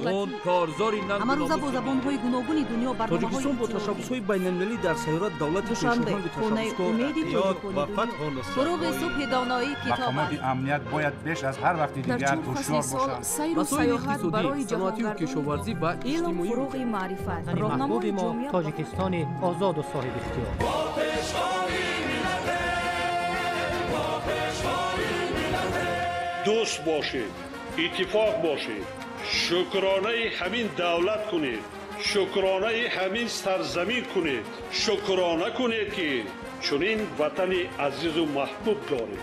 Он корзори ҳамарӯза бо забонҳои гуногуни дунё барномаҳои Тоҷикистон бо ташаббусҳои байналмилалӣ дар сайёра давлати Душанбе, пешоҳанги хонаи ташаббускор умеди тоҷикони ва дунё. фатҳу нусрат. Фуруғи субҳи доноӣ китоб Мақомоти аст. амният бояд беш аз ҳар вақти Дар дигар чор фасли ҳушёр сол бошанд. сайру Масоили саёҳат иқтисодӣ, барои саноатию ҷаҳонгардони кишоварзӣ ва илм иҷтимоӣ фуруғи маърифат, Ватани роҳнамои маҳбуби мо ҷомеа Тоҷикистони озоду соҳибихтиёр. Дӯст бошед, иттифоқ бошед, шукронаи ҳамин давлат кунед, шукронаи ҳамин сарзамин кунед, шукрона кунед, ки чунин ватани азизу маҳбуб доред.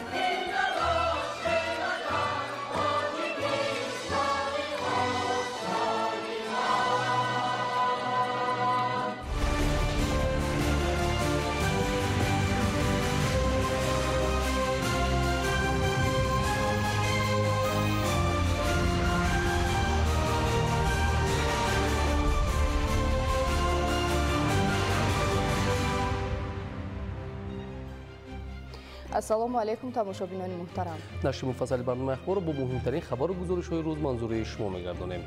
Ассалому алайкум, тамошобинони муҳтарам. Нашри муфассали барномаи ахборро бо муҳимтарин хабару гузоришҳои рӯз манзури шумо мегардонем.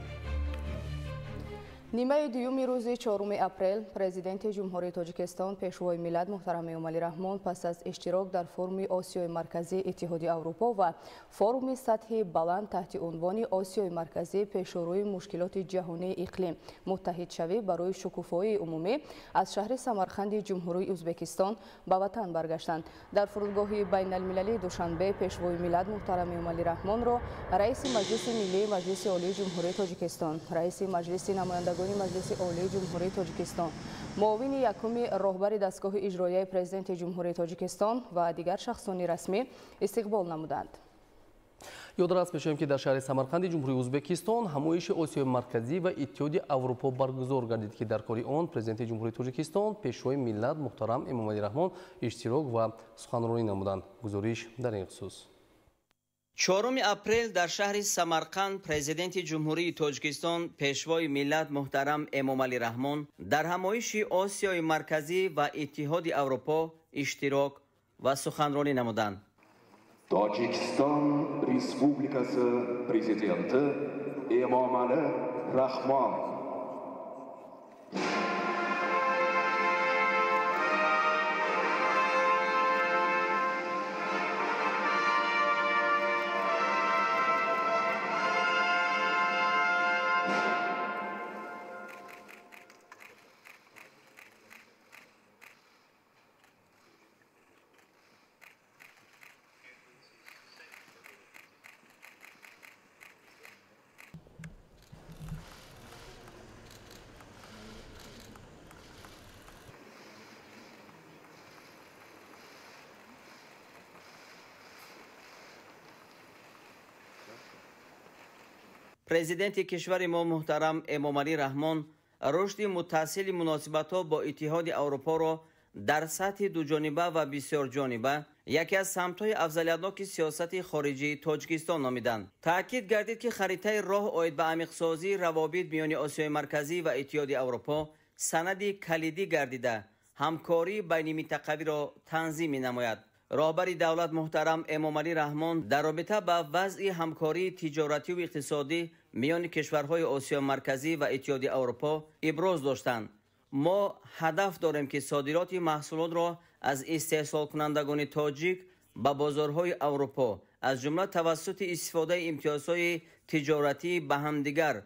Нимаи дуюми рӯзи 4 апрел Президенти Ҷумҳурии Тоҷикистон, Пешвои миллат муҳтарам Эмомалӣ Раҳмон пас аз иштирок дар форуми Осиёи Марказӣ Иттиҳоди Аврупо ва форуми сатҳи баланд таҳти унвони Осиёи Марказӣ пешорӯи мушкилоти ҷаҳонии иқлим муттаҳидшавӣ барои шукуфоии умумӣ аз шаҳри Самарқанди Ҷумҳурии Ӯзбекистон ба ватан баргаштанд. Дар фурудгоҳи байналмилалии Душанбе Пешвои миллат муҳтарам Эмомалӣ Раҳмонро Раиси Маҷлиси Миллии Маҷлиси Олии Ҷумҳурии Тоҷикистон, Раиси Маҷлиси намояндагони Маҷлиси Олии Ҷумҳурии Тоҷикистон, муовини якуми роҳбари дастгоҳи иҷроияи Президенти Ҷумҳурии Тоҷикистон ва дигар шахсони расмӣ истиқбол намуданд. Ёдрас мешавем, ки дар шаҳри Самарқанди Ҷумҳурии Ӯзбекистон ҳамоиши Осиёи Марказӣ ва Иттиҳоди Аврупо баргузор гардид, ки дар кори он Президенти Ҷумҳурии Тоҷикистон, Пешвои миллат муҳтарам Эмомалӣ Раҳмон иштирок ва суханронӣ намуданд. Гузориш дар ин хусус. 4 апрел дар шаҳри Самарқанд Президенти Ҷумҳурии Тоҷикистон, Пешвои миллат муҳтарам Эмомалӣ Раҳмон дар ҳамоиши Осиёи Марказӣ ва Иттиҳоди Аврупо иштирок ва суханронӣ намуданд. Tojikiston Respublikasi Prezidenti Emomali Rahmon. Президенти кишвари мо муҳтарам Эмомалӣ Раҳмон рушди мутасили муносибатҳо бо Иттиҳоди Аврупоро дар сатҳи дуҷониба ва бисёрҷониба яке аз самтҳои афзалиятноки сиёсати хориҷии Тоҷикистон номиданд. Таъкид гардид, ки харитаи роҳ оид ба амиқсозии равобит миёни Осиёи Марказӣ ва Иттиҳоди Аврупо санади калидӣ гардида, ҳамкории байниминтақавиро танзим менамояд. Роҳбари давлат муҳтарам Эмомалӣ Раҳмон дар робита ба вазъи ҳамкории тиҷоративу иқтисодӣ миёни кишварҳои Осиёи Марказӣ ва Иттиҳоди Аврупо иброз доштанд. Мо ҳадаф дорем, ки содироти маҳсулотро аз истеҳсолкунандагони тоҷик ба бозорҳои Аврупо, аз ҷумла тавассути истифодаи имтиёзҳои тиҷоратӣ ба ҳамдигар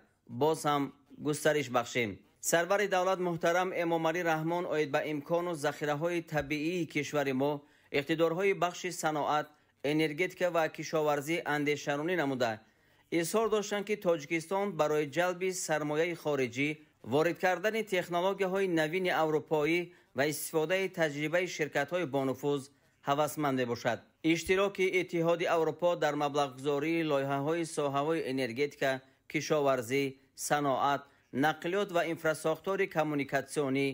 боз ҳам густариш бахшем. Сарвари давлат муҳтарам Эмомалӣ Раҳмон оид ба имкону захираҳои табиии кишвари мо, иқтидорҳои бахши саноат, энергетика ва кишоварзӣ андешаронӣ намуда, изҳор доштанд, ки Тоҷикистон барои ҷалби сармояи хориҷӣ, ворид кардани технологияҳои навини аврупоӣ ва истифодаи таҷрибаи ширкатҳои бонуфуз ҳавасманд мебошад. Иштироки Иттиҳоди Аврупо дар маблағгузории лоиҳаҳои соҳаҳои энергетика, кишоварзӣ, саноат, нақлиёт ва инфрасохтори коммуникатсионӣ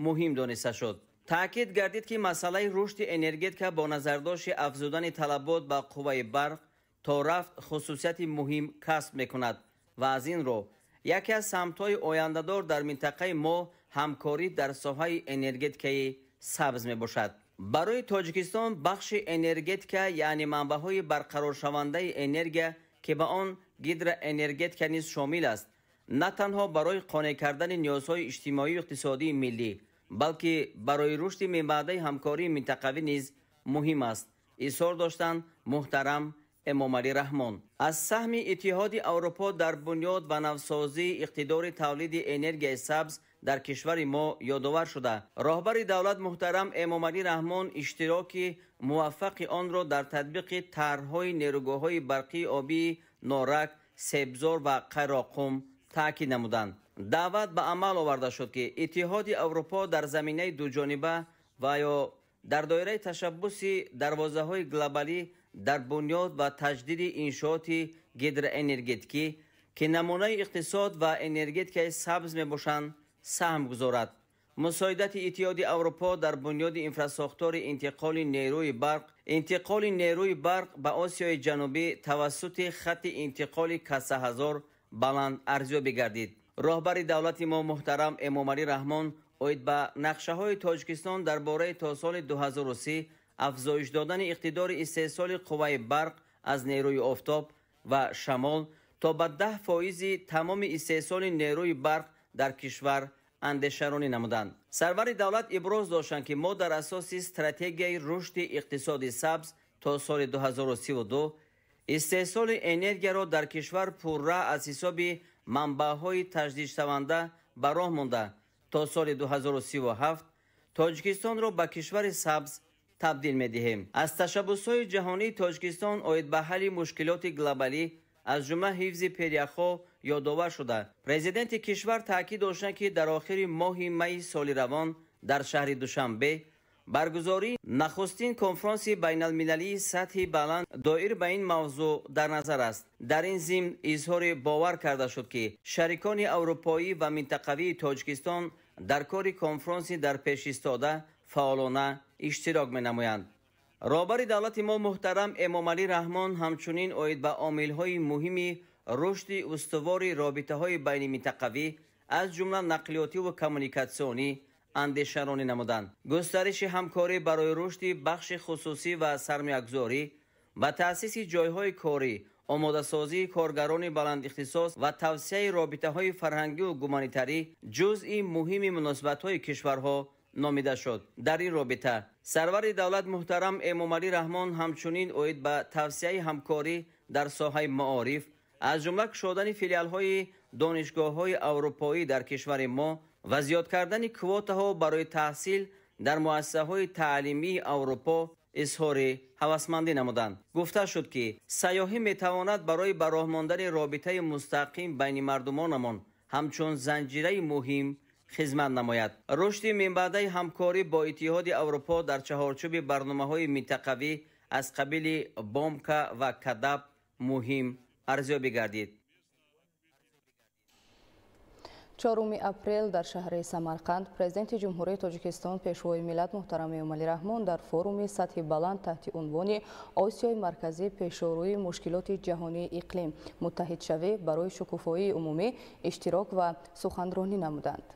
муҳим дониста шуд. Таъкид гардид, ки масъалаи рушди энергетика бо назардошти афзудани талабот ба қувваи барқ то рафт хусусияти муҳим касб мекунад ва аз ин рӯ яке аз самтҳои ояндадор дар минтақаи мо ҳамкорӣ дар соҳаи энергетикаи сабз мебошад. Барои Тоҷикистон бахши энергетика, яъне манбаъҳои барқароршавандаи энергия, ки ба он гидроэнергетика низ шомил аст, На танҳо барои қонеъ кардани ниёзҳои иҷтимоию иқтисодии миллӣ, балки барои рушди минбаъдаи ҳамкории минтақавӣ низ муҳим аст, изҳор доштанд муҳтарам Эмомалӣ Раҳмон. Аз саҳми Иттиҳоди Аврупо дар бунёд ва навсозии иқтидори тавлиди энергияи сабз дар кишвари мо ёдовар шуда, роҳбари давлат муҳтарам Эмомалӣ Раҳмон иштироки муваффақи онро дар татбиқи тарҳҳои нерӯгоҳҳои барқии обии Норак, Себзор ва Қайроққум таъкид намуданд. Даъват ба амал оварда шуд, ки Иттиҳоди Аврупо дар заминаи дуҷониба ва ё дар доираи ташаббуси дарвозаҳои глобалӣ дар бунёд ва таҷдиди иншооти гидроэнергетикӣ, ки намунаи иқтисод ва энергетикаи сабз мебошанд, саҳм гузорад. Мусоидати Иттиҳоди Аврупо дар бунёди инфрасохтори интиқоли нерӯи барқ ба Осиёи Ҷанубӣ тавассути хатти интиқоли Каса-1000 баланд арзёбӣ гардид. Роҳбари давлати мо муҳтарам Эмомалӣ Раҳмон оид ба нақшаҳои Тоҷикистон дар бораи то соли 2030 афзоиш додани иқтидори истеҳсоли қувваи барқ аз нерӯи офтоб ва шамол то ба 10 фоизи тамоми истеҳсоли нерӯи барқ дар кишвар андешаронӣ намуданд. Сарвари давлат иброз доштанд, ки мо дар асоси стратегияи рушди иқтисоди сабз то соли 2032 истеҳсоли энергияро дар кишвар пурра аз ҳисоби манбаъҳои таҷдидшаванда ба роҳ монда, то соли 2037 Тоҷикистонро ба кишвари сабз табдил медиҳем. Аз ташаббусҳои ҷаҳонии Тоҷикистон оид ба ҳалли мушкилоти глобалӣ, аз ҷумла ҳифзи пиряхҳо, ёдовар шуда, президенти кишвар таъкид доштанд, ки дар охири моҳи майи соли равон дар шаҳри Душанбе баргузории нахустин конфронси байналмилалии сатҳи баланд доир ба ин мавзӯъ дар назар аст. Дар ин зимн изҳори бовар карда шуд, ки шарикони аврупоӣ ва минтақавии Тоҷикистон дар кори конфронси дар пеш истода фаъолона иштирок менамоянд. Роҳбари давлати мо муҳтарам Эмомалӣ Раҳмон ҳамчунин оид ба омилҳои муҳими рушди устувори робитаҳои байниминтақавӣ, аз ҷумла нақлиётиву коммуникатсионӣ, андешаронӣ намуданд. Густариши ҳамкорӣ барои рушди бахши хусусӣ ва сармоягузорӣ, ба таъсиси ҷойҳои корӣ, омодасозии коргарони баландихтисос ва тавсеаи робитаҳои фарҳангиву гуманитарӣ ҷузъи муҳими муносибатҳои кишварҳо номида шуд. Дар ин робита сарвари давлат муҳтарам Эмомалӣ Раҳмон ҳамчунин оид ба тавсеаи ҳамкорӣ дар соҳаи маориф, аз ҷумла кушодани филиалҳои донишгоҳҳои аврупоӣ дар кишвари мо ва зиёд кардани квотаҳо барои таҳсил дар муассисаҳои таълимии Аврупо изҳори ҳавасмандӣ намуданд. Гуфта шуд, ки сайёҳӣ метавонад барои ба роҳ мондани робитаи мустақим байни мардумонамон ҳамчун занҷираи муҳим хизмат намояд. Рушди минбаъдаи ҳамкорӣ бо Иттиҳоди Аврупо дар чаҳорчӯби барномаҳои минтақавӣ аз қабили Бомка ва Кадаб муҳим арзёбӣ гардид. 4 апрел дар шаҳри Самарқанд Президенти Ҷумҳурии Тоҷикистон, Пешвои миллат муҳтарам Эмомалӣ Раҳмон дар форуми сатҳи баланд таҳти унвони «Осиёи Марказӣ пешорӯи мушкилоти ҷаҳонии иқлим: муттаҳидшавӣ барои шукуфоии умумӣ» иштирок ва суханронӣ намуданд.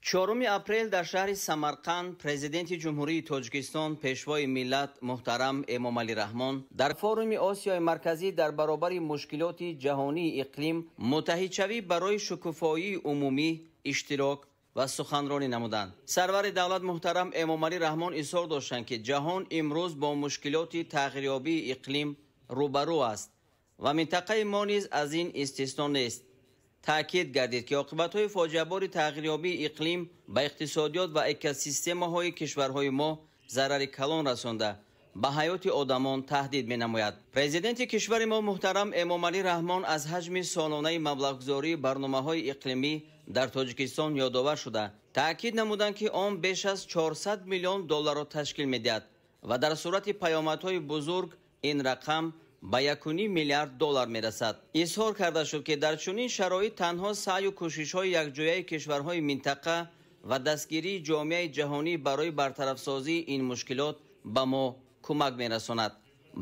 4 апрел дар шаҳри Самарқанд Президенти Ҷумҳурии Тоҷикистон, Пешвои миллат муҳтарам Эмомалӣ Раҳмон дар форуми «Осиёи Марказӣ дар баробари мушкилоти ҷаҳонии иқлим: муттаҳидшавӣ барои шукуфоии умумӣ» иштирок ва суханронӣ намуданд. Сарвари давлат муҳтарам Эмомалӣ Раҳмон изҳор доштанд, ки ҷаҳон имрӯз бо мушкилоти тағйирёбии иқлим рӯбарӯ аст ва минтақаи мо низ аз ин истисно нест. Таъкид гардид, ки оқибатҳои фоҷиабори тағйирёбии иқлим ба иқтисодиёт ва экосистемаҳои кишварҳои мо зарари калон расонда, ба ҳаёти одамон таҳдид менамояд. Президенти кишвари мо муҳтарам Эмомалӣ Раҳмон аз ҳаҷми солонаи маблағгузории барномаҳои иқлимӣ дар Тоҷикистон ёдовар шуда, таъкид намуданд, ки он беш аз 400 миллион долларро ташкил медиҳад ва дар сурати паёмадҳои бузург ин рақам ба 1,5 миллиард доллар мерасад. Изҳор карда шуд, ки дар чунин шароит танҳо саъю кӯшишҳои якҷояи кишварҳои минтақа ва дастгирии ҷомеаи ҷаҳонӣ барои бартарафсозии ин мушкилот ба мо кӯмак мерасонад.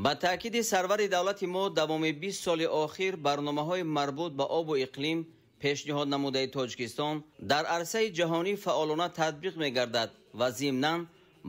Ба таъкиди сарвари давлати мо, давоми 20 соли охир барномаҳои марбут ба обу иқлим пешниҳод намудаи Тоҷикистон дар арсаи ҷаҳонӣ фаъолона татбиқ мегардад ва зимнан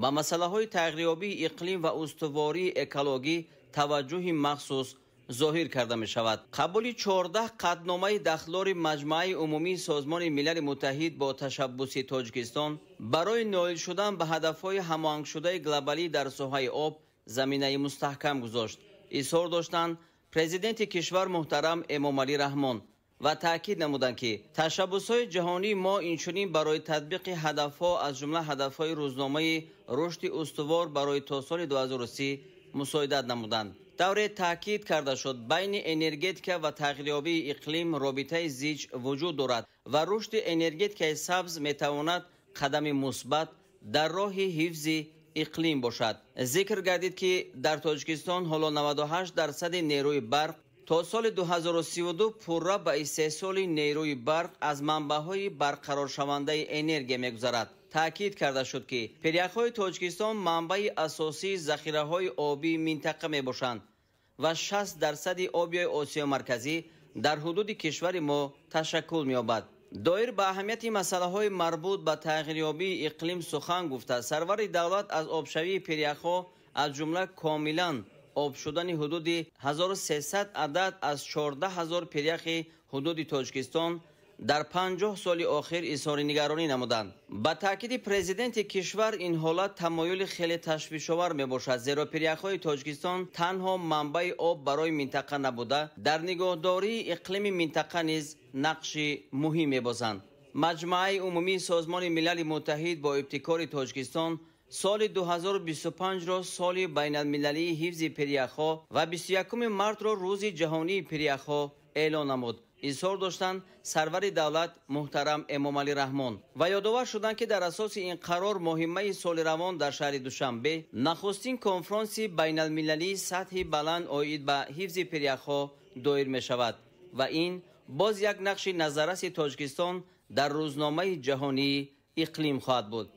ба масъалаҳои тағйирёбии иқлим ва устувории экологӣ таваҷҷӯҳи махсус зоҳир карда мешавад. Қабули 14 қатъномаи дахлдори Маҷмааи Умумии Созмони Милали Муттаҳид бо ташаббуси Тоҷикистон барои ноил шудан ба ҳадафҳои ҳамоҳангшудаи глобалӣ дар соҳаи об заминаи мустаҳкам гузошт. Изҳор доштанд президенти кишвар муҳтарам Эмомалӣ Раҳмон ва таъкид намуданд, ки ташаббусҳои ҷаҳонии мо инчунин барои татбиқи ҳадафҳо, аз ҷумла ҳадафҳои рӯзномаи рушди устувор барои то соли 2030 мусоидат намуданд. Тавре таъкид карда шуд, байни энергетика ва тағйирёбии иқлим робитаи зич вуҷуд дорад ва рушди энергетикаи сабз метавонад қадами мусбат дар роҳи ҳифзи иқлим бошад. Зикр гардид, ки дар Тоҷикистон ҳоло 98% нерӯи барқ то соли 2032 пурра ба истеҳсоли нерӯи барқ аз манбаъҳои барқароршавандаи энергия мегузарад. Таъкид карда шуд, ки пиряхҳои Тоҷикистон манбаи асосии захираҳои обии минтақа мебошанд ва 60% оби Осиёи Марказӣ дар ҳудуди кишвари мо ташаккул меёбад. Доир ба аҳамияти масъалаҳои марбут ба тағйирёбии иқлим сухан гуфта, сарвари давлат аз обшавии пиряхҳо, аз ҷумла комилан об шудани ҳудуди 1300 адад аз 14 000 пиряхи ҳудуди Тоҷикистон дар 50 соли охир изҳори нигаронӣ намуданд. Ба таъкиди президенти кишвар, ин ҳолат тамоюли хеле ташвишовар мебошад, зеро пиряхҳои Тоҷикистон танҳо манбаи об барои минтақа набуда, дар нигоҳдории иқлими минтақа низ нақши муҳим мебозанд. Маҷмааи Умумии Созмони Милали Муттаҳид бо ибтикори Тоҷикистон соли 2025-ро соли байналмилалии ҳифзи пиряхҳо ва 21 мартро Рӯзи ҷаҳонии пиряхҳо эълон намуд. Изҳор доштанд сарвари давлат муҳтарам Эмомалӣ Раҳмон ва ёдовар шуданд, ки дар асоси ин қарор моҳи майи соли равон дар шаҳри Душанбе нахустин конфронси байналмилалии сатҳи баланд оид ба ҳифзи пиряхҳо доир мешавад ва ин боз як нақши назарраси Тоҷикистон дар рӯзномаи ҷаҳонии иқлим хоҳад буд.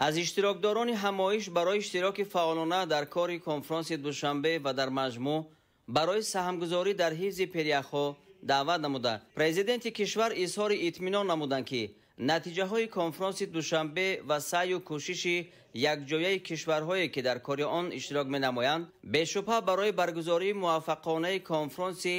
Аз иштирокдорони ҳамоиш барои иштироки фаъолона дар кори конфронси Душанбе ва дар маҷмӯъ барои саҳмгузорӣ дар ҳифзи пиряхҳо даъват намуда, президенти кишвар изҳори итминон намуданд, ки натиҷаҳои конфронси Душанбе ва саъю кӯшиши якҷояи кишварҳое, ки дар кори он иштирок менамоянд, бешубҳа барои баргузории муваффақонаи конфронси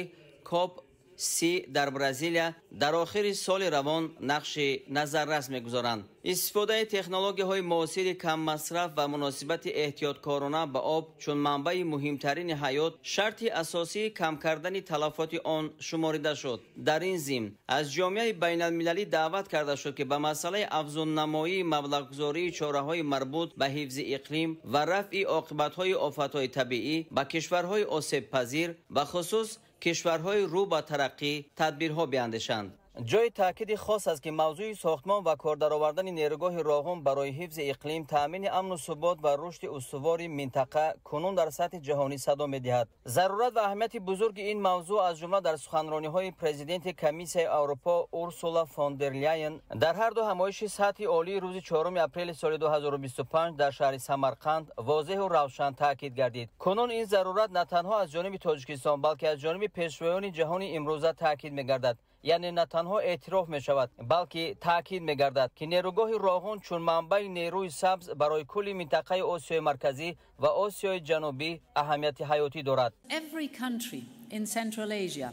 Коп 30 дар Бразилия дар охири соли равон нақши назаррас мегузоранд. Истифодаи технологияҳои муосири каммасраф ва муносибати эҳтиёткорона ба об чун манбаи муҳимтарини ҳаёт шарти асосии кам кардани талафоти он шуморида шуд. Дар ин зимн аз ҷомеаи байналмилалӣ даъват карда шуд, ки ба масъалаи афзуннамоии маблағгузории чораҳои марбут ба ҳифзи иқлим ва рафъи оқибатҳои офатҳои табиӣ ба кишварҳои осебпазир, бахусус кишварҳои рӯ ба тараққӣ, тадбирҳо биандешанд. Ҷои таъкиди хос аст, ки мавзӯи сохтмон ва кор даровардани нерӯгоҳи Роғун барои ҳифзи иқлим, таъмини амну субот ва рушди устувори минтақа кунун дар сатҳи ҷаҳонӣ садо медиҳад. Зарурат ва аҳамияти бузурги ин мавзӯъ, аз ҷумла дар суханрониҳои президенти Комиссияи Аврупо Урсула фон дер Ляйен дар ҳар ду ҳамоиши сатҳи олии рӯзи 4 апрели соли 2025 дар шаҳри Самарқанд возеҳу равшан таъкид гардид. Кунун ин зарурат на танҳо аз ҷониби Тоҷикистон, балки аз ҷониби пешвоёни ҷаҳони имрӯза таъкид мегардад. Яъне на танҳо эътироф мешавад, балки таъкид мегардад, ки нерӯгоҳи Роғун чун манбаи нерӯи сабз барои кулли минтақаи Осиёи Марказӣ ва Осиёи Ҷанубӣ аҳамияти ҳаётӣ дорад. Every country in Central Asia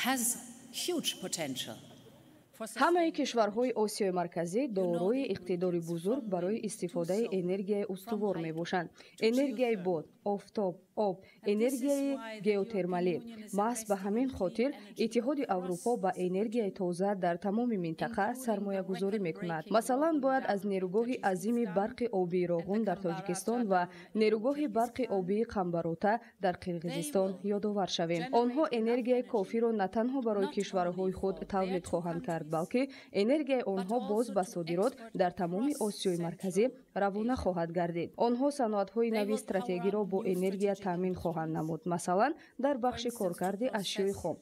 has huge potential. Ҳамаи кишварҳои Осиёи Марказӣ дорои иқтидори бузург барои истифодаи энергияи устувор мебошанд: энергияи бод, офтоб, об, энергияи геотермалӣ. Маҳз ба ҳамин хотир Иттиҳоди Аврупо ба энергияи тоза дар тамоми минтақа сармоягузорӣ мекунад. Масалан, бояд аз нерӯгоҳи азими барқи обии Роғун дар Тоҷикистон ва нерӯгоҳи барқи обии Қамбарота дар Қирғизистон ёдовар шавем. Онҳо энергияи кофиро на танҳо барои кишварҳои худ тавлид хоҳанд кард, балки энергияи онҳо боз ба содирот дар тамоми Осиёи Марказӣ равона хоҳад гардид. Онҳо саноатҳои нави стратегиро бо энергия таъмин хоҳанд намуд, масалан, дар бахши коркарди ашёи хом.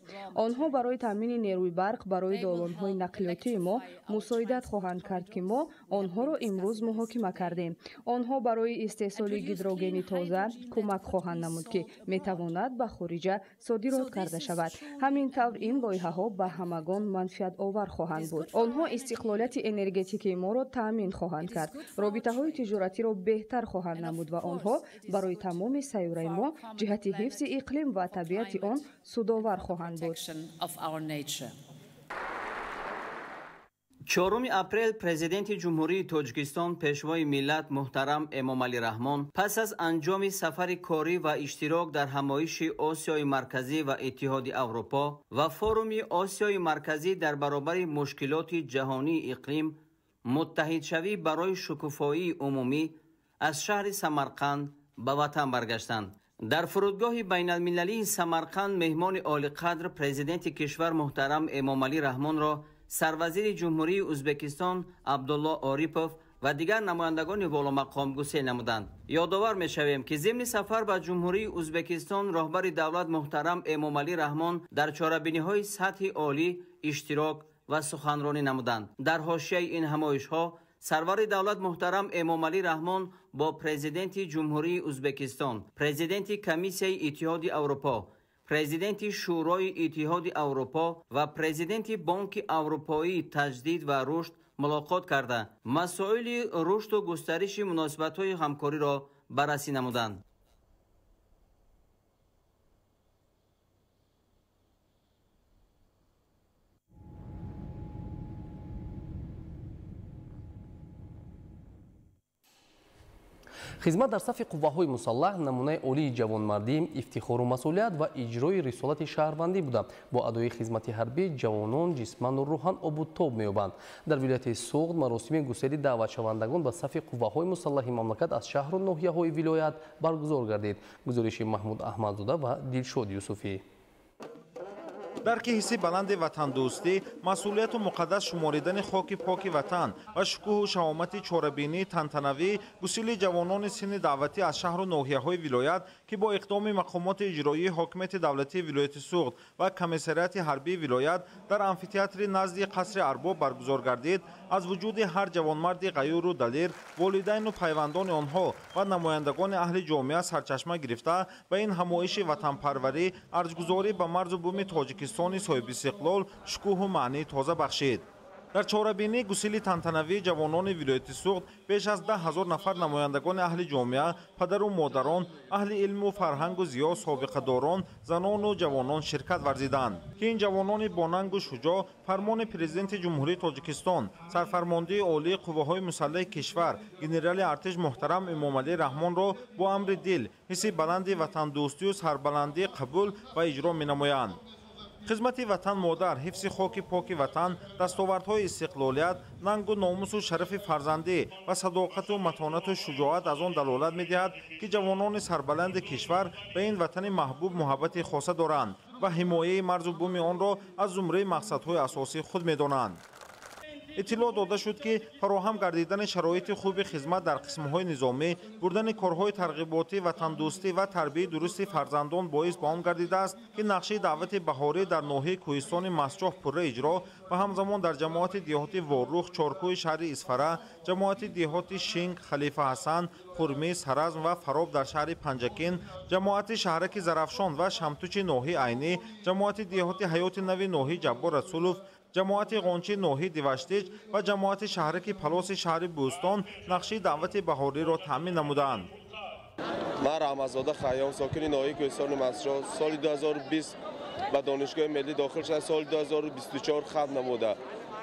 Онҳо барои таъмини нерӯи барқ барои долонҳои нақлиётии мо мусоидат хоҳанд кард, ки мо онҳоро имрӯз муҳокима кардем. Онҳо барои истеҳсоли гидрогени тоза кӯмак хоҳанд намуд, ки метавонад ба хориҷа содирот карда шавад. Ҳамин тавр, ин лоиҳаҳо ба ҳамагон манфиатовар хоҳанд буд. Онҳо истиқлолияти энергетикии моро таъмин хоҳанд кард. Робитаҳои муносибатҳои тиҷоратиро беҳтар хоҳанд намуд ва онҳо барои тамоми сайёраи мо ҷиҳати ҳифзи иқлим ва табиати он судовар хоҳанд буд. 4 апрел Президенти Ҷумҳурии Тоҷикистон, Пешвои миллат муҳтарам Эмомалӣ Раҳмон пас аз анҷоми сафари корӣ ва иштирок дар ҳамоиши Осиёи Марказӣ ва Иттиҳоди Аврупо ва форуми Осиёи Марказӣ дар баробари мушкилоти ҷаҳонии иқлим, муттаҳидшавӣ барои шукуфоии умумӣ аз шаҳри Самарқанд ба ватан баргаштанд. Дар фурудгоҳи байналмилалии Самарқанд меҳмони олиқадр Президенти кишвар муҳтарам Эмомалӣ Раҳмонро сарвазири Ҷумҳурии Ӯзбекистон Абдулло Орипов ва дигар намояндагони воломақом гусел намуданд. Ёдовар мешавем, ки зимни сафар ба Ҷумҳурии Ӯзбекистон роҳбари давлат муҳтарам Эмомалӣ Раҳмон дар чорабиниҳои сатҳи олӣ иштирок ва суханронӣ намуданд. Дар ҳошияи ин ҳамоишҳо сарвари давлат муҳтарам Эмомалӣ Раҳмон бо Президенти Ҷумҳурии Ӯзбекистон, Президенти Комиссияи Иттиҳоди Аврупо, Президенти Шӯрои Иттиҳоди Аврупо ва Президенти Бонки Аврупоии таҷдид ва рушд мулоқот карда, масоили рушду густариши муносибатҳои ҳамкориро баррасӣ намуданд. Хизмат дар сафи қувваҳои мусаллаҳ намунаи олии ҷавонмардӣ, ифтихору масъулият ва иҷрои рисолати шаҳрвандӣ буда. Бо адои хизмати ҳарбӣ ҷавонон ҷисману рӯҳан обутоб меёбанд. Дар вилояти Суғд маросими гусели даъватшавандагон ба сафи қувваҳои мусаллаҳи мамлакат аз шаҳру ноҳияҳои вилоят баргузор гардид. Гузориши Маҳмуд Аҳмадзода ва Дилшод Юсуфӣ. Дарки ҳисси баланди ватандӯстӣ, масъулияту муқаддас шуморидани хоки поки ватан ва шукӯҳу шаҳомати чорабинии тантанавӣ гусили ҷавонони синни даъватӣ аз шаҳру ноҳияҳои вилоят, ки бо иқдоми мақомоти иҷроии ҳокимияти давлатии вилояти Суғд ва комиссариати ҳарбии вилоят дар амфитеатри назди қасри Арбоб баргузор гардид, аз вуҷуди ҳар ҷавонмарди ғаюру далир, волидайну пайвандони онҳо ва намояндагони аҳли ҷомеа сарчашма гирифта ба ин ҳамоиши ватанпарварӣ, арҷгузорӣ ба марзу буми Тоҷикистони соҳибистиқлол шукӯҳу маънии тоза бахшид. Дар чорабинии гусили тантанавии ҷавонони вилояти Суғд беш аз 10 000 нафар намояндагони аҳли ҷомеа, падару модарон, аҳли илму фарҳангу зиё, собиқадорон, занону ҷавонон ширкат варзиданд, ки ин ҷавонони бонангу шуҷоъ фармони Президенти Ҷумҳурии Тоҷикистон, сарфармондии олии қувваҳои мусаллаҳи кишвар, генерали артиш муҳтарам Эмомалӣ Раҳмонро бо амри дил, ҳисси баланди ватандӯстию сарбаландӣ қабул ва иҷро менамоянд. Хизмати ватан модар, ҳифзи хоки поки ватан, дастовардҳои истиқлолият, нангу номусу шарафи фарзандӣ ва садоқату матонату шуҷоат аз он далолат медиҳад, ки ҷавонони сарбаланди кишвар ба ин ватани маҳбуб муҳаббати хоса доранд ва ҳимояи марзу буми онро аз зумраи мақсадҳои асосии худ медонанд. Иттилоъ дода шуд, ки фароҳам гардидани шароити хуби хизмат дар қисмҳои низомӣ, бурдани корҳои тарғиботӣ, ватандӯстӣ ва тарбияи дурусти фарзандон боис ба он гардидааст, ки нақшаи даъвати баҳорӣ дар ноҳияи Кӯҳистони Мастчоҳ пурра иҷро ва ҳамзамон дар ҷамоати деҳоти Ворух, Чоркӯи шаҳри Исфара, ҷамоати деҳоти Шинг, Халифа Ҳасан, Хурмӣ, Саразм ва Фароб дар шаҳри Панҷакент, ҷамоати шаҳраки Зарафшон ва Шамтучи ноҳияи Айнӣ, ҷамоати деҳоти Ҳаёти Нави ноҳияи Ҷаббор Расулов, ҷамоати Ғончи ноҳияи Диваштич ва ҷамоати шаҳраки Палоси шаҳри Бӯстон нақшаи даъвати баҳориро таъмин намуданд. Ман Раҳматзода Хайём, сокини ноҳияи Кӯҳистони Мастчоҳ, соли 2020 ба донишгоҳи миллӣ дохил шуда, соли 2024 хатм намуда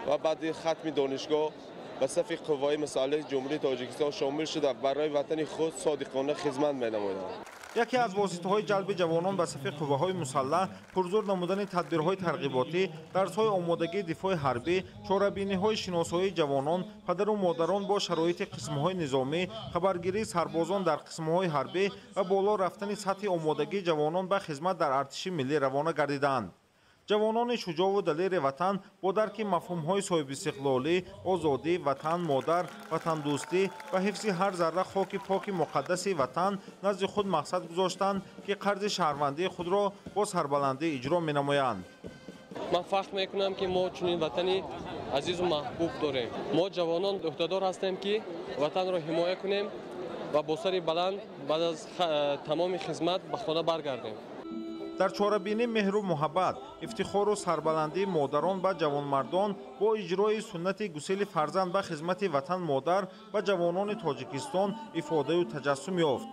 ва баъди хатми донишгоҳ ба сафи қувваҳои мусаллаҳи Ҷумҳурии Тоҷикистон шомил шуда, барои ватани худ содиқона хизмат менамоям. Яке аз воситаҳои ҷалби ҷавонон ба сафи қувваҳои мусаллаҳ пурзур намудани тадбирҳои тарғиботӣ, дарсҳои омодагии дифои ҳарбӣ, чорабиниҳои шиносоии ҷавонон, падару модарон бо шароити қисмҳои низомӣ, хабаргирии сарбозон дар қисмҳои ҳарбӣ ва боло рафтани сатҳи омодагии ҷавонон ба хизмат дар артиши миллӣ равона гардиданд. Ҷавонони шуҷоъву далери ватан бо дарки мафҳумҳои соҳибистиқлолӣ, озодӣ, ватан, модар, ватандӯстӣ ва ҳифзи ҳар зарра хоки поки муқаддаси ватан назди худ мақсад гузоштанд, ки қарзи шаҳрвандии худро бо сарбаландӣ иҷро менамоянд. Ман фахр мекунам, ки мо чунин ватани азизу маҳбуб дорем. Мо ҷавонон ӯҳдадор ҳастем, ки ватанро ҳимоя кунем ва бо сари баланд баъд аз тамоми хизмат ба хона баргардем. Дар чорабинӣ меҳру муҳаббат, ифтихору сарбаландии модарон ба ҷавонмардон бо иҷрои суннати гусели фарзанд ба хизмати ватан модар ба ҷавонони Тоҷикистон ифодаю таҷассум ёфт.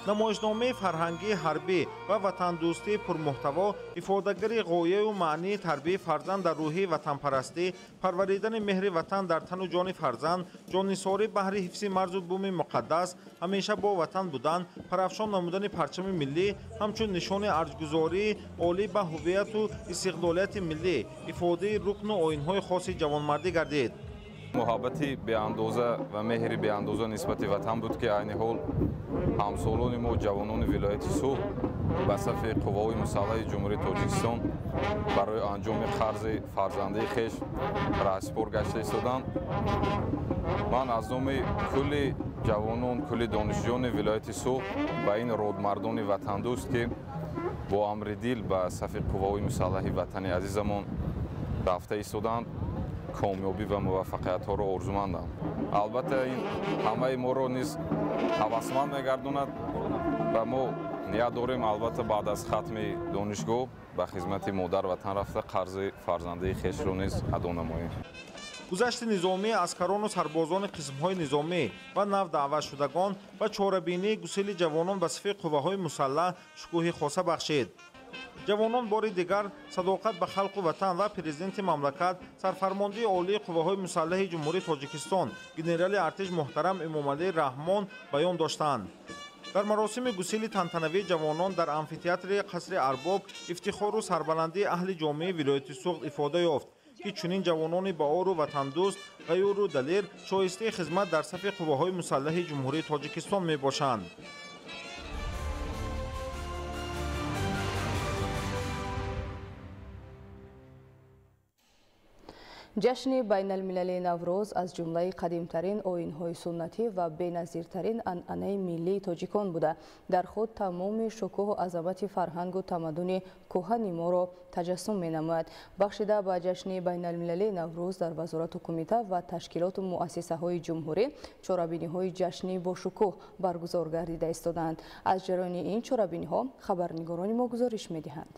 Намоишномаи фарҳангии ҳарбӣ ва ватандӯстии пурмуҳтаво ифодагари ғояю маънии тарбияи фарзанд дар рӯҳии ватанпарастӣ, парваридани меҳри ватан дар тану ҷони фарзанд, ҷоннисорӣ баҳри ҳифзи марзу буми муқаддас, ҳамеша бо ватан будан, парафшон намудани парчами миллӣ ҳамчун нишони арҷгузории олӣ ба ҳуввияту истиқлолияти миллӣ, ифодаи рукну оинҳои хоси ҷавонмардӣ гардид. Муҳаббати беандоза ва меҳри беандоза нисбати ватан буд, ки айни ҳол ҳамсолони мо, ҷавонони вилояти Суғд ба сафи қувваҳои мусаллаҳи Ҷумҳурии Тоҷикистон барои анҷоми қарзи фарзандаи хеш раҳсипор гашта истоданд. Ман аз номи кулли ҷавонон, кулли донишҷӯёни вилояти Суғд ба ин родмардони ватандӯст, ки бо амри дил ба сафи қувваҳои мусаллаҳи ватани азизамон рафта истоданд, комёбӣ ва муваффақиятҳоро орзумандам. Албатта, ин ҳамаи моро низ ҳавасманд мегардонад ва мо ният дорем, албатта, баъд аз хатми донишгоҳ ба хизмати модар ватан рафта қарзи фарзандаи хешро низ адо намоем. Гузашти низомии аскарону сарбозони қисмҳои низомӣ ва нав даъватшудагон ба чорабинии гусели ҷавонон ба сафи қувваҳои мусаллаҳ шукӯҳи хоса бахшид. Ҷавонон бори дигар садоқат ба халқу ватан ва президенти мамлакат, сарфармондии олии қувваҳои мусаллаҳи Ҷумҳурии Тоҷикистон, генерали артиш муҳтарам Эмомалӣ Раҳмон баён доштанд. Дар маросими гусели тантанавии ҷавонон дар амфитеатри қасри Арбоб ифтихору сарбаландии аҳли ҷомеаи вилояти Суғд ифода ёфт, ки чунин ҷавонони баору ватандӯст, ғаюру далер шоистаи хизмат дар сафи қувваҳои мусаллаҳи Ҷумҳурии Тоҷикистон мебошанд. Ҷашни байналмилалии Наврӯз аз ҷумлаи қадимтарин оинҳои суннатӣ ва беназиртарин анъанаи миллии тоҷикон буда, дар худ тамоми шукӯҳу азамати фарҳангу тамаддуни кӯҳани моро таҷассум менамояд. Бахшида ба ҷашни байналмилалии Наврӯз дар вазорату кумита ва ташкилоту муассисаҳои ҷумҳурӣ чорабиниҳои ҷашнӣ бошукӯҳ баргузор гардида истодаанд. Аз ҷараёни ин чорабиниҳо хабарнигорони мо гузориш медиҳанд.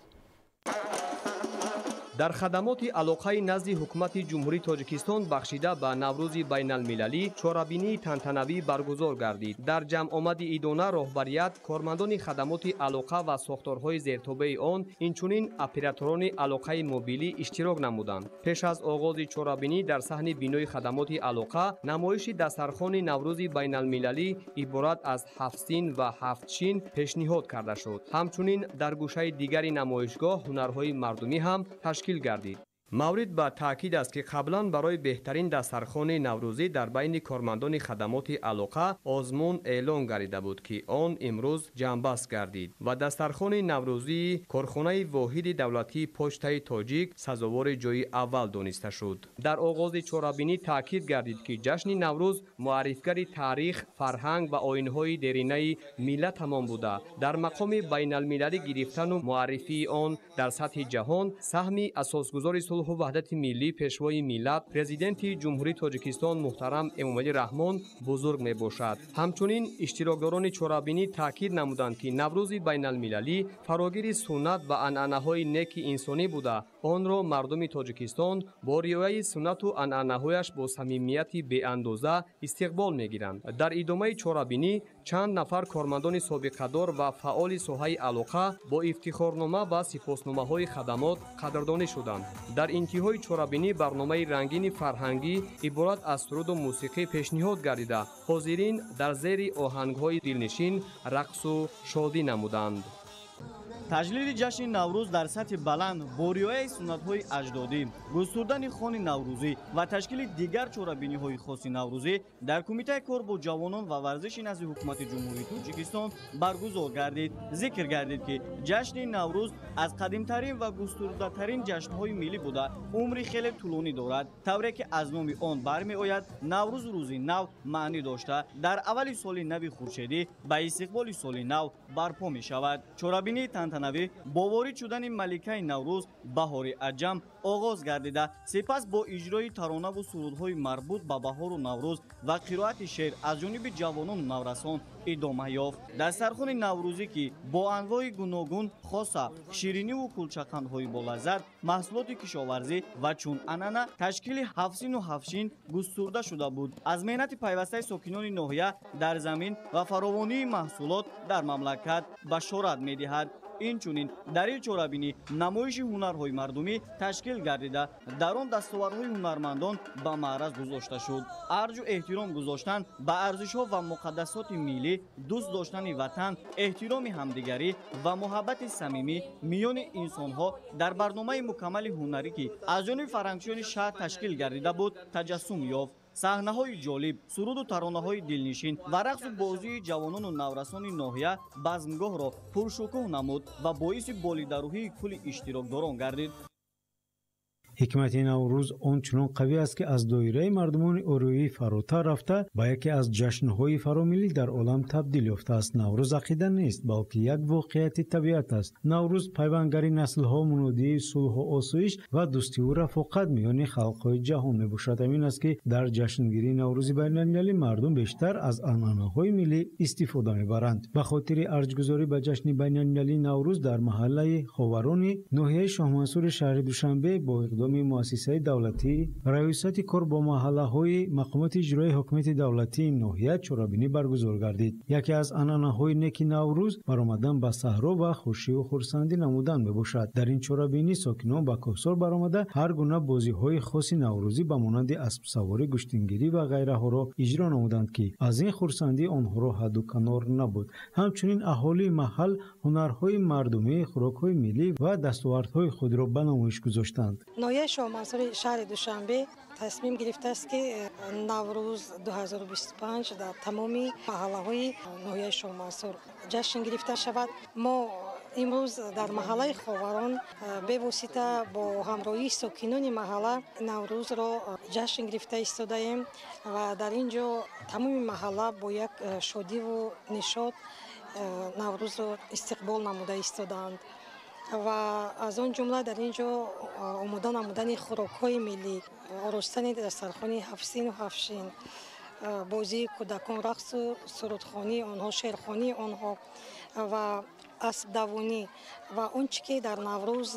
Дар хадамоти алоқаи назди ҳукумати Ҷумҳурии Тоҷикистон бахшида ба Наврӯзи байналмилалӣ чорабинии тантанавӣ баргузор гардид. Дар ҷамъомади идона роҳбарият, кормандони хадамоти алоқа ва сохторҳои зертобеи он, инчунин операторони алоқаи мобилӣ иштирок намуданд. Пеш аз оғози чорабинӣ дар саҳни бинои хадамоти алоқа намоиши дастархони Наврӯзи байналмилалӣ иборат аз 7 син ва 7 шин пешниҳод карда шуд. Ҳамчунин дар гӯшаи дигари намоишгоҳ ҳунарҳои мардумӣ ҳам ташкил гардид. Маврид ба таъкид аст, ки қаблан барои беҳтарин дастархони наврӯзӣ дар байни кормандони хадамоти алоқа озмун эълон гардида буд, ки он имрӯз ҷамъбаст гардид ва дастархони наврӯзии корхонаи воҳиди давлатии Почтаи Тоҷик сазовори ҷои аввал дониста шуд. Дар оғози чорабинӣ таъкид гардид, ки ҷашни Наврӯз муаррифгари таърих, фарҳанг ва оинҳои деринаи миллатамон буда, дар мақоми байналмилалӣ гирифтану муаррифии он дар сатҳи ҷаҳон саҳми асосгузори сулҳу ваҳдати миллӣ, пешвои миллат, президенти Ҷумҳурии Тоҷикистон муҳтарам Эмомалӣ Раҳмон бузург мебошад. Ҳамчунин иштирокдорони чорабинӣ таъкид намуданд, ки Наврӯзи байналмилалӣ фарогири суннат ва анъанаҳои неки инсонӣ буда, онро мардуми Тоҷикистон бо риояи суннату анъанаҳояш бо самимияти беандоза истиқбол мегиранд. Дар идомаи чорабинӣ чанд нафар кормандони собиқадор ва фаъоли соҳаи алоқа бо ифтихорнома ва сипосномаҳои хадамот қадрдонӣ шуданд. Дар интиҳои чорабинӣ барномаи рангини фарҳангӣ иборат аз суруду мусиқӣ пешниҳод гардида, ҳозирин дар зери оҳангҳои дилнишин рақсу шодӣ намуданд. Таҷлили ҷашни Наврӯз дар сатҳи баланд бо риояи суннатҳои аҷдодӣ, густурдани хони наврӯзӣ ва ташкили дигар чорабиниҳои хоси наврӯзӣ дар Кумитаи кор бо ҷавонон ва варзиши назди ҳукумати Ҷумҳурии Тоҷикистон баргузор гардид. Зикр гардид, ки ҷашни Наврӯз аз қадимтарин ва густурдатарин ҷашнҳои миллӣ буда, умри хеле тӯлонӣ дорад. Тавре ки аз номи он бармеояд, Наврӯз рӯзи нав маънӣ дошта, дар аввали соли нави хуршедӣ ба истиқболи соли нав барпо мешавад. Чорабинии тантанавӣ бо ворид шудани маликаи Наврӯз Баҳори Аҷам оғоз гардида, сипас бо иҷрои таронаву сурудҳои марбут ба баҳору Наврӯз ва қироати шеър аз ҷониби ҷавонону наврасон идома ёфт. Дастархони наврӯзӣ, ки бо анвои гуногун, хоса шириниву кулчақандҳои болаззат, маҳсулоти кишоварзӣ ва чун анъана ташкили ҳафсину ҳафшин густурда шуда буд, аз меҳнати пайвастаи сокинони ноҳия дар замин ва фаровонии маҳсулот дар мамлакат башорат медиҳад. Инчунин дар ин чорабинӣ намоиши ҳунарҳои мардумӣ ташкил гардида, дар он дастовардҳои ҳунармандон ба маъраз гузошта шуд. Арҷу эҳтиром гузоштан ба арзишҳо ва муқаддасоти миллӣ, дӯст доштани ватан, эҳтироми ҳамдигарӣ ва муҳаббати самимӣ миёни инсонҳо дар барномаи мукаммали ҳунарӣ, ки аз ҷониби фарҳангчиёни шаҳр ташкил гардида буд, таҷассум ёфт. Саҳнаҳои ҷолиб, суруду таронаҳои дилнишин ва рақсу бозии ҷавонону наврасони ноҳия базмгоҳро пуршукӯҳ намуд ва боиси болидарӯҳии кулли иштирокдорон гардид. Ҳикмати Наврӯз он чунон қавӣ аст, ки аз доираи мардумони ориёӣ фаротар рафта, ба яке аз ҷашнҳои фаромиллӣ дар олам табдил ёфтааст. Наврӯз ақида нест, балки як воқеияти табиат аст. Наврӯз пайвандагари наслҳо, мунодии сулҳу осоиш ва дӯстиву рафоқат миёни халқҳои ҷаҳон мебошад. Ҳамин аст, ки дар ҷашнгирии Наврӯзи байналмилалӣ мардум бештар аз анъанаҳои миллӣ истифода мебаранд. Ба хотири арҷгузорӣ ба ҷашни байналмилалии Наврӯз дар маҳаллаи Ховарони ноҳияи Шоҳмансури шаҳри Душанбе бо иқдоми муассисаи давлатӣ раёсати кор бо маҳаллаҳои мақомоти иҷроии ҳокимияти давлатии ноҳия чорабинӣ баргузор гардид. Яке аз анъанаҳои неки Наврӯз баромадан ба саҳро ва хушию хурсандӣ намудан мебошад. Дар ин чорабинӣ сокинон ба кӯҳсор баромада ҳар гуна бозиҳои хоси наврӯзӣ ба монанди аспсаворӣ, гӯштингирӣ ва ғайраҳоро иҷро намуданд, ки аз ин хурсандӣ онҳоро ҳадду канор набуд. Ҳамчунин аҳолии маҳал ҳунарҳои мардумӣ, хӯрокҳои миллӣ ва дастовардҳои худро ба намоиш гузоштанд. Ноҳияи Шоҳмансури шаҳри Душанбе тасмим гирифтааст, ки Наврӯз 2025 дар тамоми маҳаллаҳои ноҳияи Шоҳмансур ҷашн гирифта шавад. Мо имрӯз дар маҳаллаи Ховарон бевосита бо ҳамроҳии сокинони маҳалла Наврӯзро ҷашн гирифта истодаем ва дар ин ҷо тамоми маҳалла бо як шодиву нишот Наврӯзро истиқбол намуда истодаанд ва аз он ҷумла дар ин ҷо омода намудани хӯрокҳои миллӣ, оростани дастархони ҳафсину ҳафшин, бозии кӯдакон, рақсу сурудхонии онҳо, шеърхонии онҳо ва аспдавонӣ ва он чӣ ки дар Наврӯз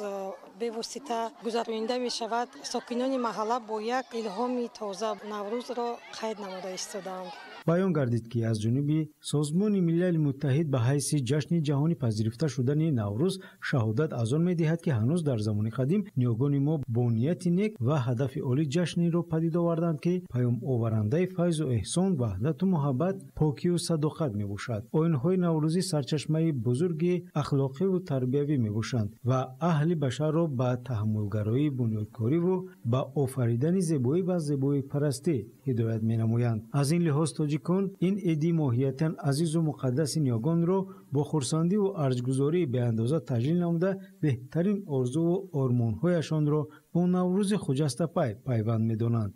бевосита гузаронида мешавад, сокинони маҳалла бо як илҳоми тоза Наврӯзро қайд намуда истодаанд. Баён гардид, ки аз ҷониби Созмони Милали Муттаҳид ба ҳайси ҷашни ҷаҳонӣ пазируфта шудани Наврӯз шаҳодат аз он медиҳад, ки ҳанӯз дар замони қадим ниёгони мо бо нияти нек ва ҳадафи олӣ ҷашнеро падид оварданд, ки паёмоварандаи файзу эҳсон, ваҳдату муҳаббат, покию садоқат мебошад. Оинҳои наврӯзӣ сарчашмаи бузурги ахлоқиву тарбиявӣ мебошанд ва аҳли башарро ба таҳаммулгароӣ, бунёдкориву ба офаридани зебоӣ ва зебоипарастӣ ҳидоят менамоянд. Аз ин лиҳоз тоҷикон ин иди моҳиятан азизу муқаддаси ниёгонро бо хурсандиву арҷгузории беандоза таҷлил намуда, беҳтарин орзуву ормонҳояшонро бо Наврӯзи хуҷастапай пайванд медонанд.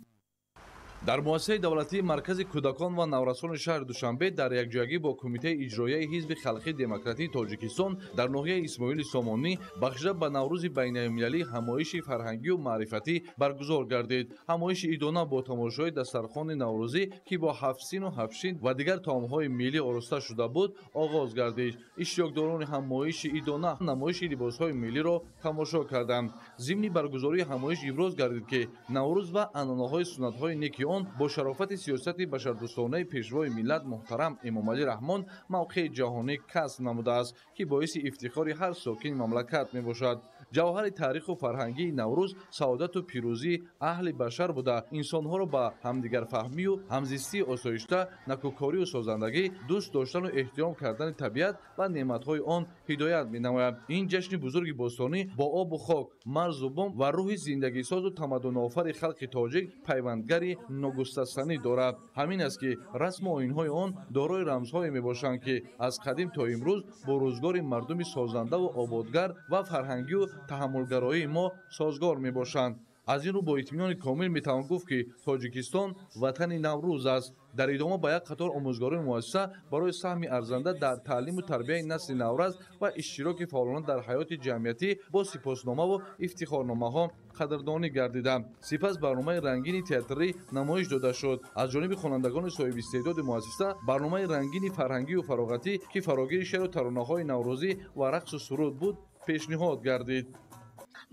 Дар муассисаи давлатии Маркази кӯдакон ва наврасони шаҳри Душанбе дар якҷоягӣ бо Кумитаи иҷроияи Ҳизби халқии демократии Тоҷикистон дар ноҳияи Исмоили Сомонӣ бахшида ба Наврӯзи байналмилалӣ ҳамоиши фарҳангию маърифатӣ баргузор гардид. Ҳамоиши идона бо тамошои дастархони наврӯзӣ, ки бо ҳафсину ҳафшин ва дигар таомҳои миллӣ ороста шуда буд, оғоз гардид. Иштирокдорони ҳамоиши идона намоиши либосҳои миллиро тамошо карданд. Зимни баргузории ҳамоиш иброз гардид, ки Наврӯз ва анъанаҳои суннатҳои неки он бо шарофати сиёсати башардӯстонаи пешвои миллат муҳтарам Эмомалӣ Раҳмон мавқеи ҷаҳонӣ касб намудааст, ки боиси ифтихори ҳар сокини мамлакат мебошад. Ҷавҳари таъриху фарҳангии Наврӯз саодату пирӯзии аҳли башар буда, инсонҳоро ба ҳамдигарфаҳмию ҳамзистии осоишта, накӯкорию созандагӣ, дӯст доштану эҳтиром кардани табиат ва неъматҳои он ҳидоят менамояд. Ин ҷашни бузурги бостонӣ бо обу хок, марзу бум ва рӯҳи зиндагисозу тамаддунофари халқи тоҷик пайвандгари ногустастанӣ дорад. Ҳамин аст, ки расму оинҳои он дорои рамзҳое мебошанд, ки аз қадим то имрӯз бо рӯзгори мардуми созандаву ободгар ва фарҳангию таҳаммулгароии мо созгор мебошанд. Аз ин рӯ бо итминони комил метавон гуфт, ки Тоҷикистон ватани Наврӯз аст. Дар идома ба як қатор омӯзгорони муассиса барои саҳми арзанда дар таълиму тарбияи насли наврас ва иштироки фаъолона дар ҳаёти ҷамъиятӣ бо сипосномаву ифтихорномаҳо қадрдонӣ гардиданд. Сипас барномаи рангини театрӣ намоиш дода шуд. Аз ҷониби хонандагони соҳибистеъдоди муассиса барномаи рангини фарҳангию фароғатӣ, ки фарогири шеъру таронаҳои наврӯзӣ ва рақсу суруд буд, пешниҳод гардид.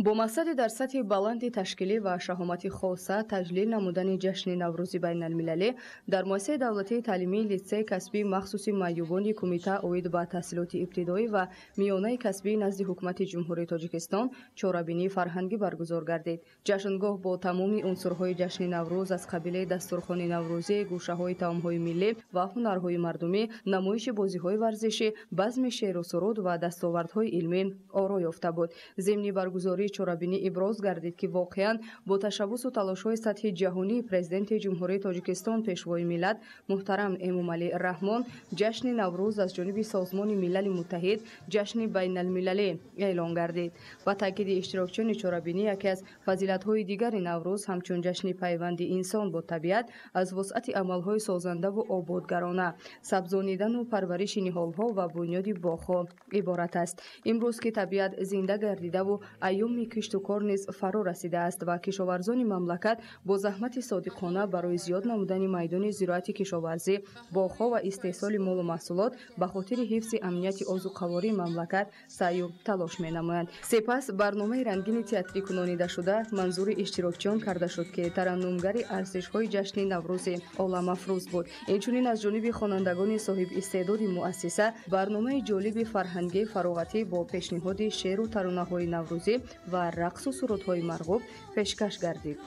Бо мақсади дар сатҳи баланди ташкилӣ ва шаҳомати хоса таҷлил намудани ҷашни Наврӯзи байналмилалӣ дар муассисаи давлатии таълимии литсей касбии махсуси маъюбони Кумита оид ба таҳсилоти ибтидоӣ ва миёнаи касбӣ назди Ҳукумати Ҷумҳурии Тоҷикистон чорабинии фарҳангӣ баргузор гардид. Ҷашнгоҳ бо тамоми унсурҳои ҷашни Наврӯз аз қабилаи дастурхони наврӯзӣ, гӯшаҳои таомҳои миллӣ ва ҳунарҳои мардумӣ, намоиши бозиҳои варзишӣ, базми шеъру суруд ва дастовардҳои илмӣ оро ёфта буд. Зимни баргузории чорабинӣ иброз гардид, ки воқеан бо ташаббусу талошҳои сатҳи ҷаҳонии Президенти Ҷумҳурии Тоҷикистон, Пешвои миллат муҳтарам Эмомалӣ Раҳмон ҷашни Наврӯз аз ҷониби Созмони Милали Муттаҳид ҷашни байналмилалӣ эълон гардид. Ба таъкиди иштирокчиёни чорабинӣ, яке аз фазилатҳои дигари Наврӯз ҳамчун ҷашни пайванди инсон бо табиат аз вусъати амалҳои созандаву ободгарона, сабзонидану парвариши ниҳолҳо ва бунёди боғҳо иборат аст. Имрӯз ки табиат зинда гардидаву айёми кишту кор низ фаро расидааст ва кишоварзони мамлакат бо заҳмати содиқона барои зиёд намудани майдони зироати кишоварзӣ, боғҳо ва истеҳсоли молу маҳсулот ба хотири ҳифзи амнияти озуқавории мамлакат саъю талош менамоянд. Сипас барномаи рангини театрӣ кунонидашуда манзури иштирокчиён карда шуд, ки тараннумгари арзишҳои ҷашни Наврӯзи оламафрӯз буд. Инчунин аз ҷониби хонандагони соҳибистеъдоди муассиса барномаи ҷолиби фарҳангӣ фароғатӣ бо пешниҳоди шеъру таронаҳои наврӯзӣ ва рақсу сурудҳои марғуб пешкаш гардид.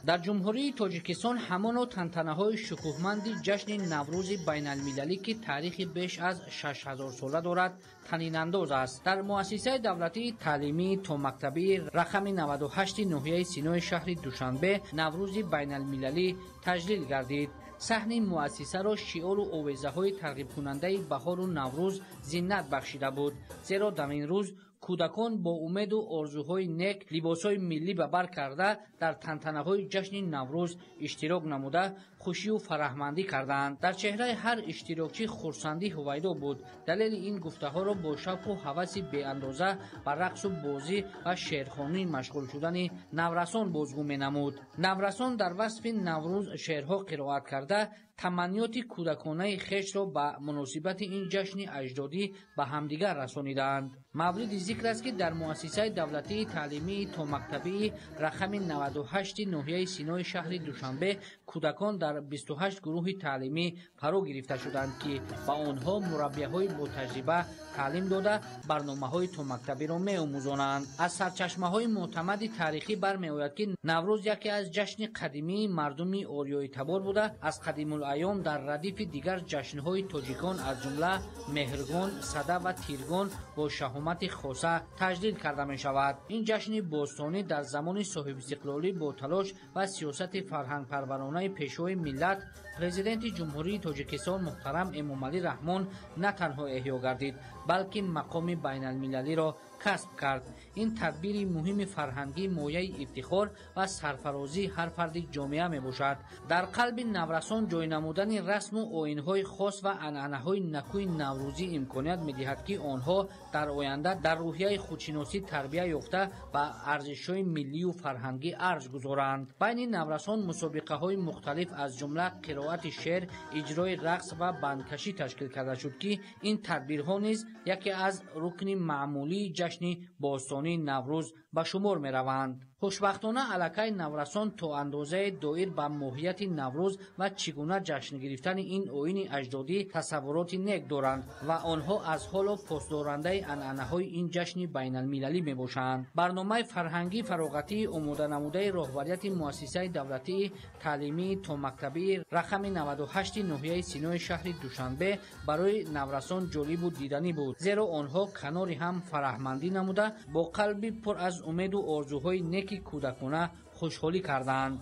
Дар Ҷумҳурии Тоҷикистон ҳамоно тантанаҳои шукӯҳманди ҷашни Наврӯзи байналмилалӣ, ки таърихи беш аз 6000 сола дорад, танинандоз аст. Дар муассисаи давлатии таълимии томактабии рақами 98 ноҳияи Синои шаҳри Душанбе Наврӯзи байналмилалӣ таҷлил гардид. Саҳни муассисаро шиору овезаҳои тарғибкунандаи баҳору Наврӯз зинат бахшида буд, зеро дар ин рӯз кӯдакон бо умеду орзуҳои нек либосҳои миллӣ ба бар карда дар тантанаҳои ҷашни Наврӯз иштирок намуда хушию фараҳмандӣ карданд. Дар чеҳраи ҳар иштирокчӣ хурсандӣ ҳувайдо буд. Далели ин гуфтаҳоро бо шавқу ҳаваси беандоза ба рақсу бозӣ ва шеърхонӣ машғул шудани наврасон бозгӯ менамуд. Наврасон дар васфи Наврӯз шеърҳо қироат карда таманниёти кӯдаконаи хешро ба муносибати ин ҷашни аҷдодӣ ба ҳамдигар расонидаанд. Мавриди зикр аст, ки дар муассисаи давлатии таълимии томактабии рақами 98 ноҳияи Синои шаҳри Душанбе кӯдакон дар 28 гурӯҳи таълимӣ фаро гирифта шуданд, ки ба онҳо мураббияҳои ботаҷриба таълим дода барномаҳои томактабиро меомӯзонанд. Аз сарчашмаҳои мӯътамади таърихӣ бармеояд, ки Наврӯз яке аз ҷашни қадимии мардуми ориёитабор буда, аз қадимулайём дар радифи дигар ҷашнҳои тоҷикон аз ҷумла Меҳргон, Сада ва Тиргон бо шаҳомати хоса таҷлил карда мешавад. Ин ҷашни бостонӣ дар замони соҳибистиқлолӣ бо талош ва сиёсати фарҳангпарваронаи Пешвои миллат, Президенти Ҷумҳурии Тоҷикистон муҳтарам Эмомалӣ Раҳмон на танҳо эҳё гардид, балки мақоми байналмилалиро касб кард. Ин тадбири муҳими фарҳангӣ мояи ифтихор ва сарфарозии ҳар фарди ҷомеа мебошад. Дар қалби наврасон ҷой намудани расму оинҳои хос ва анъанаҳои накӯи наврӯзӣ имконият медиҳад, ки онҳо дар оянда дар рӯҳияи худшиносӣ тарбия ёфта ба арзишҳои миллию фарҳангӣ арҷ гузоранд. Байни наврасон мусобиқаҳои мухталиф аз ҷумла қироати шеър, иҷрои рақс ва бандкашӣ ташкил карда шуд, ки ин тадбирҳо низ яке аз рукни маъмулии ҷашни бостонии Наврӯз ба шумор мераванд. Хушбахтона аллакай наврасон то андозае доир ба моҳияти Наврӯз ва чӣ гуна ҷашн гирифтани ин оини аҷдодӣ тасаввуроти нек доранд ва онҳо аз ҳоло посдорандаи анъанаҳои ин ҷашни байналмилалӣ мебошанд. Барномаи фарҳангӣ фароғатии омоданамудаи роҳбарияти муассисаи давлатии таълимии томактабии рақами 98 ноҳияи Синои шаҳри Душанбе барои наврасон ҷолибу диданӣ буд, зеро онҳо канори ҳам фараҳмандӣ намуда бо қалби пур аз умеду орзуҳои неки кӯдакона хушҳолӣ карданд.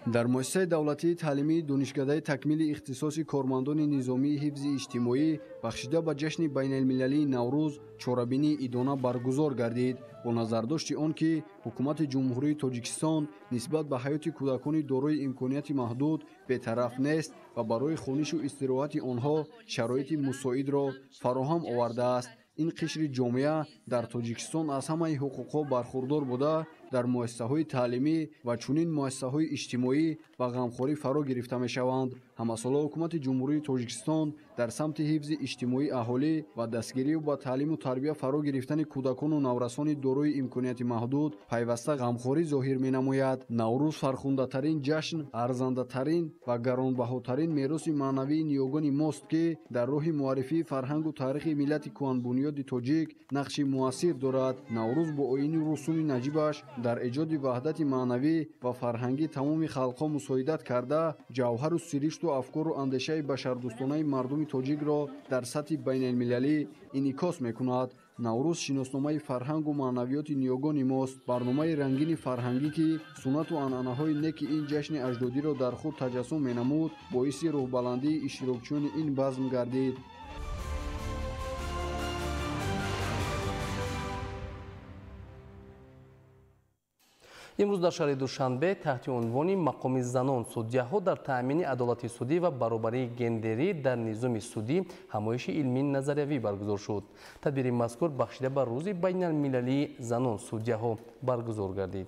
Дар муассисаи давлатии таълимии донишкадаи такмили ихтисоси кормандони низомии ҳифзи иҷтимоӣ бахшида ба ҷашни байналмилалии Наврӯз чорабинии идона баргузор гардид. Бо назардошти он ки ҳукумати Ҷумҳурии Тоҷикистон нисбат ба ҳаёти кӯдакони дорои имконияти маҳдуд бетараф нест ва барои хонишу истироҳати онҳо шароити мусоидро фароҳам овардааст. Ин қишри ҷомеа дар Тоҷикистон аз ҳамаи ҳуқуқҳо бархурдор буда, дар муассисаҳои таълимӣ ва чунин муассисаҳои иҷтимоӣ ба ғамхорӣ фаро гирифта мешаванд. Ҳамасола ҳукумати Ҷумҳурии Тоҷикистон дар самти ҳифзи иҷтимоии аҳолӣ ва дастгирию ба таълиму тарбия фаро гирифтани кӯдакону наврасони дорои имконияти маҳдуд пайваста ғамхорӣ зоҳир менамояд. Наврӯз фархундатарин ҷашн, арзандатарин ва гаронбаҳотарин мероси маънавии ниёгони мост, ки дар роҳи муаррифии фарҳангу таърихи миллати кӯҳанбунёди тоҷик нақши муассир дорад. Наврӯз бо оину русуми наҷибаш дар эҷоди ваҳдати маънавӣ ва фарҳангӣ тамоми халқҳо мусоидат карда, ҷавҳару сиришту афкору андешаи башардӯстонаи мардуми тоҷикро дар сатҳи байналмилалӣ инъикос мекунад. Наврӯз шиносномаи фарҳангу маънавиёти ниёгони мост. Барномаи рангини фарҳангӣ, ки суннату анъанаҳои неки ин ҷашни аҷдодиро дар худ таҷассум менамуд, боиси рӯҳбаландии иштирокчиёни ин базм гардид. Имрӯз дар шаҳри Душанбе таҳти унвони мақоми занон судяҳо дар таъмини адолати судӣ ва баробарии гендерӣ дар низоми судӣ ҳамоиши илмии назариявӣ баргузор шуд. Тадбири мазкур бахшида ба рӯзи байналмилалии занон судяҳо баргузор гардид.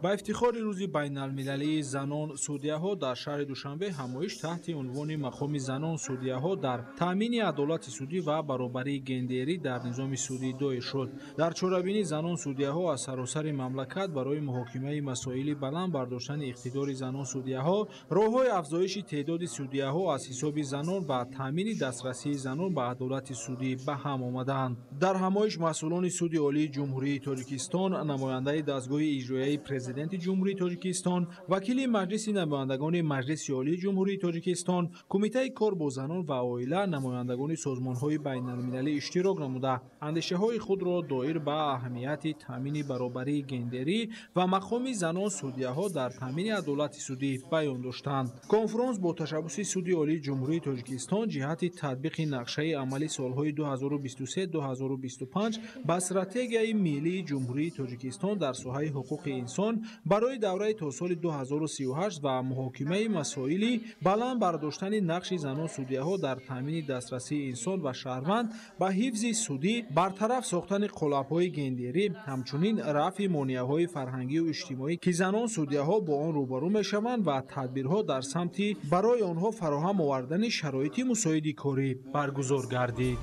Ба ифтихори рӯзи байналмилалии занон судяҳо дар шаҳри Душанбе ҳамоиш таҳти унвони мақоми занон судяҳо дар таъмини адолати судӣ ва баробарии гендерӣ дар низоми судӣ доир шуд. Дар чорабинӣ занон судяҳо аз саросари мамлакат барои муҳокимаи масоили баланд бардоштани иқтидори занон судяҳо, роҳҳои афзоиши теъдоди судяҳо аз ҳисоби занон ва таъмини дастрасии занон ба адолати судӣ ба ҳам омадаанд. Дар ҳамоиш масъулони Суди Олии Ҷумҳурии Тоҷикистон, намояндаи дастгоҳи иҷроияи Президенти Ҷумҳурии Тоҷикистон, вакили Маҷлиси намояндагони Маҷлиси Олии Ҷумҳурии Тоҷикистон, Кумитаи кор бо занон ва оила, намояндагони созмонҳои байналмилалӣ иштирок намуда, андешаҳои худро доир ба аҳамияти таъмини баробарии гендерӣ ва мақоми занон судяҳо дар таъмини адолати судӣ баён доштанд. Конфронс бо ташаббуси Суди Олии Ҷумҳурии Тоҷикистон ҷиҳати татбиқи нақшаи амали солҳои 2023-2025 ба стратегияи миллии Ҷумҳурии Тоҷикистон дар соҳаи ҳуқуқи инсон барои давраи то соли 2038 ва муҳокимаи масоили баланд бардоштани нақши занон судяҳо дар таъмини дастрасии инсон ва шаҳрванд ба ҳифзи судӣ, бартараф сохтани қолабҳои гендерӣ, ҳамчунин рафъи монеаҳои фарҳангию иҷтимоӣ, ки занон судяҳо бо он рӯбарӯ мешаванд ва тадбирҳо дар самти барои онҳо фароҳам овардани шароити мусоиди корӣ баргузор гардид.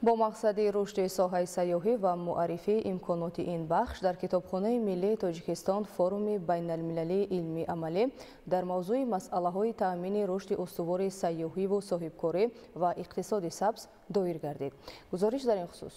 Бо мақсади рушди соҳаи сайёҳӣ ва муаррифии имконоти ин бахш дар Китобхонаи миллии Тоҷикистон форуми байналмилалии илмии амалӣ дар мавзӯи масъалаҳои таъмини рушди устувори сайёҳиву соҳибкорӣ ва иқтисоди сабз доир гардид. Гузориш дар ин хусус.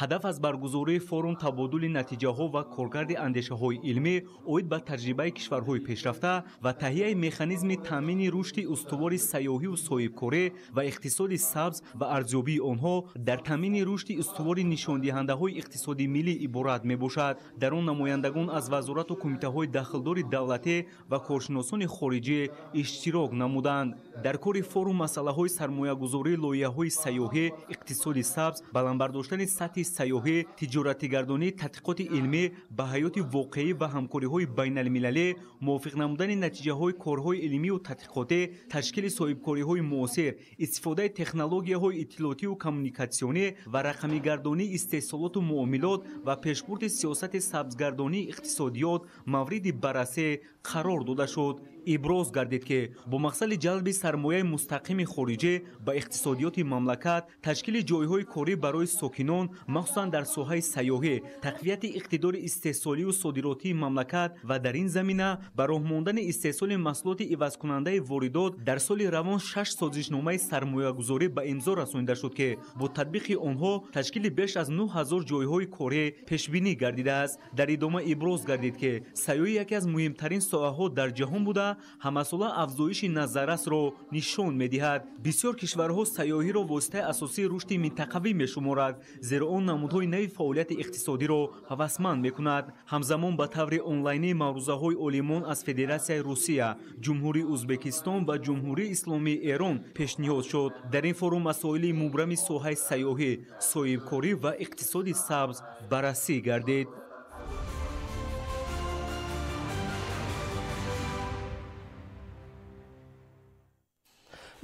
Ҳадаф аз баргузории форум табодули натиҷаҳо ва коркарди андешаҳои илмӣ оид ба таҷрибаи кишварҳои пешрафта ва таҳияи механизми таъмини рушди устувори сайёҳиву соҳибкорӣ ва иқтисоди сабз ва арзёбии онҳо дар таъмини рушди устувори нишондиҳандаҳои иқтисоди миллӣ иборат мебошад. Дар он намояндагон аз вазорату кумитаҳои дахлдори давлатӣ ва коршиносони хориҷӣ иштирок намуданд. Дар кори форум масъалаҳои сармоягузории лоиҳаҳои сайёҳӣ, иқтисоди сабз, баланд бардоштани сатҳи сайёҳӣ, тиҷоратигардонӣ, тадқиқоти илмӣ ба ҳаёти воқеӣ ва ҳамкориҳои байналмилалӣ, мувофиқ намудани натиҷаҳои корҳои илмию тадқиқотӣ, ташкили соҳибкориҳои муосир, истифодаи технологияҳои иттилоотиву коммуникатсионӣ ва рақамигардонии истеҳсолоту муомилот ва пешбурди сиёсати сабзгардонии иқтисодиёт мавриди баррасӣ қарор дода шуд. Иброз гардид, ки бо мақсади ҷалби сармояи мустақими хориҷӣ ба иқтисодиёти мамлакат, ташкили ҷойҳои корӣ барои сокинон махсусан дар соҳаи сайёҳӣ, тақвияти иқтидори истеҳсолию содиротии мамлакат ва дар ин замина ба роҳ мондани истеҳсоли маҳсулоти ивазкунандаи воридот дар соли равон 6 созишномаи сармоягузорӣ ба имзо расонида шуд, ки бо татбиқи онҳо ташкили беш аз 9000 ҷойҳои корӣ пешбинӣ гардидааст. Дар идома иброз гардид, ки сайёҳӣ яке аз муҳимтарин соҳаҳо дар ҷаҳон буда, ҳамасола афзоиши назаррасро нишон медиҳад. Бисёр кишварҳо сайёҳиро воситаи асосии рушди минтақавӣ мешуморад, зеро он намудҳои нави фаъолияти иқтисодиро ҳавасманд мекунад. Ҳамзамон ба таври онлайнӣ маърузаҳои олимон аз Федератсияи Русия, Ҷумҳурии Ӯзбекистон ва Ҷумҳурии Исломии Эрон пешниҳод шуд. Дар ин форум масоили мубрами соҳаи сайёҳӣ, соҳибкорӣ ва иқтисоди сабз баррасӣ гардид.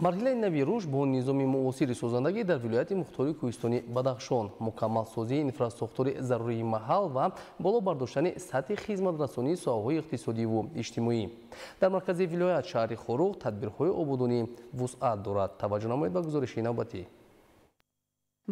Марҳилаи нави рушд бо низоми муосири созандагӣ дар вилояти мухтори кӯҳистони Бадахшон, мукаммалсозии инфрасохтори зарурии маҳал ва боло бардоштани сатҳи хизматрасонии соҳаҳои иқтисодиву иҷтимоӣ. Дар маркази вилоят шаҳри Хоруғ тадбирҳои ободонӣ вусъат дорад. Таваҷҷӯҳ намоед ба гузориши навбатӣ.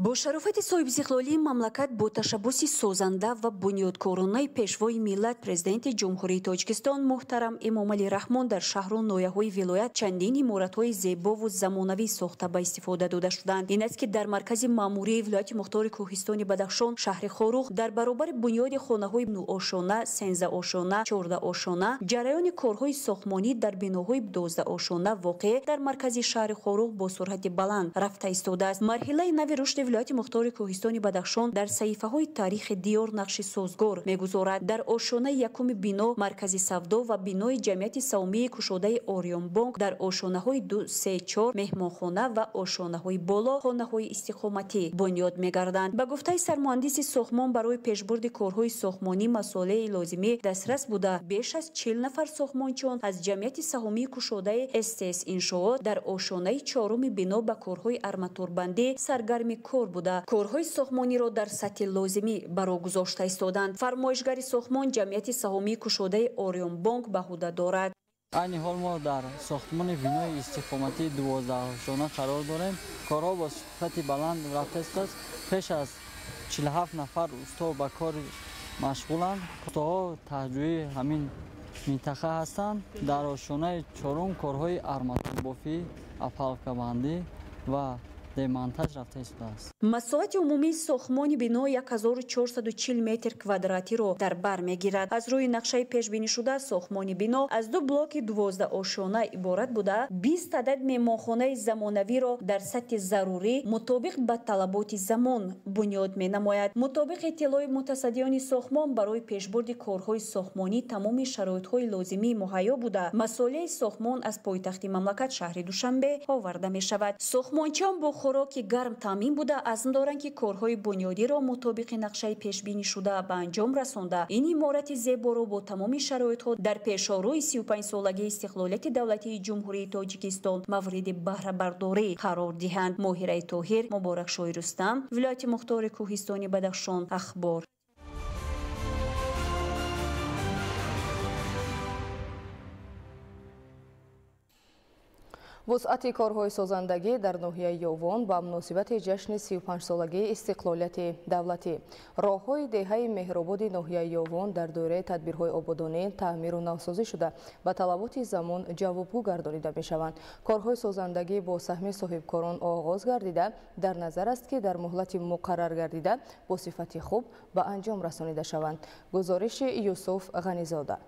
Бо шарофати соҳибистиқлолии мамлакат, бо ташаббуси созанда ва бунёдкоронаи пешвои миллат, президенти Ҷумҳурии Тоҷикистон муҳтарам Эмомалӣ Раҳмон, дар шаҳру ноҳияҳои вилоят чандин иморатҳои зебову замонавӣ сохта ба истифода дода шуданд. Ин аст, ки дар маркази маъмурии вилояти мухтори кӯҳистони Бадахшон, шаҳри Хоруғ, дар баробари бунёди хонаҳои нӯошона, сенздаошона, чордаошона, ҷараёни корҳои сохтмонӣ дар биноҳои 12-ошона воқеъ дар маркази шаҳри Хоруғ бо суръати баланд рафта истодааст. Марҳилаи нави рушди вилояти мухтори кӯҳистони Бадахшон дар саҳифаҳои таърихи диёр нақши созгор мегузорад. Дар ошонаи якуми бино маркази савдо ва бинои ҷамъияти савмии кушодаи Ориёнбонк, дар ошонаҳои 2, 3, 4 меҳмонхона ва ошонаҳои боло хонаҳои истиқоматӣ бунёд мегарданд. Ба гуфтаи сармуҳандиси сохтмон, барои пешбурди корҳои сохтмонӣ масолеи лозимӣ дастрас буда, беш аз 40 нафар сохтмончиён аз ҷамъияти саҳомии кушодаи СТС Иншоот дар ошонаи чоруми бино ба корҳои арматурбандӣ саргарми кор буда, корҳои сохтмониро дар сатҳи лозимӣ ба роҳ гузошта истоданд. Фармоишгари сохтмон ҷамъияти саҳомии кушодаи Ориёнбонк ба ҳуда дорад. Айни ҳол мо дар сохтмони бинои истиқоматии 12-ошона қарор дорем. Корҳо бо сифати баланд рафта истодааст. Пеш аз 47 нафар усто ба кор машғуланд. Устоҳо таҳҷӯи ҳамин минтақа ҳастанд. Дар ошонаи чорум корҳои арматурбофӣ, апалкабандӣ ва демонтаж рафта истодааст. Масоҳати умумии сохтмони бино 1440 метр квадратиро дар бар мегирад. Аз рӯи нақшаи пешбинишуда сохтмони бино аз ду блоки 12-ошона иборат буда, 20 адад меҳмонхонаи замонавиро дар сатҳи зарурӣ мутобиқ ба талаботи замон бунёд менамояд. Мутобиқи иттилои мутасаддиёни сохтмон, барои пешбурди корҳои сохтмонӣ тамоми шароитҳои лозимӣ муҳайё буда, масолеи сохтмон аз пойтахти мамлакат шаҳри Душанбе оварда мешавад. Сохтмончиён бо хӯроки гарм таъмин буда, азм доранд, ки корҳои бунёдиро мутобиқи нақшаи пешбинишуда ба анҷом расонда, ин иморати зеборо бо тамоми шароитҳо дар пешорӯи 35-солагии истиқлолияти давлатии Ҷумҳурии Тоҷикистон мавриди баҳрабардорӣ қарор диҳанд. Моҳираи Тоҳир, Муборакшоҳи Рустам, вилояти мухтори кӯҳистони Бадахшон, Ахбор. Вусъати корҳои созандагӣ дар ноҳияи Ёвон ба муносибати ҷашни 35-солагии истиқлолияти давлатӣ. Роҳҳои деҳаи Меҳрободи ноҳияи Ёвон дар доираи тадбирҳои ободонӣ таъмиру навсозӣ шуда, ба талаботи замон ҷавобгӯ гардонида мешаванд. Корҳои созандагӣ бо саҳми соҳибкорон оғоз гардида, дар назар аст, ки дар муҳлати муқаррар гардида бо сифати хуб ба анҷом расонида шаванд. Гузориши Юсуф Ғанизода.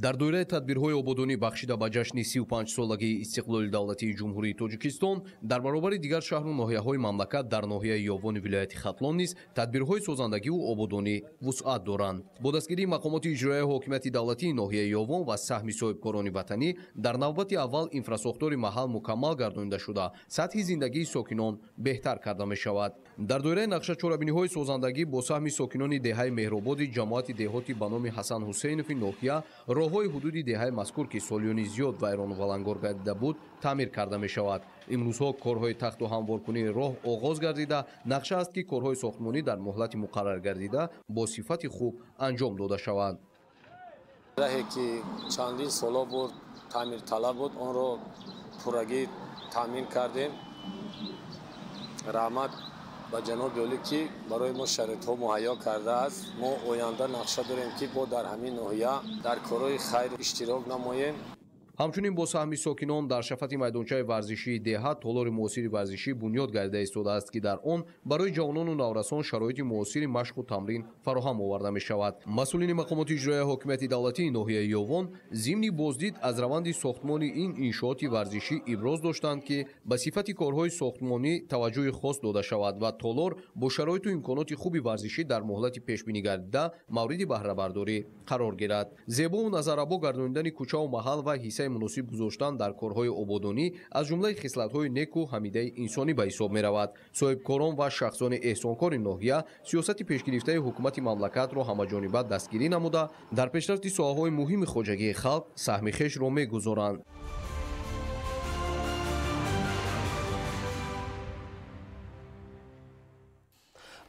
Дар доираи тадбирҳои ободонӣ бахшида ба ҷашни 35-солагии истиқлоли давлатии Ҷумҳурии Тоҷикистон дар баробари дигар шаҳру ноҳияҳои мамлакат дар ноҳияи Ёвони вилояти Хатлон низ тадбирҳои созандагиву ободонӣ вусъат доранд. Бо дастгирии мақомоти иҷроияи ҳокимияти давлатии ноҳияи Ёвон ва саҳми соҳибкорони ватанӣ дар навбати аввал инфрасохтори маҳал мукаммал гардонида шуда, сатҳи зиндагии сокинон беҳтар карда мешавад. Дар доираи нақша чорабиниҳои созандагӣ бо саҳми сокинони деҳаи Меҳрободи ҷамоати деҳоти ба номи Ҳасан Ҳусейнови ноҳия роҳҳои ҳудуди деҳаи мазкур, ки солиёни зиёд вайрону валангор гардида буд, таъмир карда мешавад. Имрӯзҳо корҳои тахту ҳамворкунии роҳ оғоз гардида, нақша аст, ки корҳои сохтмонӣ дар муҳлати муқаррар гардида бо сифати хуб анҷом дода шаванд. Раҳе ки чандин солҳо буд таъмирталаб буд, онро пуррагӣ таъмин кардем. Раҳмат Ба ҷаноби олӣ, ки барои мо шароитҳо муҳайё кардааст. Мо оянда нақша дорем, ки бо дар ҳамин ноҳия дар корҳои хайр иштирок намоем. Ҳамчунин бо саҳми сокинон дар шафати майдончаи варзишии деҳа толори муосири варзишӣ бунёд гардида истодааст, ки дар он барои ҷавонону наврасон шароити муосири машқу тамрин фароҳам оварда мешавад. Масъулини мақомоти иҷроияи ҳокимияти давлатии ноҳияи Ёвон зимни боздид аз раванди сохтмони ин иншооти варзишӣ иброз доштанд, ки ба сифати корҳои сохтмонӣ таваҷҷӯҳи хос дода шавад ва толор бо шароиту имконоти хуби варзишӣ дар муҳлати пешбинӣ гардида мавриди баҳрабардорӣ қарор гирад. Зебову назаррабо гардонидани кӯчаву маҳал ва ҳиссаи муносиб гузоштан дар корҳои ободонӣ аз ҷумлаи хислатҳои неку ҳамидаи инсонӣ ба ҳисоб меравад. Соҳибкорон ва шахсони эҳсонкори ноҳия сиёсати пешгирифтаи ҳукумати мамлакатро ҳамаҷониба дастгирӣ намуда, дар пешрафти соҳаҳои муҳими хоҷагии халқ саҳми хешро мегузоранд.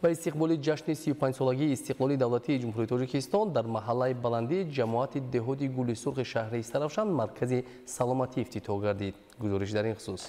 Ба истиқболи ҷашни 35-солагии истиқлоли давлатии Ҷумҳурии Тоҷикистон дар маҳаллаи баландии ҷамоати деҳоти Гули Сурхи шаҳри Истаравшан маркази саломатӣ ифтитоҳ гардид. Гузориш дар ин хусус.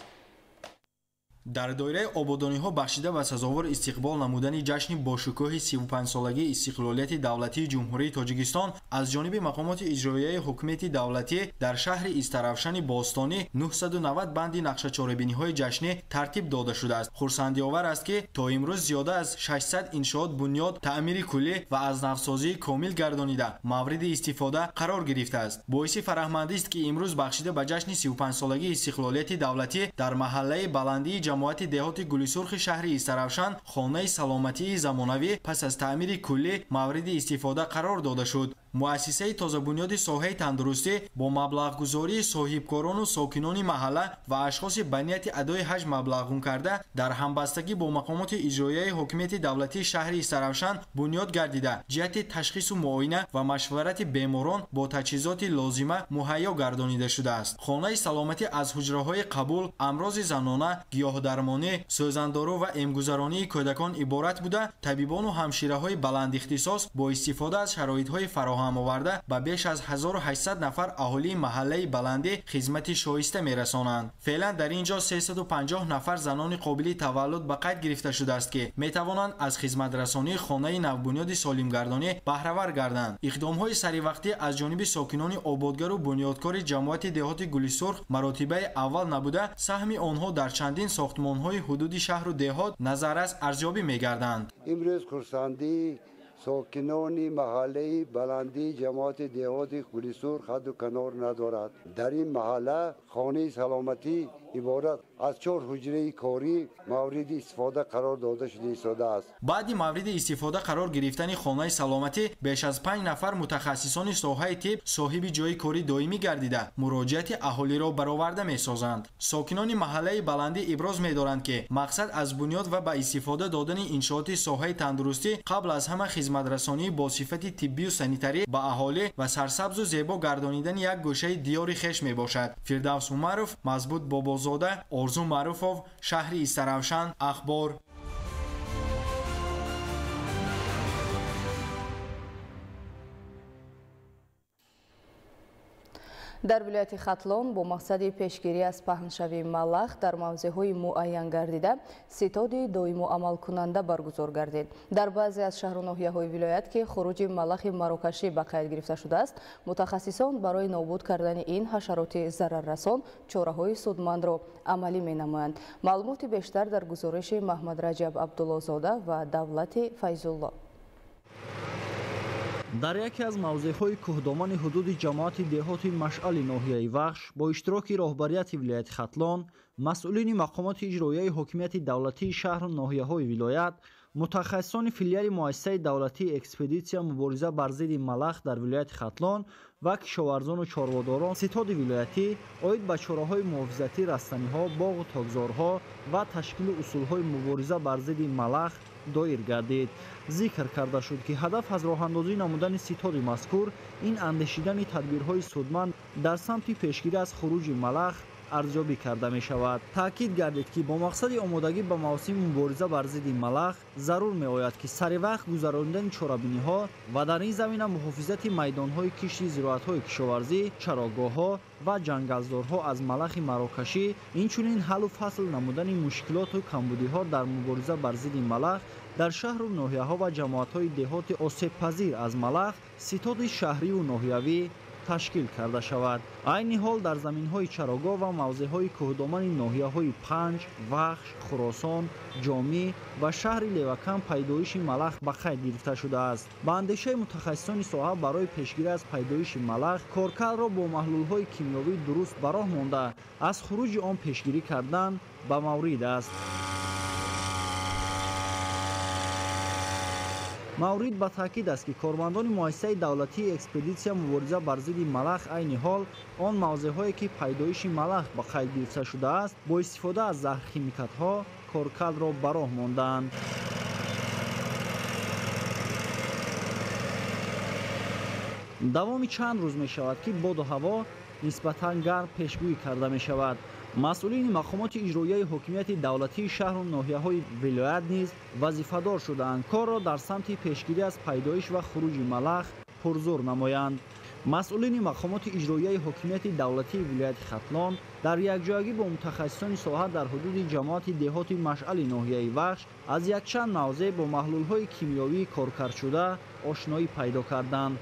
Дар доираи ободониҳо бахшида ба сазовор истиқбол намудани ҷашни бошукӯҳи 35-солагии истиқлолияти давлатии Ҷумҳурии Тоҷикистон аз ҷониби мақомоти иҷроияи ҳукумати давлатӣ дар шаҳри Истаравшани бостонӣ 990 банди нақшачорабиниҳои ҷашнӣ тартиб дода шудааст. Хурсандиовар аст, ки то имрӯз зиёда аз 600 иншоот бунёд, таъмири куллӣ ва аз навсозии комил гардонида мавриди истифода қарор гирифтааст. Боиси фараҳмандист, ки имрӯз бахшида ба ҷашни 35-солагии истиқлолияти давлатӣ дар маҳаллаи баландии ҷамоати деҳоти Гулисурхи шаҳри Истаравшан хонаи саломатии замонавӣ пас аз таъмири куллӣ мавриди истифода қарор дода шуд. Муассисаи тозабунёди соҳаи тандурустӣ бо маблағгузории соҳибкорону сокинони маҳалла ва ашхоси ба нияти адои ҳаҷ маблағгун карда дар ҳамбастагӣ бо мақомоти иҷроияи ҳокимияти давлатии шаҳри Истаравшан бунёд гардида, ҷиҳати ташхису муоина ва машварати беморон бо таҷҳизоти лозима муҳайё гардонида шудааст. Хонаи саломатӣ аз ҳуҷраҳои қабул, амрози занона, гиёҳдармонӣ, сӯзандору ва эмгузаронии кӯдакон иборат буда, табибону ҳамшираҳои баландихтисос бо истифода аз шароитҳои фароҳам оварда ба беш аз 1800 нафар аҳолии маҳаллаи баландӣ хизмати шоиста мерасонанд. Феълан дар ин ҷо 350 нафар занони қобили таваллуд ба қайд гирифта шудааст, ки метавонанд аз хизматрасонии хонаи навбунёди солимгардонӣ баҳравар гарданд. Иқдомҳои саривақтӣ аз ҷониби сокинони ободгару бунёдкори ҷамоати деҳоти Гулисурх маротибаи аввал набуда, саҳми онҳо дар чандин сохтмонҳои ҳудуди шаҳру деҳот назаррас арзёбӣ мегарданд. Имрӯз хурсандии сокинони маҳаллаи баландии ҷамоати деҳоти Гулисурх ҳадду канор надорад. Дар ин маҳалла хонаи саломатӣ иборат аз 4 ҳуҷраи корӣ мавриди истифода қарор дода шуда истодааст. Баъди мавриди истифода қарор гирифтани хонаи саломатӣ беш аз 5 нафар мутахассисони соҳаи тиб соҳиби ҷойи кори доимӣ гардида, муроҷиати аҳолиро бароварда месозанд. Сокинони маҳаллаи баландӣ иброз медоранд, ки мақсад аз бунёд ва ба истифода додани иншооти соҳаи тандурустӣ қабл аз ҳама хизматрасонии бо сифати тиббию санитарӣ ба аҳолӣ ва сарсабзу зебо гардонидани як гӯшаи диёри хеш мебошад. Фирдавс Умаров, Мазбут Бобозода, Орзу Маъруфов, шаҳри Истаравшан, Ахбор. Дар вилояти Хатлон бо мақсади пешгирӣ аз паҳншавии малах дар мавзеъҳои муайян гардида ситоди доиму амалкунанда баргузор гардид. Дар баъзе аз шаҳру ноҳияҳои вилоят, ки хуруҷи малахи марокашӣ ба қайд гирифта шудааст, мутахассисон барои нобуд кардани ин ҳашароти зараррасон чораҳои судмандро амалӣ менамоянд. Маълумоти бештар дар гузориши Маҳмадраҷаб Абдуллозода ва Давлати Файзулло. Дар яке аз мавзеъҳои кӯҳдомани ҳудуди ҷамоати деҳоти Машъали ноҳияи Вахш бо иштироки роҳбарияти вилояти Хатлон, масъулини мақомоти иҷроияи ҳокимияти давлатии шаҳру ноҳияҳои вилоят, мутахассисони филиали муассисаи давлатии экспедитсия мубориза бар зидди малах дар вилояти Хатлон ва кишоварзону чорводорон ситоди вилоятӣ оид ба чораҳои муҳофизатии растаниҳо, боғу токзорҳо ва ташкили усулҳои мубориза бар зидди малах доир гардид. Зикр карда шуд, ки ҳадаф аз роҳандозӣ намудани ситоди мазкур ин андешидани тадбирҳои судманд дар самти пешгирӣ аз хуруҷи малах Арзёбӣ карда мешавад. Таъкид гардид, ки бо мақсади омодагӣ ба мавсими мубориза бар зидди малах зарур меояд, ки сари вақт гузаронидани чорабиниҳо ва дар ин замина муҳофизати майдонҳои кишти зироатҳои кишоварзӣ, чарогоҳҳо ва ҷангалзорҳо аз малахи марокашӣ, инчунин ҳаллу фасл намудани мушкилоту камбудиҳо дар мубориза бар зидди малах дар шаҳру ноҳияҳо ва ҷамоатҳои деҳоти осебпазир аз малах ситоди шаҳриву ноҳиявӣ ташкил карда шавад. Айни ҳол дар заминҳои чарогоҳ ва мавзеъҳои кӯҳдомани ноҳияҳои Панҷ, Вахш, Хуросон, Ҷомӣ ва шаҳри Левакан пайдоиши малах ба қайд гирифта шудааст. Ба андешаи мутахассисони соҳа, барои пешгирӣ аз пайдоиши малах коркардро бо маҳлулҳои кимиёвӣ дуруст ба роҳ монда, аз хуруҷи он пешгирӣ кардан ба маврид аст. Маврид ба таъкид аст, ки кормандони муассисаи давлатии экспедитсия мубориза бар зидди малах айни ҳол он мавзеъҳое, ки пайдоиши малах ба қайд гирифта шудааст, бо истифода аз заҳрхимикатҳо коркардро ба роҳ мондаанд. Давоми чанд рӯз мешавад, ки боду ҳаво нисбатан гарм пешгӯӣ карда мешавад. Масъулини мақомоти иҷроияи ҳокимияти давлатии шаҳру ноҳияҳои вилоят низ вазифадор шудаанд, корро дар самти пешгирӣ аз пайдоиш ва хуруҷи малах пурзур намоянд. Масъулини мақомоти иҷроияи ҳокимияти давлатии вилояти Хатлон дар якҷоягӣ бо мутахассисони соҳа дар ҳудуди ҷамоати деҳоти Машъали ноҳияи Вахш аз якчанд мавзеъ бо маҳлулҳои кимиёвии коркардшуда ошноӣ пайдо карданд.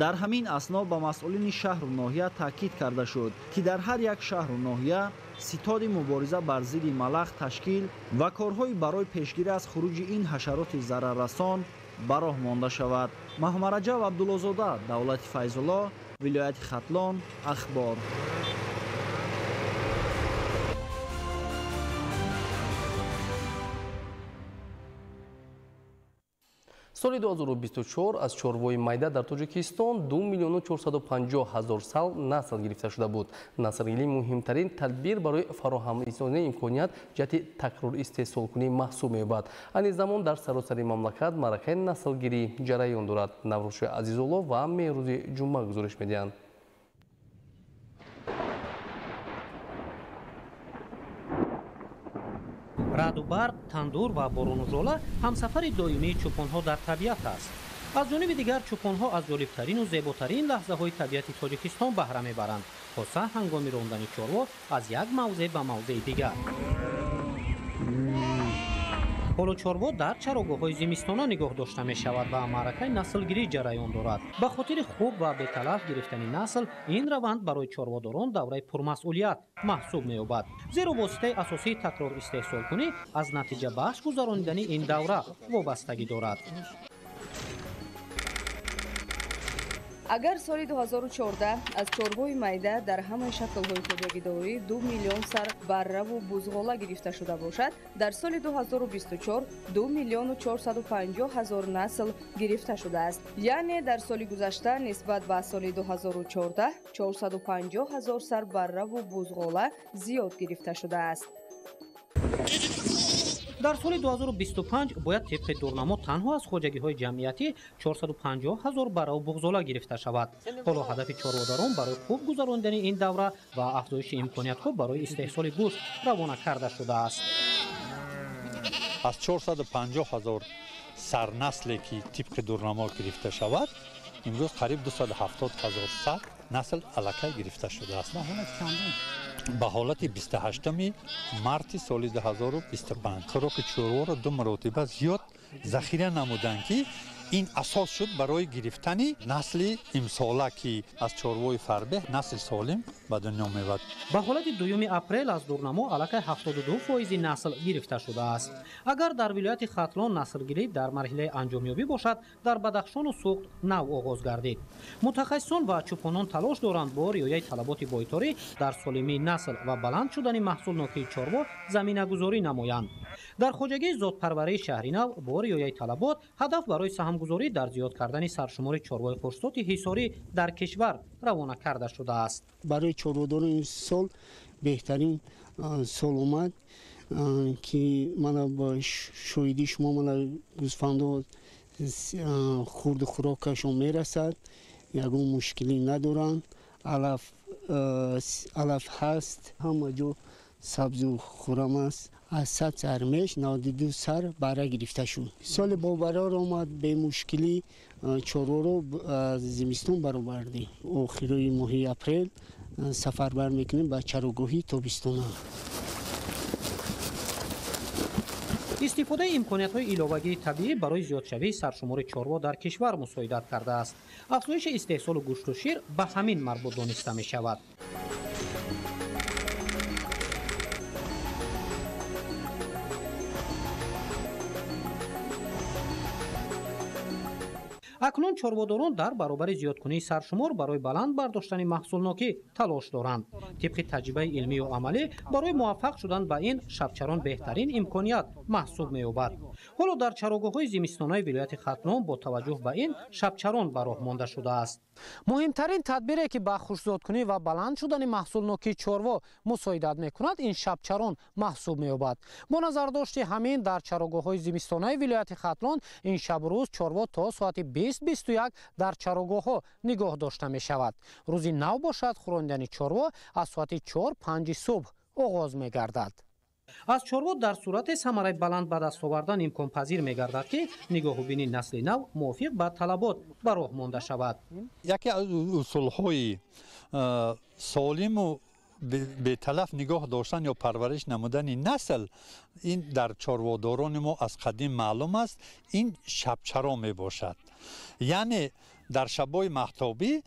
Дар ҳамин асно ба масъулини шаҳру ноҳия таъкид карда шуд, ки дар ҳар як шаҳру ноҳия ситоди мубориза бар зидди малах ташкил ва корҳои барои пешгирӣ аз хуруҷи ин ҳашароти зараррасон ба роҳ монда шавад. Маҳмараҷаб Абдуллозода, Давлати Файзулло, вилояти Хатлон, Ахбор. Соли 2024 аз чорвои майда дар Тоҷикистон 2 миллиону 450 ҳазор сал насл гирифта шуда буд. Наслгирӣ муҳимтарин тадбир барои фароҳамисозии имконият ҷиҳати такрор истеҳсолкунӣ маҳсуб меёбад. Айни замон дар саросари мамлакат маъракаи наслгирӣ ҷараён дорад. Наврӯзшоҳ Азизулло ва Меҳрӯзи Ҷумъа гузориш медиҳанд. Раъду барқ, тандур ва борону жола ҳамсафари доимии чӯпонҳо дар табиат аст. Аз ҷониби дигар, чӯпонҳо аз ҷолибтарину зеботарин лаҳзаҳои табиати Тоҷикистон баҳра мебаранд, хоса ҳангоми рондани чорво аз як мавзеъ ба мавзеи дигар. Ҳоло чорво дар чарогоҳҳои зимистона нигоҳ дошта мешавад ва маъракаи наслгирӣ ҷараён дорад. Ба хотири хуб ва беталаф гирифтани насл, ин раванд барои чорводорон давраи пурмасъулият маҳсуб меёбад. Зеро воситаи асосии такрор истеҳсолкунӣ аз натиҷабахш гузаронидани ин давра вобастагӣ дорад. Агар соли 2014 аз чорвои майда дар ҳамаи шаклҳои хоҷагидорӣ 2 миллион сар барраву бузғола гирифта шуда бошад, дар соли 2024 2 миллиону 450 ҳазор насл гирифта шудааст. Яъне дар соли гузашта нисбат ба соли 2014 450 ҳазор сар барраву бузғола зиёд гирифта шудааст. Дар соли 2025 бояд тибқи дурнамо танҳо аз хоҷагиҳои ҷамъиятӣ 450 ҳазор барраву буғзола гирифта шавад. Ҳоло ҳадафи чорводорон барои хуб гузарондани ин давра ва афзоиши имкониятҳо барои истеҳсоли гӯшт равона карда шудааст. Аз 450 ҳазор сарнасле ки тибқи дурнамо гирифта шавад, имрӯз қариб 270 ҳазор сар насл аллакай гирифта шудааст. Ба ҳолати 28 марти соли 2025 хӯроки чорворо ду маротиба зиёд захира намуданд, ки ин асос шуд барои гирифтани насли имсола, ки аз чорвои фарбеҳ насли солим ба дунё меояд. Ба ҳолати 2 апрел аз дурнамо аллакай 72% насл гирифта шудааст. Агар дар вилояти Хатлон наслгирӣ дар марҳилаи анҷомёбӣ бошад, дар Бадахшону Суғд нав оғоз гардид. Мутахассисон ва чӯпонон талош доранд бо риояи талаботи бойторӣ дар солимии насл ва баланд шудани маҳсулнокии чорво заминагузорӣ намоянд. Дар хоҷагии зодпарварии Шаҳринав бо риояи талабот ҳадаф барои саҳмгузорӣ дар зиёд кардани саршумори чорвои хушзоти ҳисорӣ дар кишвар равона карда шудааст. Барои чорводорон ин сол беҳтарин сол омад, ки мана бо шоҳидии шумо мана гӯсфандо хурду хӯрокашон мерасад, ягон мушкилӣ надоранд, алаф Алаф ҳаст, ҳама ҷо сабзу хуррам аст. Аз 100 сар меш 92 сар бара гирифта шуд. Соли бобарор омад, бемушкилӣ чорворо аз зимистон баровардем. Охирои моҳи апрел сафарбар мекунем ба чарогоҳи тобистона. Истифодаи имкониятҳои иловагии табиӣ барои зиёдшавии саршумори чорво дар кишвар мусоидат кардааст. Афзоиши истеҳсолу гӯшту шир ба ҳамин марбут дониста мешавад. Акнун чорводорон дар баробари зиёдкунии саршумор барои баланд бардоштани маҳсулнокӣ талош доранд. Тибқи таҷрибаи илмию амалӣ барои муваффақ шудан ба ин шабчарон беҳтарин имконият маҳсуб меёбад. Ҳоло дар чарогоҳҳои зимистонаи вилояти Хатлон бо таваҷҷӯҳ ба ин шабчарон ба роҳ монда шудааст. Муҳимтарин тадбире ки ба хушзодкунӣ ва баланд шудани маҳсулнокии чорво мусоидат мекунад, ин шабчарон маҳсуб меёбад. Бо назардошти ҳамин дар чарогоҳҳои зимистонаи вилояти Хатлон ин шабу рӯз чорво то соати 20-21 дар чарогоҳҳо нигоҳ дошта мешавад. Рӯзи нав бошад, хӯрондани чорво аз соати 4-5 субҳ оғоз мегардад. Аз чорво дар сурати самараи баланд ба даст овардан имконпазир мегардад, ки нигоҳубини насли нав мувофиқ ба талабот ба роҳ монда шавад. Яке аз усулҳои солиму беталаф нигоҳ доштан ё парвариш намудани насл ин дар чорводорони мо аз қадим маълум аст, ин шабчаро мебошад. Яъне дар шабҳои маҳтобӣ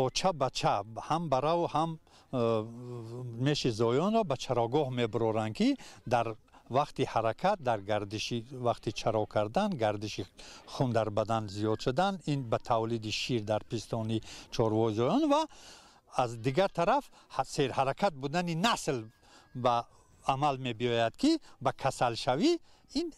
оча бача ҳам бараву ҳам меши зоёнро ба чарогоҳ мебароранд, ки дар вақти ҳаракат, дар гардиши вақти чаро кардан, гардиши хун дар бадан зиёд шудан, ин ба тавлиди шир дар пистони чорвои зоён ва аз дигар тараф серҳаракат будани насл ба амал мебиёяд, ки ба касалшавӣ ин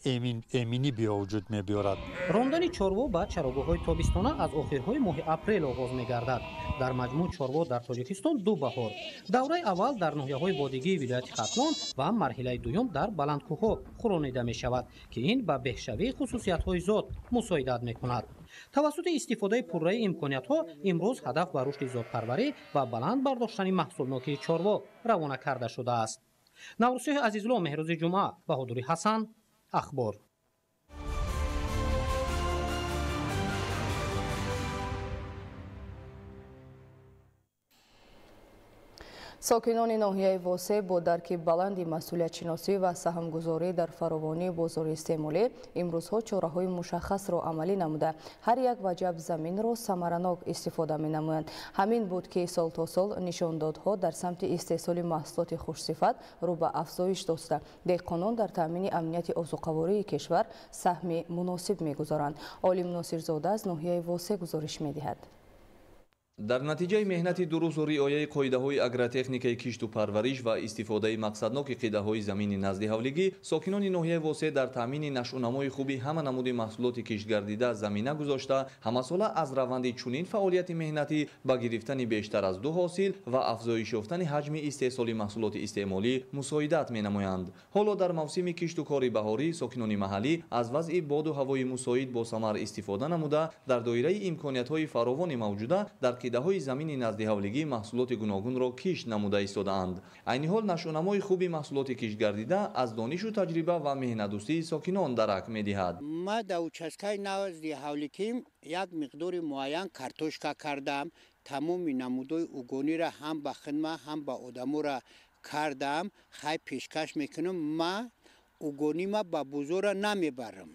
эминӣ бевуҷуд мебиёрад. Рондани чорво ба чарогоҳҳои тобистона аз охирҳои моҳи апрел оғоз мегардад. Дар маҷмӯъ чорво дар Тоҷикистон ду баҳор. Давраи аввал дар ноҳияҳои водигии вилояти Хатлон ва марҳилаи дуюм дар баландкӯҳҳо хӯронида мешавад, ки ин ба беҳшавии хусусиятҳои зот мусоидат мекунад. Тавассути истифодаи пурраи имкониятҳо имрӯз ҳадаф ба рушди зотпарварӣ ва баланд бардоштани маҳсулнокии чорво равона карда шудааст. Наврӯзшоҳи Азизулло, Меҳрӯзи Ҷумъа, Баҳодури Ҳасан, Ахбор. Сокинони ноҳияи Восе бо дарки баланди масъулиятшиносӣ ва саҳмгузорӣ дар фаровонии бозори истеъмолӣ имрӯзҳо чораҳои мушаххасро амалӣ намуда, ҳар як ваҷаб заминро самаранок истифода менамоянд. Ҳамин буд, ки сол то сол нишондодҳо дар самти истеҳсоли маҳсулоти хушсифат рӯ ба афзоиш доста, деҳқонон дар таъмини амнияти озуқавории кишвар саҳми муносиб мегузоранд. Олим Носирзода аз ноҳияи Восе гузориш медиҳад. Дар натиҷаи меҳнати дурусту риояи қоидаҳои агротехникаи кишту парвариш ва истифодаи мақсадноки қидаҳои замини назди ҳавлигӣ, сокинони ноҳияи Восе дар таъмини нашъунамои хуби ҳама намуди маҳсулоти киштгардида замина гузошта, ҳамасола аз раванди чунин фаъолияти меҳнатӣ ба гирифтани бештар аз ду ҳосил ва афзоиш ёфтани ҳаҷми истеҳсоли маҳсулоти истеъмолӣ мусоидат менамоянд. Ҳоло дар мавсими кишту кори баҳорӣ сокинони маҳаллӣ аз вазъи боду ҳавои мусоид бо самар истифода намуда, дар доираи имкониятҳои фаровони мавҷуда дар қидаҳои замини назди ҳавлигӣ маҳсулоти гуногунро кишт намуда истодаанд. Айни ҳол нашъунамои хуби маҳсулоти киштгардида аз донишу таҷриба ва меҳнатдӯстии сокинон дарак медиҳад. Ма дар участкаи назди ҳавликим як миқдори муайян картошка кардам. Тамоми намудои угониро ҳам ба хидма, ҳам ба одаморо кардам. Хай пешкаш мекунам. Ма угонима ба бозора намебарам.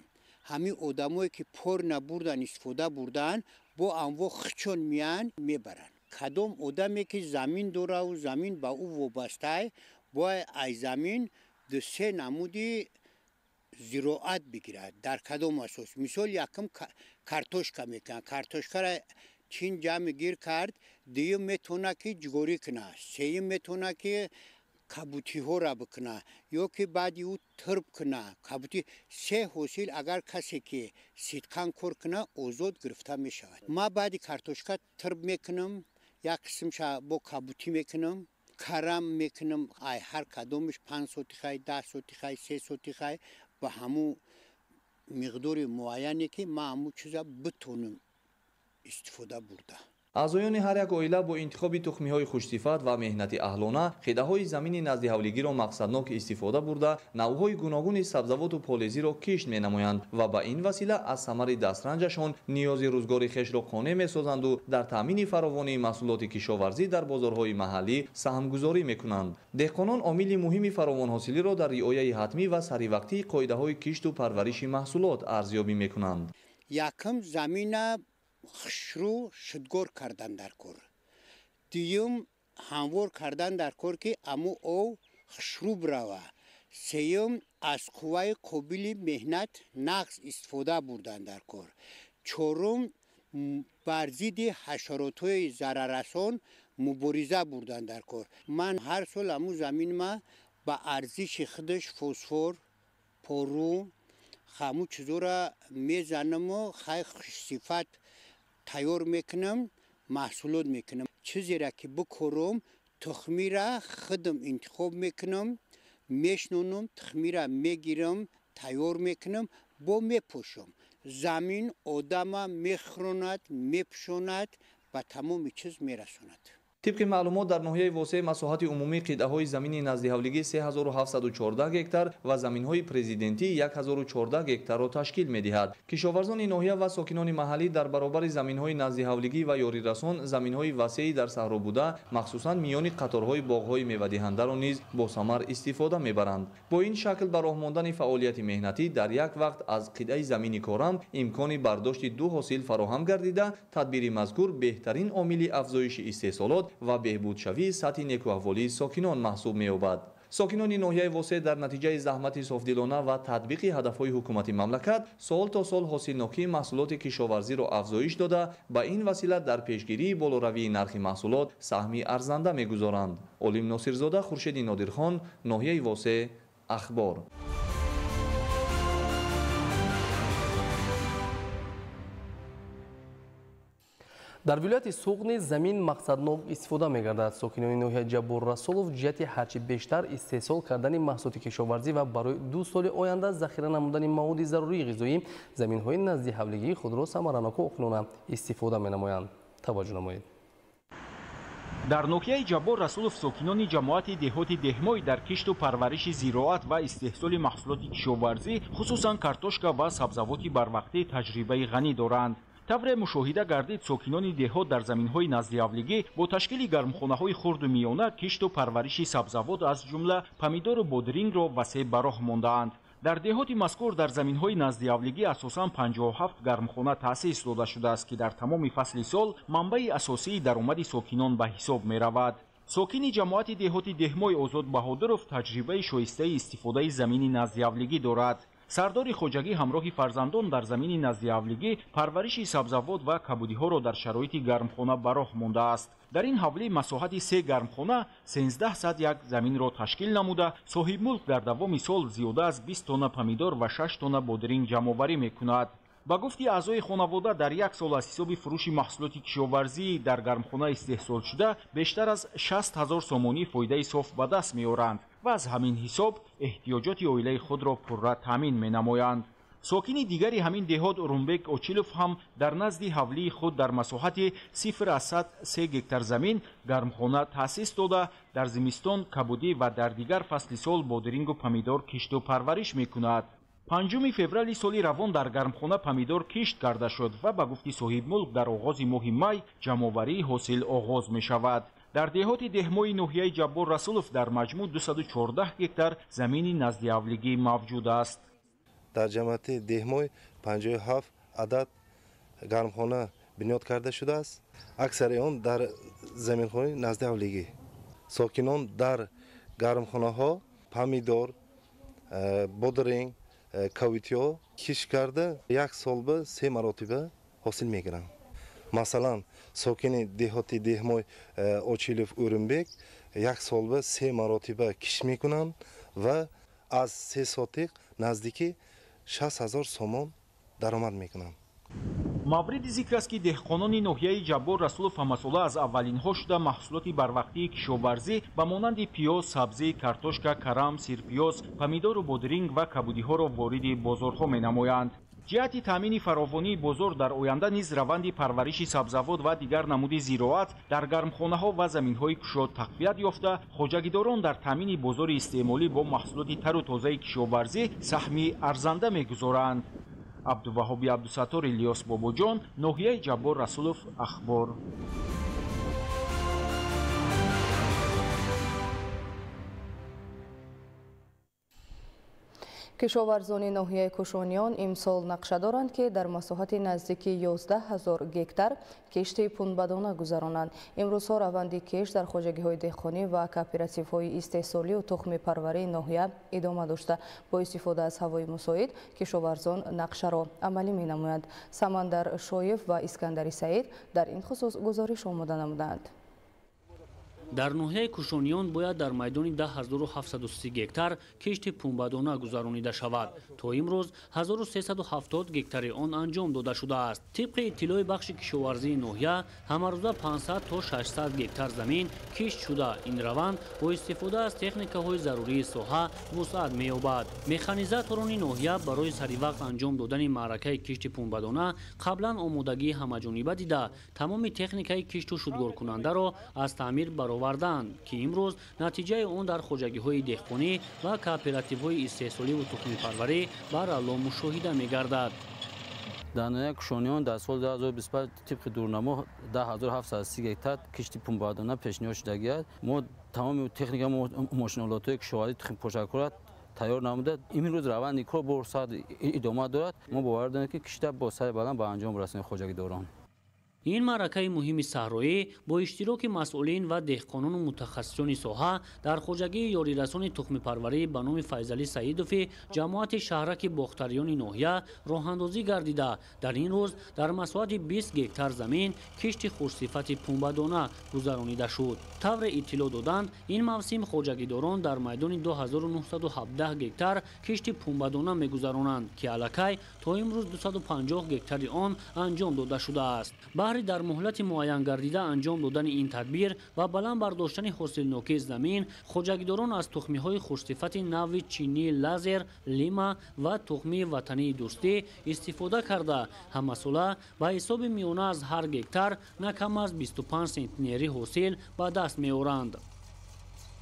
Ҳамин одамое ки пор набурдан, истифода бурдан, бо анво хичон миян мебаранд. Кадом одаме ки замин дораву замин ба ӯ вобастай, бояд аз замин ду-се намуди зироат бигирад. Дар кадом асос? Мисол, якум картошка мекунад. Картошкара чин ҷамъ гир кард, дуюм метавонад ки ҷугорӣ кунад, сеюм метавонад ки кабутиҳоро бикунад ё ки баъди ӯ тирб кунад. Кабути се ҳосил агар касе ки сидқан кор кунад, озод гирифта мешавад. Ма баъди картошка тирб мекунам, як қисмша бо кабутӣ мекунам, карам мекунам. Ай ҳар кадомаш 5 сотихай, 10 сотихай, 3 сотихай ба ҳамун миқдори муайяне ки ман ҳамун чиза битонам истифода бурда. Аъзоёни ҳар як оила бо интихоби тухмиҳои хушсифат ва меҳнати аҳлона қитъаҳои замини наздиҳавлигиро мақсаднок истифода бурда, навъҳои гуногуни сабзавоту полезиро кишт менамоянд ва ба ин васила аз самари дастранҷашон ниёзи рӯзгори хешро қонеъ месозанду дар таъмини фаровонии маҳсулоти кишоварзӣ дар бозорҳои маҳаллӣ саҳмгузорӣ мекунанд. Деҳқонон омили муҳими фаровонҳосилиро дар риояи ҳатмӣ ва саривақтии қоидаҳои кишту парвариши маҳсулот арзёбӣ мекунанд. Якум, замина хушрӯ шудгор кардан дар кор. Дуюм, ҳамвор кардан дар кор, ки аму ов хушрӯ бирава. Сеюм, аз қувваи қобили меҳнат нағз истифода бурдан дар кор. Чорум, бар зидди ҳашаротҳои зараррасон мубориза бурдан дар кор. Ман ҳар сол аму заминма ба арзиши худаш фосфор, пору, ҳаму чизора мезанаму хай хушсифат тайёр мекунам, маҳсулот мекунам. Чизеро ки бикорам, тухмира худам интихоб мекунам, мешнонам, тухмира мегирам, тайёр мекунам, бо мепӯшам. Замин одама мехӯронад, мепӯшонад, ба тамоми чиз мерасонад. Тибқи маълумот, дар ноҳияи Восеъ масоҳати умумии қитъаҳои замини наздиҳавлигӣ 3714 гектар ва заминҳои президентӣ 1014 гектарро ташкил медиҳад. Кишоварзони ноҳия ва сокинони маҳаллӣ дар баробари заминҳои наздиҳавлигӣ ва ёрирасон заминҳои васеи дар саҳро буда, махсусан миёни қаторҳои боғҳои мевадиҳандаро низ босамар истифода мебаранд. Бо ин шакл ба роҳ мондани фаъолияти меҳнатӣ дар як вақт аз қитъаи замини корам имкони бардошти ду ҳосил фароҳам гардида, тадбири мазкур беҳтарин омили афзоиши истеҳсолот ва беҳбудшавии сатҳи некӯаҳволии сокинон маҳсуб меёбад. Сокинони ноҳияи Восеъ дар натиҷаи заҳмати софдилона ва татбиқи ҳадафҳои ҳукумати мамлакат сол то сол ҳосилнокии маҳсулоти кишоварзиро афзоиш дода, ба ин васила дар пешгирии болоравии нархи маҳсулот саҳми арзанда мегузоранд. Олим Носирзода, Хуршеди Нодирхон, ноҳияи Восеъ, Ахбор. Дар вилояти Суғд низ замин мақсаднок истифода мегардад. Сокинони ноҳияи Ҷаббор Расулов ҷиҳати ҳарчи бештар истеҳсол кардани маҳсулоти кишоварзӣ ва барои 2 соли оянда захира намудани маводи зарурии ғизоӣ заминҳои наздиҳавлигии худро самараноку оқилона истифода менамоянд. Таваҷҷӯҳ намоед. Дар ноҳияи Ҷаббор Расулов сокинони ҷамоати деҳоти Деҳмой дар кишту парвариши зироат ва истеҳсоли маҳсулоти кишоварзӣ, хусусан картошка ва сабзавоти барвақтӣ таҷрибаи ғанӣ доранд. Тавре мушоҳида гардид, сокинони деҳот дар заминҳои наздиҳавлигӣ бо ташкили гармхонаҳои хурду миёна кишту парвариши сабзавот аз ҷумла помидору бодирингро васеъ ба роҳ мондаанд. Дар деҳоти мазкур дар заминҳои наздиҳавлигӣ асосан 57 гармхона таъсис дода шудааст, ки дар тамоми фасли сол манбаи асосии даромади сокинон ба ҳисоб меравад. Сокини ҷамоати деҳоти Деҳмой Озод Баҳодуров таҷрибаи шоистаи истифодаи замини наздиҳавлигӣ дорад. Сардори хоҷагӣ ҳамроҳи фарзандон дар замини наздиҳавлигӣ парвариши сабзавот ва кабудиҳоро дар шароити гармхона ба роҳ мондааст. Дар ин ҳавлӣ масоҳати 3 гармхона 1301 заминро ташкил намуда, соҳибмулк дар давоми сол зиёда аз 20 тонна помидор ва 6 тонна бодиринг ҷамъоварӣ мекунад. Ба гуфти аъзои хонавода, дар як сол аз ҳисоби фурӯши маҳсулоти кишоварзӣ дар гармхона истеҳсолшуда бештар аз 60 000 сомонӣ фоидаи соф ба даст меоранд ва аз ҳамин ҳисоб эҳтиёҷоти оилаи худро пурра таъмин менамоянд. Сокини дигари ҳамин деҳот Урумбек Очилов ҳам дар назди ҳавлии худ дар масоҳати 0,3 гектар замин гармхона таъсис дода, дар зимистон кабудӣ ва дар дигар фасли сол бодирингу помидор кишту парвариш мекунад. 5 феврали соли равон дар гармхона помидор кишт карда шуд ва ба гуфти соҳибмулк дар оғози моҳи май ҷамъоварии ҳосил оғоз мешавад. Дар деҳоти Деҳмои ноҳияи Ҷаббор Расулов дар маҷмӯъ 214 гектар замини наздиҳавлигӣ мавҷуд аст. Дар ҷамоати Деҳмой 57 адад гармхона бунёд карда шудааст. Аксари он дар заминҳои наздиҳавлигӣ. Сокинон дар гармхонаҳо помидор, бодиринг, кавитиё кишт карда як сол ба 3 маротиба ҳосил мегиранд. Масалан, сокини деҳоти Деҳмой Очилов Урумбек як сол ба 3 маротиба кишт мекунанд ва аз 3 сотиқ наздики 60 000 сомон даромад мекунанд. Мавриди зикр аст, ки деҳқонони ноҳияи Ҷаббор Расулов ҳамасола аз аввалинҳо шуда маҳсулоти барвақтии кишоварзӣ ба монанди пиёз, сабзӣ, картошка, карам, сирпиёз, помидору бодиринг ва кабудиҳоро вориди бозорҳо менамоянд. Ҷиҳати таъмини фаровонии бозор дар оянда низ раванди парвариши сабзавот ва дигар намуди зироат дар гармхонаҳо ва заминҳои кушод тақвият ёфта, хоҷагидорон дар таъмини бозори истеъмолӣ бо маҳсулоти тару тозаи кишоварзӣ саҳми арзанда мегузоранд. Абдуваҳоби Абдусаттор, Илёс Бобоҷон, ноҳияи Ҷаббор Расулов, Ахбор. Кишоварзони ноҳияи Кушониён имсол нақша доранд, ки дар масоҳати наздики 11 ҳазор гектар кишти пунбадона гузаронанд. Имрӯзҳо раванди кишт дар хоҷагиҳои деҳқонӣ ва кооперативҳои истеҳсолию тухмипарварии ноҳия идома дошта, бо истифода аз ҳавои мусоид кишоварзон нақшаро амалӣ менамоянд. Самандар Шоев ва Искандари Саид дар ин хусус гузориш омода намуданд. Дар ноҳияи Кушониён бояд дар майдони 10730 гектар кишти пунбадона гузаронида шавад. То имрӯз 1370 гектари он анҷом дода шудааст. Тибқи иттилои бахши кишоварзии ноҳия, ҳамарӯза 500 то 600 гектар замин кишт шуда, ин раванд бо истифода аз техникаҳои зарурии соҳа вусъат меёбад. Механизаторони ноҳия барои саривақт анҷом додани маъракаи кишти пунбадона қаблан омодагии ҳамаҷониба дида, тамоми техникаи кишту шудгоркунандаро аз таъмир бароварданд, ки имрӯз натиҷаи он дар хоҷагиҳои деҳқонӣ ва кооперативҳои истеҳсоливу тухмипарварӣ барало мушоҳида мегардад. Дар ноҳияи Кушониён дар соли 2025 тибқи дурнамо 10730 гектар кишти пунбадона пешниҳод шудагиаст. Мо тамоми техника мошинолотҳои кишоварзии тухмипошакора тайёр намуда, имрӯз раванди кор бо сад идома дорад. Мо бовар дорем, ки кишта бо сари баланд ба анҷом расонем хоҷагидорон. Ин маъракаи муҳими саҳроӣ бо иштироки масъулин ва деҳқонону мутахассисони соҳа дар хоҷагии ёрирасони тухмипарварӣ ба номи Файзалӣ Саидови ҷамоати шаҳраки Бохтариёни ноҳия роҳандозӣ гардида, дар ин рӯз дар масоҳати 20 гектар замин кишти хушсифати пунбадона гузаронида шуд. Тавре иттилоъ доданд, ин мавсим хоҷагидорон дар майдони 2917 гектар кишти пунбадона мегузаронанд, ки аллакай то имрӯз 250 гектари он анҷом дода шудааст. Баҳри дар муҳлати муайянгардида анҷом додани ин тадбир ва баланд бардоштани ҳосилнокии замин, хоҷагидорон аз тухмиҳои хушсифати нави чинӣ лазер, лима ва тухмии ватании дӯстӣ истифода карда, ҳамасола ба ҳисоби миёна аз ҳар гектар на кам аз 25 сентнери ҳосил ба даст меоранд.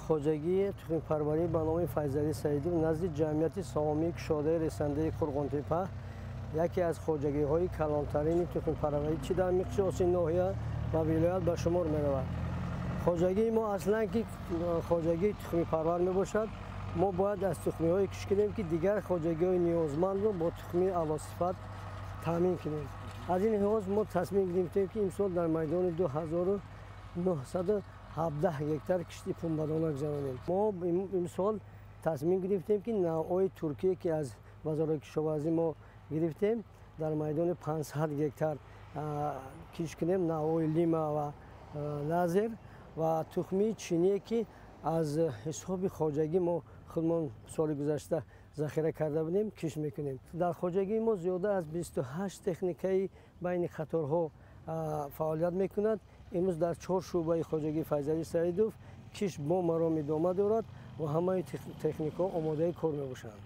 Хоҷагии тухмипарварӣ ба номи Файзалӣ Саидов назди ҷамъияти саҳомии кушодаи ресандаи Қурғонтепа яке аз хоҷагиҳои калонтарини тухмипарварӣ чи дар миқёси ноҳия ва вилоят ба шумор меравад. Хоҷагии мо аслан ки хоҷагии тухмипарвар мебошад. Мо бояд аз тухмиҳое кишт кунем, ки дигар хоҷагиҳои ниёзмандро бо тухмии аълосифат таъмин кунем. Аз ин лиҳоз мо тасмим гирифтем, ки имсол дар майдони 2917 гектар кишти пунбадона гузаронем. Мо имсол тасмим гирифтем, ки навъҳои туркие, ки аз вазорати кишоварзӣ мо гирифтем, дар майдони 500 гектар кишт кунем навъҳои лима ва лазер ва тухмии чиние, ки аз ҳисоби хоҷагӣ мо худмон соли гузашта захира карда будем, кишт мекунем. Дар хоҷагии мо зиёда аз 28 техникаи байни қаторҳо фаъолият мекунад. Имрӯз дар 4 шӯъбаи хоҷагии Файзалӣ Саидов кишт бо маром идома дорад ва ҳамаи техникаҳо омодаи кор мебошанд.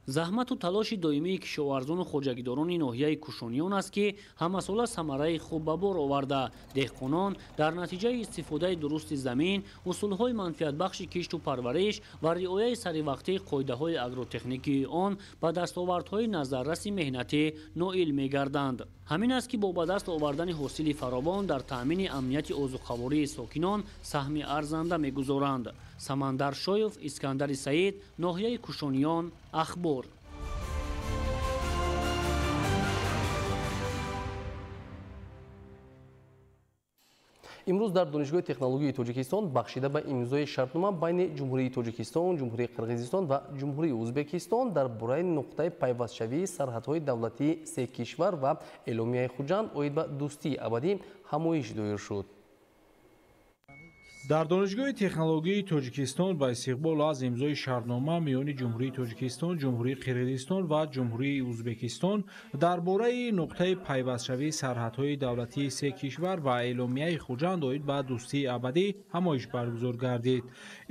Заҳмату талоши доимии кишоварзону хоҷагидорони ноҳияи Кушониён аст, ки ҳамасола самараи хуб ба бор оварда, деҳқонон дар натиҷаи истифодаи дурусти замин, усулҳои манфиатбахши кишту парвариш ва риояи саривақтии қоидаҳои агротехникии он ба дастовардҳои назарраси меҳнатӣ ноил мегарданд. Ҳамин аст, ки бо ба даст овардани ҳосили фаровон дар таъмини амнияти озуқавории сокинон саҳми арзанда мегузоранд. Самандар Шоев, Искандари Саид, ноҳияи Кушониён, Ахбор. Имрӯз дар Донишгоҳи технологияи Тоҷикистон бахшида ба имзои шартнома байни Ҷумҳурии Тоҷикистон, Ҷумҳурии Қирғизистон ва Ҷумҳурии Ӯзбекистон дар бораи нуқтаи пайвастшавии сарҳадҳои давлатии се кишвар ва эъломияи Хуҷанд оид ба дӯстии абадӣ ҳамоиш доир шуд. Дар Донишгоҳи технологияи Тоҷикистон ба истиқбол аз имзои шартнома миёни Ҷумҳурии Тоҷикистон, Ҷумҳурии Қирғизистон ва Ҷумҳурии Ӯзбекистон дар бораи нуқтаи пайвастшавии сарҳадҳои давлатии се кишвар ва эъломияи Хуҷанд оид ба дӯстии абадӣ ҳамоиш баргузор гардид.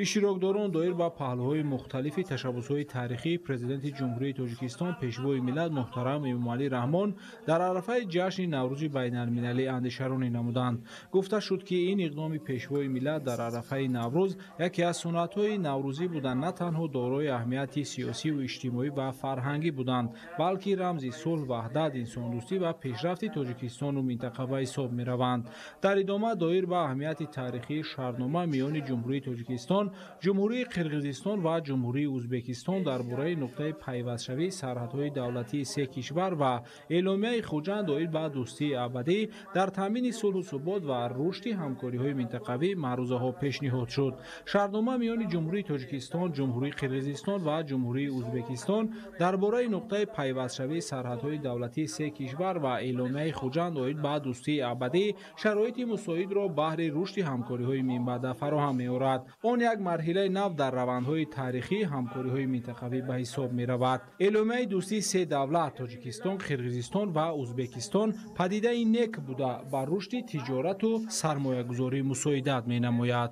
Иштирокдорон доир ба паҳлӯҳои мухталифи ташаббусҳои таърихии Президенти Ҷумҳурии Тоҷикистон, Пешвои миллат муҳтарам Эмомалӣ Раҳмон дар арафаи ҷашни Наврӯзи байналмилалӣ андешаронӣ намуданд. Гуфта шуд, ки ин иқдоми Пешвои миллат дар арафаи Наврӯз яке аз суннатҳои наврӯзӣ буда, на танҳо дорои аҳамияти сиёсиву иҷтимоӣ ва фарҳангӣ буданд, балки рамзи сулҳ, ваҳдат, инсондӯстӣ ва пешрафти Тоҷикистону минтақа ба ҳисоб мераванд. Дар идома доир ба аҳамияти таърихии шартнома миёни Ҷумҳурии Тоҷикистон, Ҷумҳурии Қирғизистон ва Ҷумҳурии Ӯзбекистон дар бораи нуқтаи пайвастшавии сарҳадҳои давлатии се кишвар ва эъломияи Хуҷанд оид ба дӯстии абадӣ дар таъмини сулҳу субот ва рушди ҳамкориҳои минтақавӣ маърузаҳо пешниҳод шуд. Шартнома миёни Ҷумҳурии Тоҷикистон, Ҷумҳурии Қирғизистон ва Ҷумҳурии Ӯзбекистон дар бораи нуқтаи пайвастшавии сарҳадҳои давлатии се кишвар ва эъломияи Хуҷанд оид ба дӯстии абадӣ шароити мусоидро баҳри рушди ҳамкориҳои минбаъда фароҳам меорад. Он як марҳилаи нав дар равандҳои таърихии ҳамкориҳои минтақавӣ ба ҳисоб меравад. Эъломияи дӯстии се давлат Тоҷикистон, Қирғизистон ва Ӯзбекистон падидаи нек буда, ба рушди тиҷорату сармоягузорӣ мусоидат менамояд.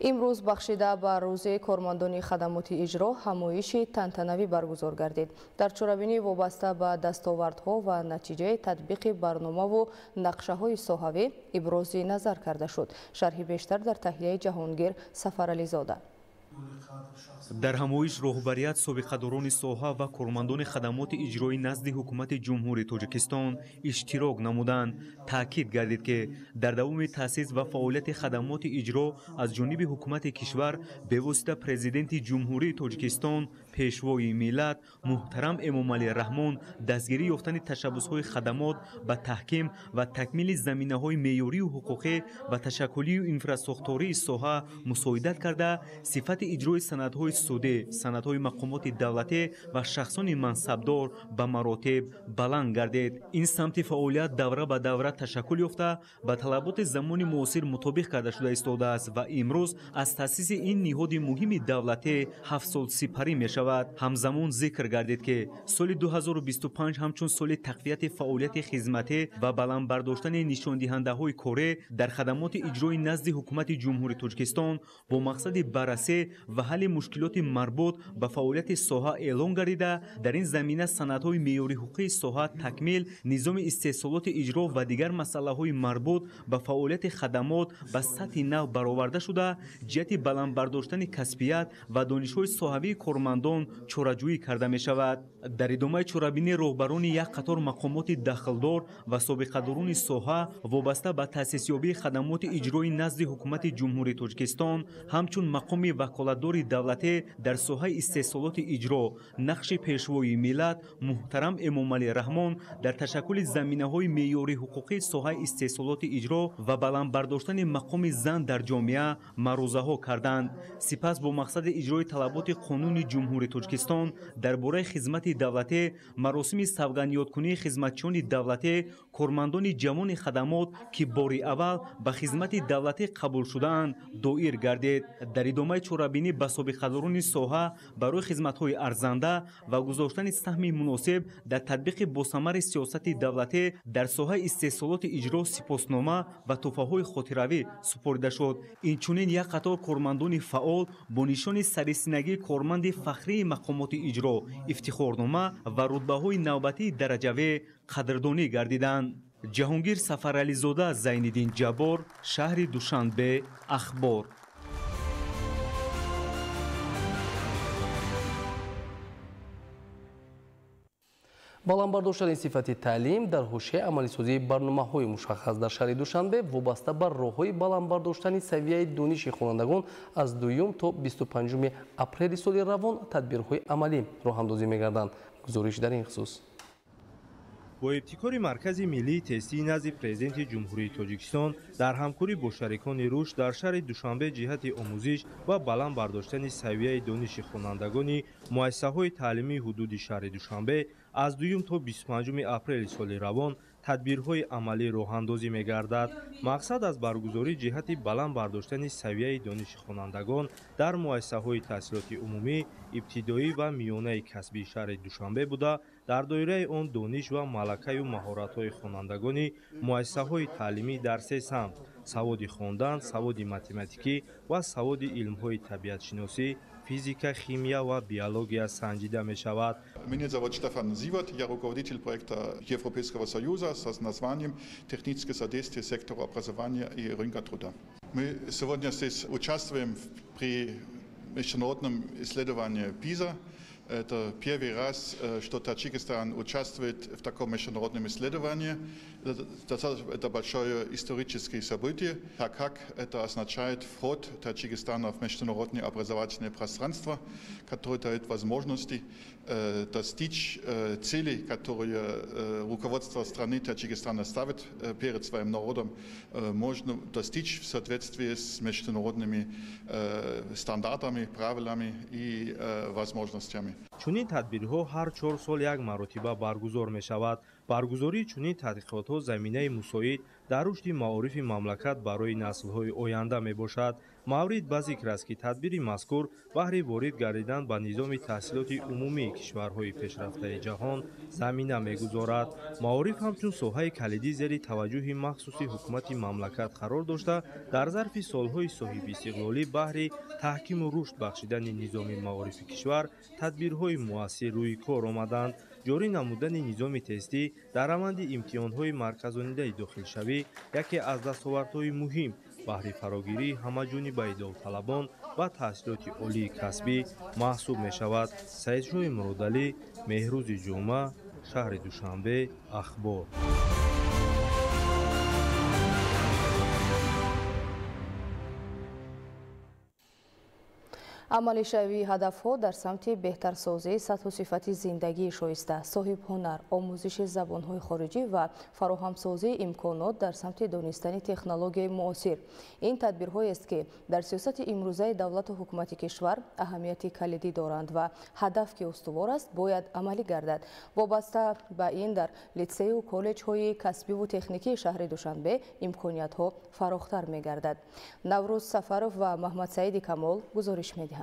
Имрӯз бахшида ба рӯзи кормандони хадамоти иҷро ҳамоиши тантанавӣ баргузор гардид. Дар чорабинӣ вобаста ба дастовардҳо ва натиҷаи татбиқи барномаву нақшаҳои соҳавӣ ибрози назар карда шуд. Шарҳи бештар дар таҳияи Ҷаҳонгир Сафарализода. Дар ҳамоиш роҳбарият, собиқадорони соҳа ва кормандони хадамоти иҷроӣ назди ҳукумати Ҷумҳурии Тоҷикистон иштирок намуданд. Таъкид гардид, ки дар давоми таъсис ва фаъолияти хадамоти иҷро аз ҷониби ҳукумати кишвар бевосита Президенти Ҷумҳурии Тоҷикистон, Пешвои миллат муҳтарам Эмомалӣ Раҳмон дастгирӣ ёфтани ташаббусҳои хадамот ба таҳким ва такмили заминаҳои меъёрию ҳуқуқӣ ва ташаккулию инфрасохтории соҳа мусоидат карда, сифати иҷрои санадҳои судӣ, санадҳои мақомоти давлатӣ ва шахсони мансабдор ба маротиб баланд гардид. Ин самти фаъолият давра ба давра ташаккул ёфта, ба талаботи замони муосир мутобиқ карда шуда истодааст ва имрӯз аз таъсиси ин ниҳоди муҳими давлатӣ 7 сол сипарӣ мешавад. Ҳамзамон зикр гардид, ки соли 2025 ҳамчун соли тақвияти фаъолияти хизматӣ ва баланд бардоштани нишондиҳандаҳои корӣ дар хадамоти иҷрои назди ҳукумати Ҷумҳурии Тоҷикистон бо мақсади баррасӣ ва ҳалли мушкилоти марбут ба фаъолияти соҳа эълон гардида, дар ин замина санадҳои меъёри ҳуқуқии соҳа такмил, низоми истеҳсолоти иҷро ва дигар масъалаҳои марбут ба фаъолияти хадамот ба сатҳи нав бароварда шуда, ҷиҳати баланд бардоштани касбият ва донишҳои соҳавии кормандон чораҷӯӣ карда мешавад. Дар идомаи чорабинӣ роҳбарони як қатор мақомоти дахлдор ва собиқадорони соҳа вобаста ба таъсисёбии хадамоти иҷрои назди ҳукумати Ҷумҳурии Тоҷикистон ҳамчун мақоми ваколатдори давлатӣ дар соҳаи истеҳсолоти иҷро, нақши Пешвои миллат муҳтарам Эмомалӣ Раҳмон дар ташаккули заминаҳои меъёри ҳуқуқии соҳаи истеҳсолоти иҷро ва баланд бардоштани мақоми зан дар ҷомеа маърузаҳо карданд. Сипас бо мақсади иҷрои талаботи қонуни Ҷумҳурии Тоҷикистон дар бораи хизмати давлатӣ маросими савгандёдкунии хизматчиёни давлатӣ, кормандони ҷавони хадамот, ки бори аввал ба хизмати давлатӣ қабул шудаанд, доир гардид. Дар идомаи чорабинӣ ба собиқадорони соҳа барои хизматҳои арзанда ва гузоштани саҳми муносиб дар татбиқи босамари сиёсати давлатӣ дар соҳаи истеҳсолоти иҷро сипоснома ва тӯҳфаҳои хотиравӣ супорида шуд. Инчунин як қатор кормандони фаъол бо нишони сарисинагии корманди фахрии мақомоти иҷро, ифтихорнома ва рутбаҳои навбатии дараҷавӣ қадрдонӣ гардиданд. Ҷаҳонгир Сафарализода, Зайниддин Ҷаббор, шаҳри Душанбе, Ахбор. Баланд бардоштани сифати таълим дар ҳошияи амалисозии барномаҳои мушаххас дар шаҳри Душанбе вобаста ба роҳҳои баланд бардоштани савияи дониши хонандагон аз 2 то 25 апрели соли равон тадбирҳои амалӣ роҳандозӣ мегарданд. Гузориш дар ин хусус. Бо ибтикори Маркази миллии тестии назди Президенти Ҷумҳурии Тоҷикистон дар ҳамкорӣ бо шарикони рушд дар шаҳри Душанбе ҷиҳати омӯзиш ва баланд бардоштани савияи дониши хонандагони муассисаҳои таълимии ҳудуди шаҳри Душанбе аз 2 то 25 апрели соли равон тадбирҳои амалӣ роҳандозӣ мегардад. Мақсад аз баргузорӣ ҷиҳати баланд бардоштани савияи дониши хонандагон дар муассисаҳои таҳсилоти умумӣ, ибтидоӣ ва миёнаи касбии шаҳри Душанбе буда, дар доираи он дониш ва малакаю маҳоратҳои хонандагони муассисаҳои таълимӣ дар се самт: саводи хондан, саводи математикӣ ва саводи илмҳои табиатшиносӣ, физика, химия ва биология санҷида мешавад. Меня зовут Штефан Зиват, я руководитель проекта Европейского Союза с названием «Техническое содействие сектору образования и рынка труда». Мы сегодня здесь участвуем при международном исследовании PISA. Это первый раз, что Таджикистан участвует в таком международном исследовании. Это большое историческое событие, так как это означает вход Таджикистана в международное образовательное пространство, которое дает возможности достичь целей, которые руководство страны Таджикистана ставит перед своим народом, можно достичь в соответствии с международными стандартами, правилами и возможностями. Чунин тадбирҳо ҳар 4 сол як маротиба баргузор мешавад. Баргузории чунин тадқиқотҳо заминаи мусоид дар рушди маорифи мамлакат барои наслҳои оянда мебошад. Маврид ба зикр аст, ки тадбири мазкур баҳри ворид гардидан ба низоми таҳсилоти умумии кишварҳои пешрафтаи ҷаҳон замина мегузорад. Маориф ҳамчун соҳаи калидӣ зери таваҷҷӯҳи махсуси ҳукумати мамлакат қарор дошта, дар зарфи солҳои соҳибистиқлолӣ баҳри таҳкиму рушд бахшидани низоми маорифи кишвар тадбирҳои муассир рӯи кор омаданд. Ҷорӣ намудани низоми тестӣ дар раванди имтиҳонҳои марказонидаи дохилшавӣ яке аз дастовардҳои муҳим баҳри фарогирии ҳамаҷонибаи довталабон ва таҳсилоти олии касбӣ маҳсуб мешавад. Саидшоҳи Муродалӣ, Меҳрӯзи Ҷумъа, шаҳри Душанбе, Ахбор. Амалишавии ҳадафҳо дар самти беҳтарсозии сатҳу сифати зиндагии шоиста, соҳибҳунар, омӯзиши забонҳои хориҷӣ ва фароҳамсозии имконот дар самти донистани технологияи муосир. Ин тадбирҳоест, ки дар сиёсати имрӯзаи давлату ҳукумати кишвар аҳамияти калидӣ доранд ва ҳадаф, ки устувор аст, бояд амалӣ гардад. Вобаста ба ин дар литсею коллеҷҳои касбиву техникии шаҳри Душанбе имкониятҳо фарохтар мегардад. Наврӯз Сафаров ва Маҳмадсаиди Камол гузориш медиҳанд.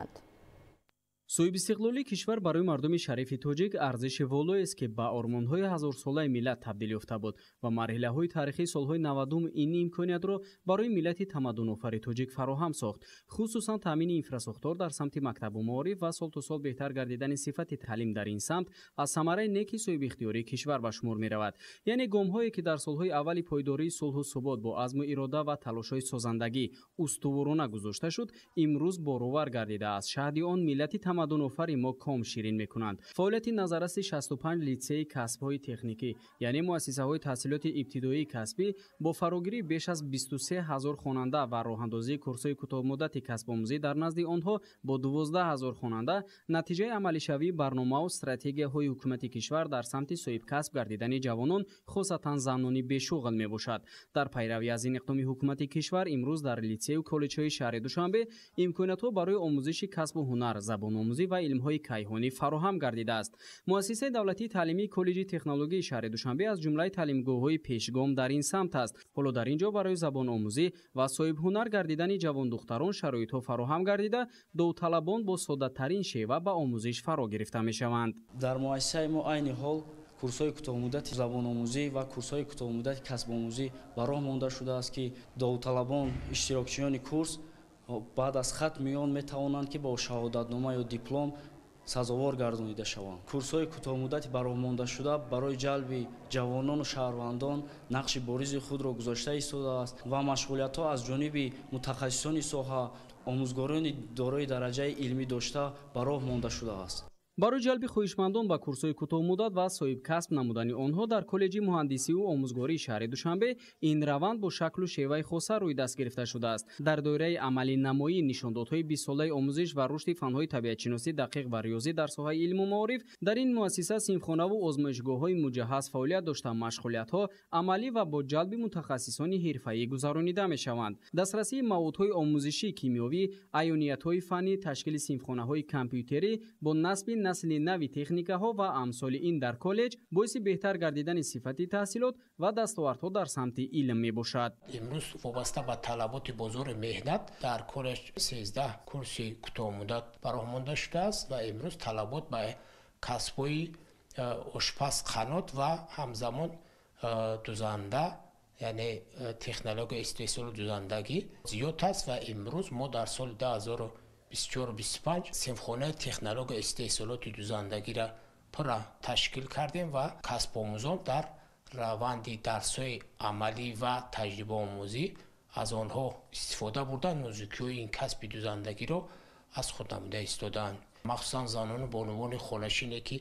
Соҳибистиқлолии кишвар барои мардуми шарифи тоҷик арзиши волоест, ки ба ормонҳои ҳазорсолаи миллат табдил ёфта буд ва марҳилаҳои таърихии солҳои 90 ин имкониятро барои миллати тамаддунофари тоҷик фароҳам сохт. Хусусан таъмини инфрасохтор дар самти мактабу маориф ва сол то сол беҳтар гардидани сифати таълим дар ин самт аз самараи неки соҳибихтиёрии кишвар ба шумор меравад. Яъне гомҳое, ки дар солҳои аввали пойдории сулҳу субот бо азму ирода ва талошҳои созандагӣ устуворона гузошта шуд, имрӯз боровар гардида аз шаҳди он миллати тамаддунофари мо ком ширин мекунанд. Фаъолияти назарраси 65 литсеи касбҳои техникӣ, яъне муассисаҳои таҳсилоти ибтидоии касбӣ бо фарогирии беш аз 23 ҳазор хонанда ва роҳандозии курсҳои кӯтоҳмуддати касбомӯзӣ дар назди онҳо бо 12 ҳазор хонанда натиҷаи амалишавии барномаву стратегияҳои ҳукумати кишвар дар самти соҳибкасб гардидани ҷавонон, хусусан занони бешуғл мебошад. Дар пайравӣ аз ин иқдоми ҳукумати кишвар имрӯз дар литсею коллеҷҳои шаҳри Душанбе имкониятҳо барои омӯзиши касбу ҳунар, забономӯзӣ ва илмҳои кайҳонӣ фароҳам гардидааст. Муассисаи давлатии таълимии коллеҷи технологияи шаҳри Душанбе аз ҷумлаи таълимгоҳҳои пешгом дар ин самт аст. Ҳоло дар ин ҷо барои забономӯзӣ ва соҳибҳунар гардидани ҷавондухтарон шароитҳо фароҳам гардида, довталабон бо соддатарин шева ба омӯзиш фаро гирифта мешаванд. Дар муассисаи мо айни ҳол курсҳои кӯтоҳмуддати забономӯзӣ ва курсҳои кӯтоҳмуддати касбомӯзӣ ба роҳ монда шудааст, ки довталабон, иштирокчиёни курс баъд аз хатми он метавонанд, ки бо шаҳодатнома ё диплом сазовор гардонида шаванд. Курсҳои кӯтоҳмуддати ба роҳ мондашуда барои ҷалби ҷавонону шаҳрвандон нақши боризи худро гузошта истодааст ва машғулиятҳо аз ҷониби мутахассисони соҳа, омӯзгорони дорои дараҷаи илмӣ дошта ба роҳ монда шудааст. Барои ҷалби хоҳишмандон ба курсҳои кӯтоҳмуддат ва соҳибкасб намудани онҳо дар коллеҷи муҳандисиву омӯзгории шаҳри Душанбе ин раванд бо шаклу шеваи хоса рӯи даст гирифта шудааст. Дар доираи амалинамоии нишондодҳои 20-солаи омӯзиш ва рушди фанҳои табиатшиносӣ, дақиқ ва риёзӣ дар соҳаи илму маориф дар ин муассиса синфхонаву озмоишгоҳҳои муҷаҳҳаз фаъолият дошта, машғулиятҳо амалӣ ва бо ҷалби мутахассисони ҳирфаӣ гузаронида мешаванд. Дастрасии маводҳои омӯзишии кимиёвӣ, аёниятҳои фаннӣ, ташкили синфхонаҳои компютерӣ бо насби насли нави техникаҳо ва амсоли ин дар коллеҷ боиси беҳтар гардидани сифати таҳсилот ва дастовардҳо дар самти илм мебошад. Имрӯз вобаста ба талаботи бозори меҳнат дар коллеҷ 13 курси кӯтоҳмуддат ба роҳ монда шудааст ва имрӯз талабот ба касбҳои ошпаз, қанот ва ҳамзамон дузанда, яъне технологияи истеҳсолу дузандагӣ зиёд аст ва имрӯз мо дар соли 2024-25 синфхонаи технологияи истеҳсолоти дузандагиро пурра ташкил кардем ва касбомӯзон дар раванди дарсҳои амалӣ ва таҷрибаомӯзӣ аз онҳо истифода бурда, нозукиҳои ин касби дузандагиро аз худ намуда истодаанд. Махсусан занону бонувони хонашине ки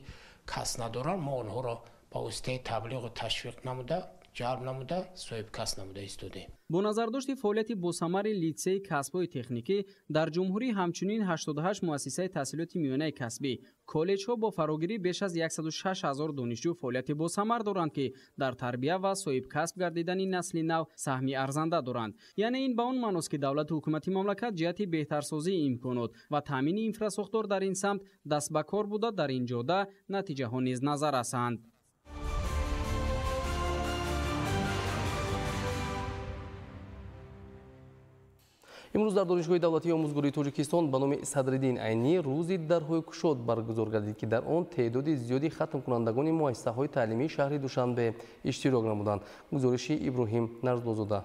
касб надоранд, мо онҳоро ба воситаи таблиғу ташвиқ намуда, ҷалб намуда, соҳибкасб намуда истодем. Бо назардошти фаъолияти босамари литсейи касбҳои техникӣ дар ҷумҳурӣ ҳамчунин 88 муассисаи таҳсилоти миёнаи касбӣ, коллеҷҳо бо фарогирии беш аз 106 ҳазор донишҷӯ фаъолияти босамар доранд, ки дар тарбия ва соҳибкасб гардидани насли нав саҳми арзанда доранд. Яъне ин ба он маъност, ки давлату ҳукумати мамлакат ҷиҳати беҳтарсозии имконот ва таъмини инфрасохтор дар ин самт даст ба кор буда, дар ин ҷода натиҷаҳо низ назар расанд. Имрӯз дар Донишгоҳи давлатии омӯзгории Тоҷикистон ба номи Садриддин Айнӣ рӯзи дарҳои кушод баргузор гардид, ки дар он теъдоди зиёди хатмкунандагони муассисаҳои таълимии шаҳри Душанбе иштирок намуданд. Гузориши Иброҳим Нарзуллозода.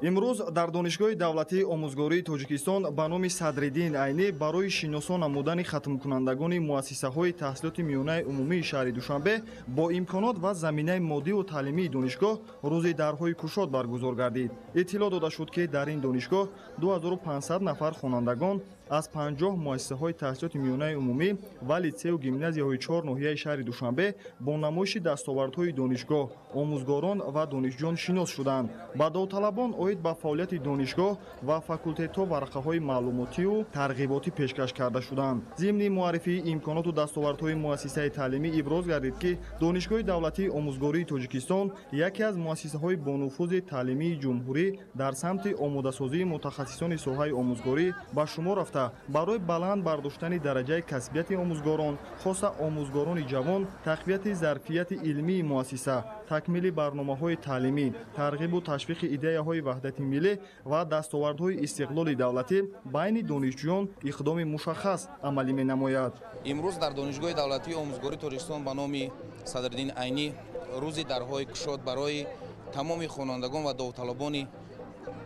Имрӯз дар Донишгоҳи давлатии омӯзгории Тоҷикистон ба номи Садриддин Айнӣ барои шиносо намудани хатмкунандагони муассисаҳои таҳсилоти миёнаи умумии шаҳри Душанбе бо имконот ва заминаи моддиву таълимии донишгоҳ рӯзи дарҳои кушод баргузор гардид. Иттилоъ дода шуд, ки дар ин донишгоҳ 2500 нафар хонандагон аз 50 муассисаҳои таҳсилоти миёнаи умумӣ ва литсею гимназияҳои 4 ноҳияи шаҳри Душанбе бо намоиши дастовардҳои донишгоҳ, омӯзгорон ва донишҷӯён шинос шуданд. Ба довталабон оид ба фаъолияти донишгоҳ ва факултетҳо варақаҳои маълумотию тарғиботӣ пешкаш карда шуданд. Зимни муаррифии имконоту дастовардҳои муассисаи таълимӣ иброз гардид, ки Донишгоҳи давлатии омӯзгории Тоҷикистон яке аз муассисаҳои бонуфузи таълимии ҷумҳурӣ дар самти омодасозии мутахассисони соҳаи омӯзгорӣ ба шумор рафта, барои баланд бардоштани дараҷаи касбияти омӯзгорон, хоса омӯзгорони ҷавон, тақвияти зарфияти илмии муассиса, такмили барномаҳои таълимӣ, тарғибу ташвиқи идеяҳои ваҳдати миллӣ ва дастовардҳои истиқлоли давлатӣ байни донишҷӯён иқдоми мушаххас амалӣ менамояд. Имрӯз дар Донишгоҳи давлатии омӯзгории Тоҷикистон ба номи Садриддин Айнӣ рӯзи дарҳои кушод барои тамоми хонандагон ва довталабони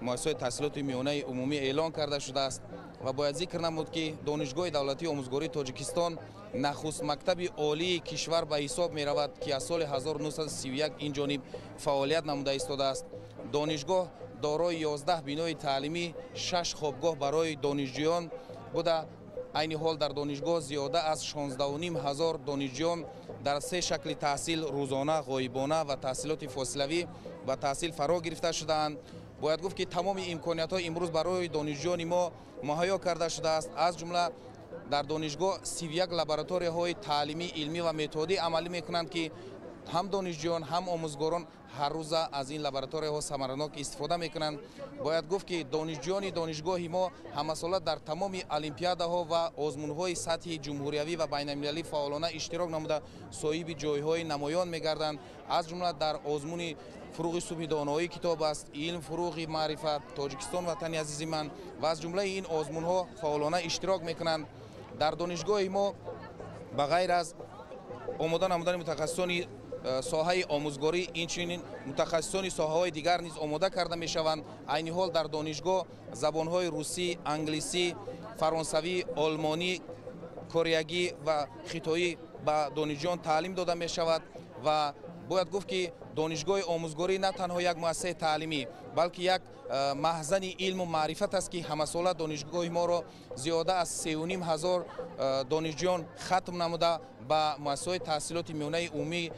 муассисаҳои таҳсилоти миёнаи умумӣ эълон карда шудааст ва бояд зикр намуд, ки Донишгоҳи давлатии омӯзгории Тоҷикистон нахуст мактаби олии кишвар ба ҳисоб меравад, ки аз соли 1931 ин ҷониб фаъолият намуда истодааст. Донишгоҳ дорои 11 бинои таълимӣ, 6 хобгоҳ барои донишҷӯён буда. Айни ҳол дар донишгоҳ зиёда аз 16,5 ҳазор донишҷӯён дар се шакли таҳсил рӯзона, ғоибона ва таҳсилоти фосилавӣ ба таҳсил фаро гирифта шудаанд. Бояд гуфт, ки тамоми имкониятҳо имрӯз барои донишҷӯёни мо муҳайё карда шудааст. Аз ҷумла дар донишгоҳ 31 лабораторияҳои таълимӣ, илмӣ ва методӣ амалӣ мекунанд, ки ҳам донишҷӯён, ҳам омӯзгорон ҳар рӯза аз ин лабораторияҳо самаранок истифода мекунанд. Бояд гуфт, ки донишҷӯёни донишгоҳи мо ҳамасола дар тамоми олимпиадаҳо ва озмунҳои сатҳи ҷумҳуриявӣ ва байналмилалӣ фаъолона иштирок намуда, соҳиби ҷойҳои намоён мегарданд. Аз ҷумла дар озмуни фуруғи субҳи доноӣ китоб аст, илм фуруғи маърифат, Тоҷикистон ватани азизи ман ва аз ҷумлаи ин озмунҳо фаъолона иштирок мекунанд. Дар донишгоҳи мо ба ғайр аз омода намудани мутахассисони соҳаи омӯзгорӣ, инчунин мутахассисони соҳаҳои дигар низ омода карда мешаванд. Айни ҳол дар донишгоҳ забонҳои русӣ, англисӣ, фаронсавӣ, олмонӣ, кореягӣ ва хитоӣ ба донишҷӯён таълим дода мешавад ва бояд гуфт, ки донишгоҳи омӯзгорӣ на танҳо як муассисаи таълимӣ, балки як маҳзани илму маърифат аст, ки ҳамасола донишгоҳи моро зиёда аз 3,5 ҳазор донишҷӯён хатм намуда ба муассисаҳои таҳсилоти миёнаи умумии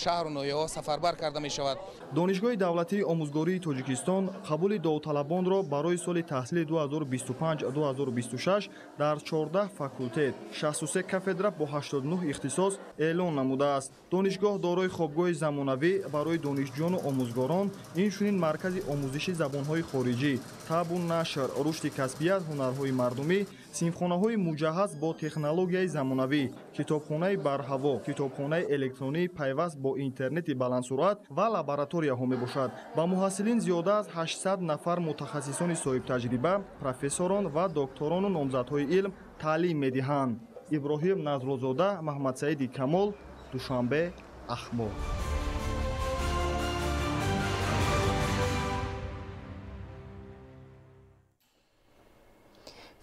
шаҳру ноҳияҳо сафарбар карда мешавад. Донишгоҳи давлатии омӯзгории Тоҷикистон қабули довталабонро барои соли таҳсили 2025-2026 дар 14 факултет, 63 кафедра бо 89 ихтисос эълон намудааст. Донишгоҳ дорои хобгоҳи замонавӣ барои барои донишҷӯёну омӯзгорон, инчунин маркази омӯзиши забонҳои хориҷӣ, табу нашр, рушди касбият, ҳунарҳои мардумӣ, синфхонаҳои муҷаҳҳаз бо технологияи замонавӣ, китобхонаи барҳаво, китобхонаи электронии пайваст бо интернети баландсуръат ва лабораторияҳо мебошад. Ба муҳассилин зиёда аз 800 нафар мутахассисони соҳибтаҷриба, профессорон ва докторону номзадҳои илм таълим медиҳанд. Иброҳим Назрулзода, Маҳмадсаиди Камол, Душанбе, Ахбор.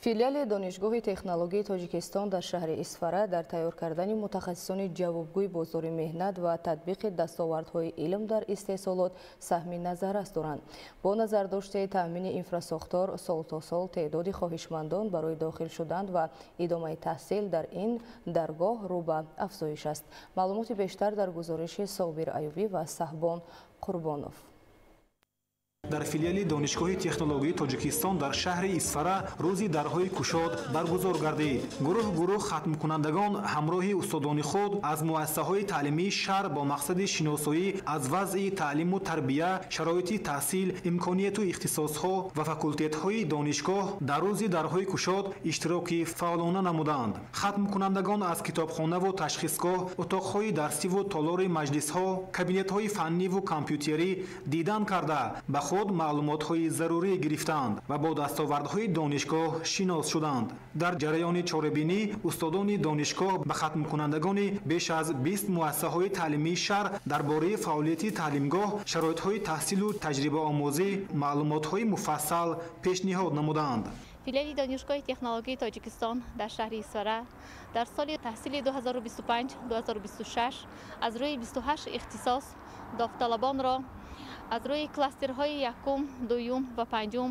Филиали Донишгоҳи технологияи Тоҷикистон дар шаҳри Исфара дар тайёр кардани мутахассисони ҷавобгӯи бозори меҳнат ва татбиқи дастовардҳои илм дар истеҳсолот саҳми назаррас доранд. Бо назардошти таъмини инфрасохтор сол то сол теъдоди хоҳишмандон барои дохил шудан ва идомаи таҳсил дар ин даргоҳ рӯ ба афзоиш аст. Маълумоти бештар дар гузориши Собир Аюбӣ ва Саҳбон Қурбонов. Дар филиали Донишгоҳи технологияи Тоҷикистон дар шаҳри Исфара рӯзи дарҳои кушод баргузор гардид. Гурӯҳ гурӯҳ хатмкунандагон ҳамроҳи устодони худ аз муассисаҳои таълимии шаҳр бо мақсади шиносоӣ аз вазъи таълиму тарбия, шароити таҳсил, имконияту ихтисосҳо ва факултетҳои донишгоҳ дар рӯзи дарҳои кушод иштироки фаъолона намуданд. Хатмкунандагон аз китобхонаву ташхисгоҳ, утоқҳои дарсиву толори маҷлисҳо, кабинетҳои фанниву компютерӣ дидан карда, ба худ маълумотҳои зарурӣ гирифтанд ва бо дастовардҳои донишгоҳ шинос шуданд. Дар ҷараёни чорабинӣ устодони донишгоҳ ба хатмкунандагони беш аз 20 муассисаҳои таълимии шаҳр дар бораи фаъолияти таълимгоҳ, шароитҳои таҳсилу таҷрибаомӯзӣ маълумотҳои муфассал пешниҳод намуданд. Филиали Донишгоҳи технологияи Тоҷикистон дар шаҳри Исфара дар соли таҳсили 2025-2026 аз рӯи 28 ихтисос довталабонро аз рӯи кластерҳои якум, дуюм ва панҷум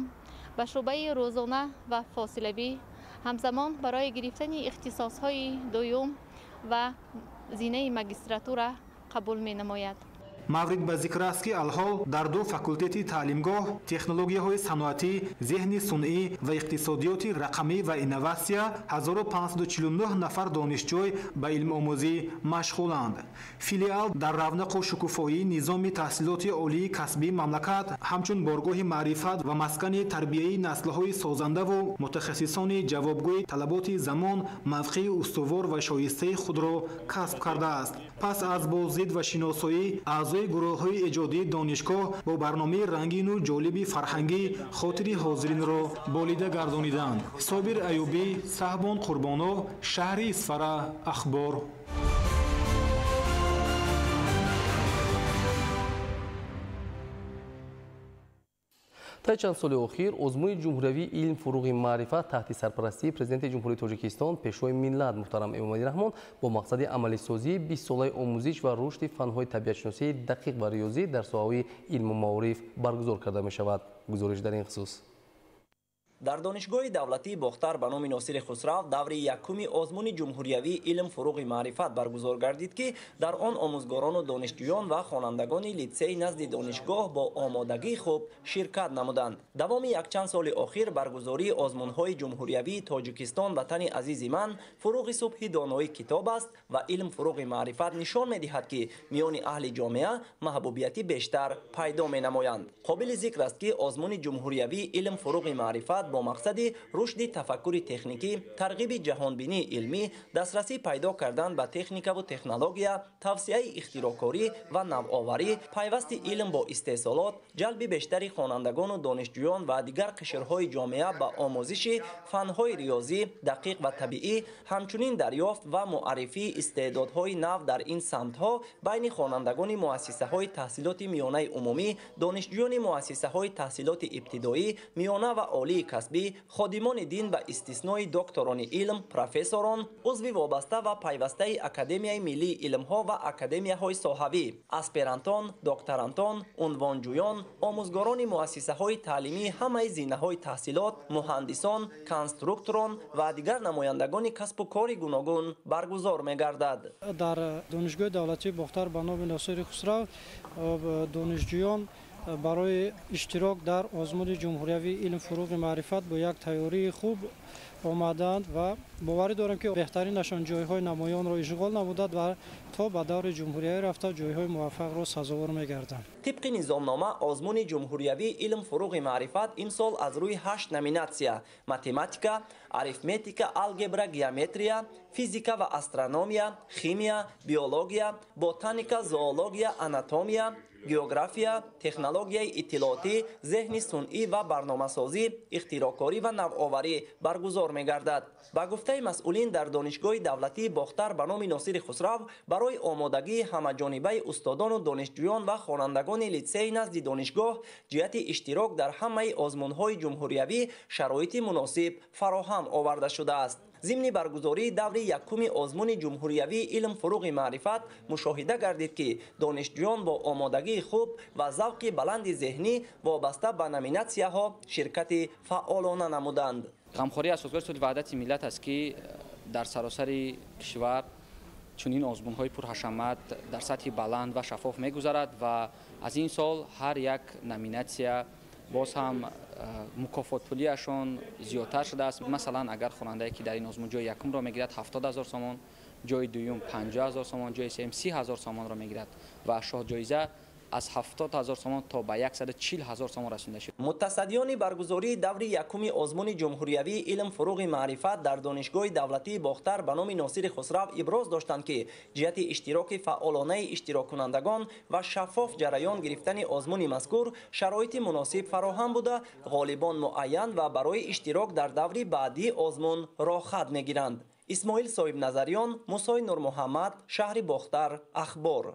ба шӯъбаи рӯзона ва фосилавӣ, ҳамзамон барои гирифтани ихтисосҳои дуюм ва зинаи магистратура қабул менамояд. Маврид ба зикр аст, ки алҳол дар ду факултети таълимгоҳ технологияҳои саноатӣ, зеҳни сунъӣ ва иқтисодиёти рақамӣ ва инноватсия 1549 нафар донишҷӯй ба илмомӯзӣ машғуланд. Филиал дар равнақу шукуфоии низоми таҳсилоти олии касбии мамлакат ҳамчун боргоҳи маърифат ва маскани тарбияи наслҳои созандаву мутахассисони ҷавобгӯи талаботи замон мавқеи устувор ва шоистаи худро касб кардааст. Пас аз боздид ва шиносоӣ аъзои гурӯҳҳои эҷодии донишгоҳ бо барномаи рангину ҷолиби фарҳангӣ хотири ҳозиринро болида гардониданд. Собир Аюбӣ, Саҳбон Қурбонов, шаҳри Исфара, Ахбор. Таи чанд соли охир озмуни ҷумҳуриявии илм фуруғи маърифат таҳти сарпарастии Президенти Ҷумҳурии Тоҷикистон, Пешвои миллат муҳтарам Эмомалӣ Раҳмон бо мақсади амалисозии 20-солаи омӯзиш ва рушди фанҳои табиатшиносии дақиқ ва риёзӣ дар соҳаҳои илму маориф баргузор карда мешавад. Гузориш дар ин хусус. Дар Донишгоҳи давлатии Бохтар ба номи Носири Хусрав даври якуми озмуни ҷумҳуриявии илм фуруғи маърифат баргузор гардид, ки дар он омӯзгорону донишҷӯён ва хонандагони литсеи назди донишгоҳ бо омодагии хуб ширкат намуданд. Давоми якчанд соли охир баргузории озмунҳои ҷумҳуриявии Тоҷикистон ватани азизи ман, фуруғи субҳи доноӣ китоб аст ва илм фуруғи маърифат нишон медиҳад, ки миёни аҳли ҷомеа маҳбубияти бештар пайдо менамоянд. Қобили зикр аст, ки озмуни ҷумҳуриявии илм фуруғи маърифат бо мақсади рушди тафаккури техникӣ, тарғиби ҷаҳонбинии илмӣ, дастрасӣ пайдо кардан ба техникаву технология, тавсияи ихтироъкорӣ ва навоварӣ, пайвасти илм бо истеҳсолот, ҷалби бештари хонандагону донишҷӯён ва дигар қишрҳои ҷомеа ба омӯзиши фанҳои риёзӣ, дақиқ ва табиӣ, ҳамчунин дарёфт ва муаррифии истеъдодҳои нав дар ин самтҳо байни хонандагони муассисаҳои таҳсилоти миёнаи умумӣ, донишҷӯёни муассисаҳои таҳсилоти ибтидоӣ, миёна ва олии касбӣ, ходимони дин ба истиснои докторони илм, профессорон, узви вобаста ва пайвастаи Академияи миллии илмҳо ва академияҳои соҳавӣ, аспирантон, докторантон, унвонҷӯён, омӯзгорони муассисаҳои таълимии ҳамаи зинаҳои таҳсилот, муҳандисон, конструкторон ва дигар намояндагони касбу кори гуногун баргузор мегардад. Дар Донишгоҳи давлатии Бохтар ба номи Носири Хусрав донишҷӯён Барои иштирок дар озмуни ҷумҳуриявии илм фуруғи маърифат бо як тайёрии хуб омаданд ва боварӣ дорем, ки беҳтаринашон ҷойҳои намоёнро ишғол намуданд ва то ба даври ҷумҳуриявӣ рафта ҷойҳои муваффақро сазовор мегарданд. Тибқи низомнома, озмуни ҷумҳуриявии илм фуруғи маърифат имсол аз рӯи 8 номинатсия: математика, арифметика, алгебра, геометрия, физика ва астрономия, химия, биология, ботаника, зоология, анатомия, география, технологияи иттилоотӣ, зеҳни сунъӣ ва барномасозӣ, ихтироъкорӣ ва навоварӣ баргузор мегардад. Ба гуфтаи масъулин, дар Донишгоҳи давлатии Бохтар ба номи Носири Хусрав барои омодагии ҳамаҷонибаи устодону донишҷӯён ва хонандагони литсеи назди донишгоҳ ҷиҳати иштирок дар ҳамаи озмунҳои ҷумҳуриявӣ шароити муносиб фароҳам оварда шудааст. Зимни баргузории даври якуми озмуни ҷумҳуриявии илм фуруғи маърифат мушоҳида гардид, ки донишҷӯён бо омодагии хуб ва завқи баланди зеҳнӣ вобаста ба номинатсияҳо ширкати фаъолона намуданд. Ғамхории Асосгузори сулҳу ваҳдати миллат аст, ки дар саросари кишвар чунин озмунҳои пурҳашамат дар сатҳи баланд ва шаффоф мегузарад ва аз ин сол ҳар як номинатсия боз ҳам мукофотпулиашон зиёдтар шудааст. Масалан, агар хонандае, ки дар ин озмун ҷои якумро мегирад, 70 000 сомон, ҷои дуюм 50 000 сомон, ҷои сеюм 30 000 сомонро мегирад ва шоҳҷоиза аз 70 000 сомон то ба 140 000 сомон расонда шуд. Мутасаддиёни баргузории даври якуми озмуни ҷумҳуриявии илм фуруғи маърифат дар Донишгоҳи давлатии Бохтар ба номи Носири Хусрав иброз доштанд, ки ҷиҳати иштироки фаъолонаи иштироккунандагон ва шаффоф ҷараён гирифтани озмуни мазкур шароити муносиб фароҳам буда, ғолибон муайян ва барои иштирок дар даври баъдии озмун роҳхат мегиранд. Исмоил Соҳибназариён, Мусои Нурмуҳаммад, шаҳри Бохтар, Ахбор.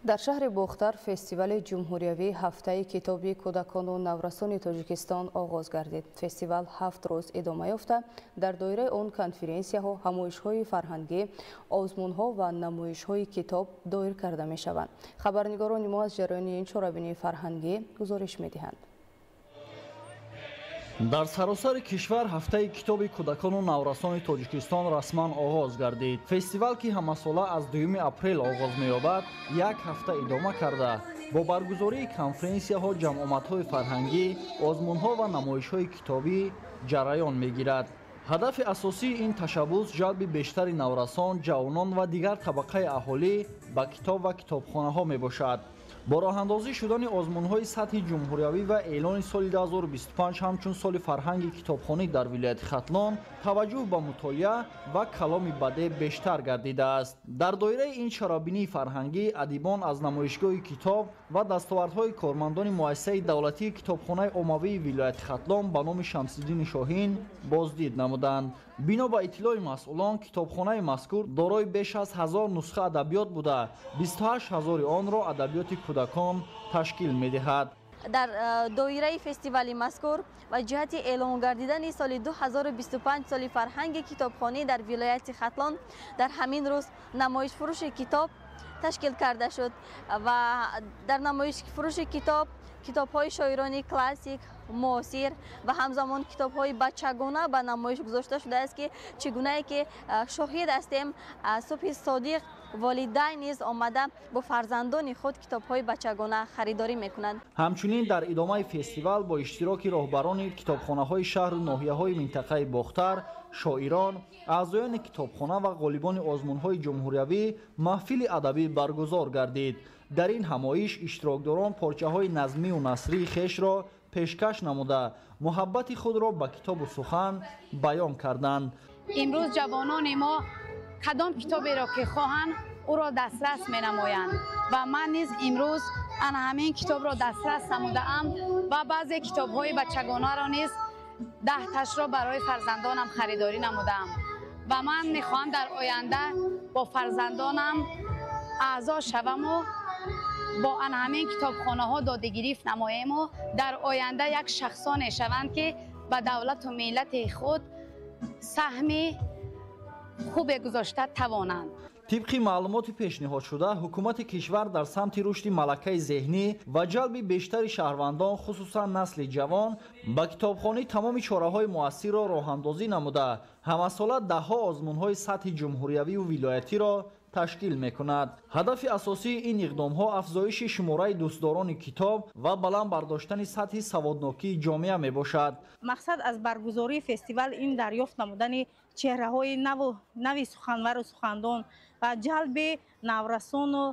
Дар шаҳри Бохтар фестивали ҷумҳуриявии ҳафтаи китоби кӯдакону наврасони Тоҷикистон оғоз гардид. Фестивал 7 рӯз идома ёфта, дар доираи он конференсияҳо, ҳамоишҳои фарҳангӣ, озмунҳо ва намоишҳои китоб доир карда мешаванд. Хабарнигорони мо аз ҷараёни ин чорабинии фарҳангӣ гузориш медиҳанд. Дар саросари кишвар ҳафтаи китоби кӯдакону наврасони Тоҷикистон расман оғоз гардид. Фестивал, ки ҳамасола аз 2 апрел оғоз меёбад, як ҳафта идома карда, бо баргузории конференсияҳо, ҷамъомадҳои фарҳангӣ, озмунҳо ва намоишҳои китобӣ ҷараён мегирад. Ҳадафи асосии ин ташаббус ҷалби бештари наврасон, ҷавонон ва дигар табақаи аҳолӣ ба китоб ва китобхонаҳо мебошад. Бо роҳандозӣ шудани озмунҳои сатҳи ҷумҳуриявӣ ва эълони соли 2025 ҳамчун соли фарҳанги китобхонӣ дар вилояти Хатлон таваҷҷӯҳ ба мутолиа ва каломи бадеъ бештар гардидааст. Дар доираи ин чорабинии фарҳангӣ адибон аз намоишгоҳи китоб ва дастовардҳои кормандони муассисаи давлатии китобхонаи оммавии вилояти Хатлон ба номи Шамсиддини Шоҳин боздид намуданд. Бино ба иттилои масъулон, китобхонаи мазкур дорои беш аз 1000 нусха адабиёт буда, 28 000 онро адабиёти кӯдакон ташкил медиҳад. Дар доираи фестивали мазкур ва ҷиҳати эълон гардидани соли 2025 соли фарҳанги китобхонӣ дар вилояти Хатлон дар ҳамин рӯз намоишфурӯши китоб ташкил карда шуд ва дар намоишфурӯши китоб китобҳои шоирони классик, муосир ва ҳамзамон китобҳои бачагона ба намоиш гузошта шудааст, ки чӣ гунае ки шоҳид ҳастем, субҳи содиқ волидайн низ омада бо фарзандони худ китобҳои бачагона харидорӣ мекунанд. Ҳамчунин дар идомаи фестивал бо иштироки роҳбарони китобхонаҳои шаҳру ноҳияҳои минтақаи Бохтар, шоирон, аъзоёни китобхона ва ғолибони озмунҳои ҷумҳуриявӣ маҳфили адабӣ баргузор гардид. Дар ин ҳамоиш иштирокдорон порчаҳои назмию насрии хешро пешкаш намуда, муҳаббати худро ба китобу сухан баён карданд. Имрӯз ҷавонони мо кадом китоберо ки хоҳанд, ӯро дастрас менамоянд ва ман низ имрӯз ана ҳамин китобро дастрас намудаам ва баъзе китобҳои бачагонаро низ 10 ташро барои фарзандонам харидорӣ намудаам ва ман мехоҳам дар оянда бо фарзандонам аъзо шаваму бо ана ҳамин китобхонаҳо додагирифт намоему дар оянда як шахсоне шаванд, ки ба давлату миллати худ саҳми хубе гузошта тавонанд. Тибқи маълумоти пешниҳодшуда, ҳукумати кишвар дар самти рушди малакаи зеҳнӣ ва ҷалби бештари шаҳрвандон, хусусан насли ҷавон, ба китобхонӣ тамоми чораҳои муассирро роҳандозӣ намуда, ҳамасола даҳҳо озмунҳои сатҳи ҷумҳуриявию вилоятиро ташкил мекунад. Ҳадафи асосии ин иқдомҳо афзоиши шумораи дӯстдорони китоб ва баланд бардоштани сатҳи саводнокии ҷомеа мебошад. Мақсад аз баргузории фестивал ин дарёфт намудани чеҳраҳои нави суханвару сухандон ва ҷалби наврасону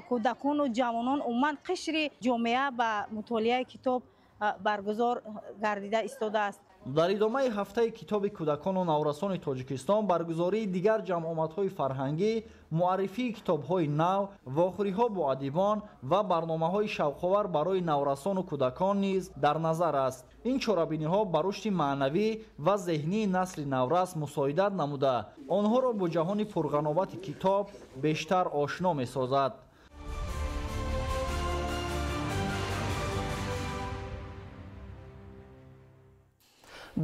кӯдакону ҷавонон, умуман қишри ҷомеа ба мутолиаи китоб баргузор гардида истодааст. Дар идомаи ҳафтаи китоби кӯдакону наврасони Тоҷикистон баргузории дигар ҷамъомадҳои фарҳангӣ, муаррифии китобҳои нав, вохӯриҳо бо адибон ва барномаҳои шавқовар барои наврасону кӯдакон низ дар назар аст. Ин чорабиниҳо ба рушди маънавӣ ва зеҳнии насли наврас мусоидат намуда, онҳоро бо ҷаҳони пурғановати китоб бештар ошно месозад.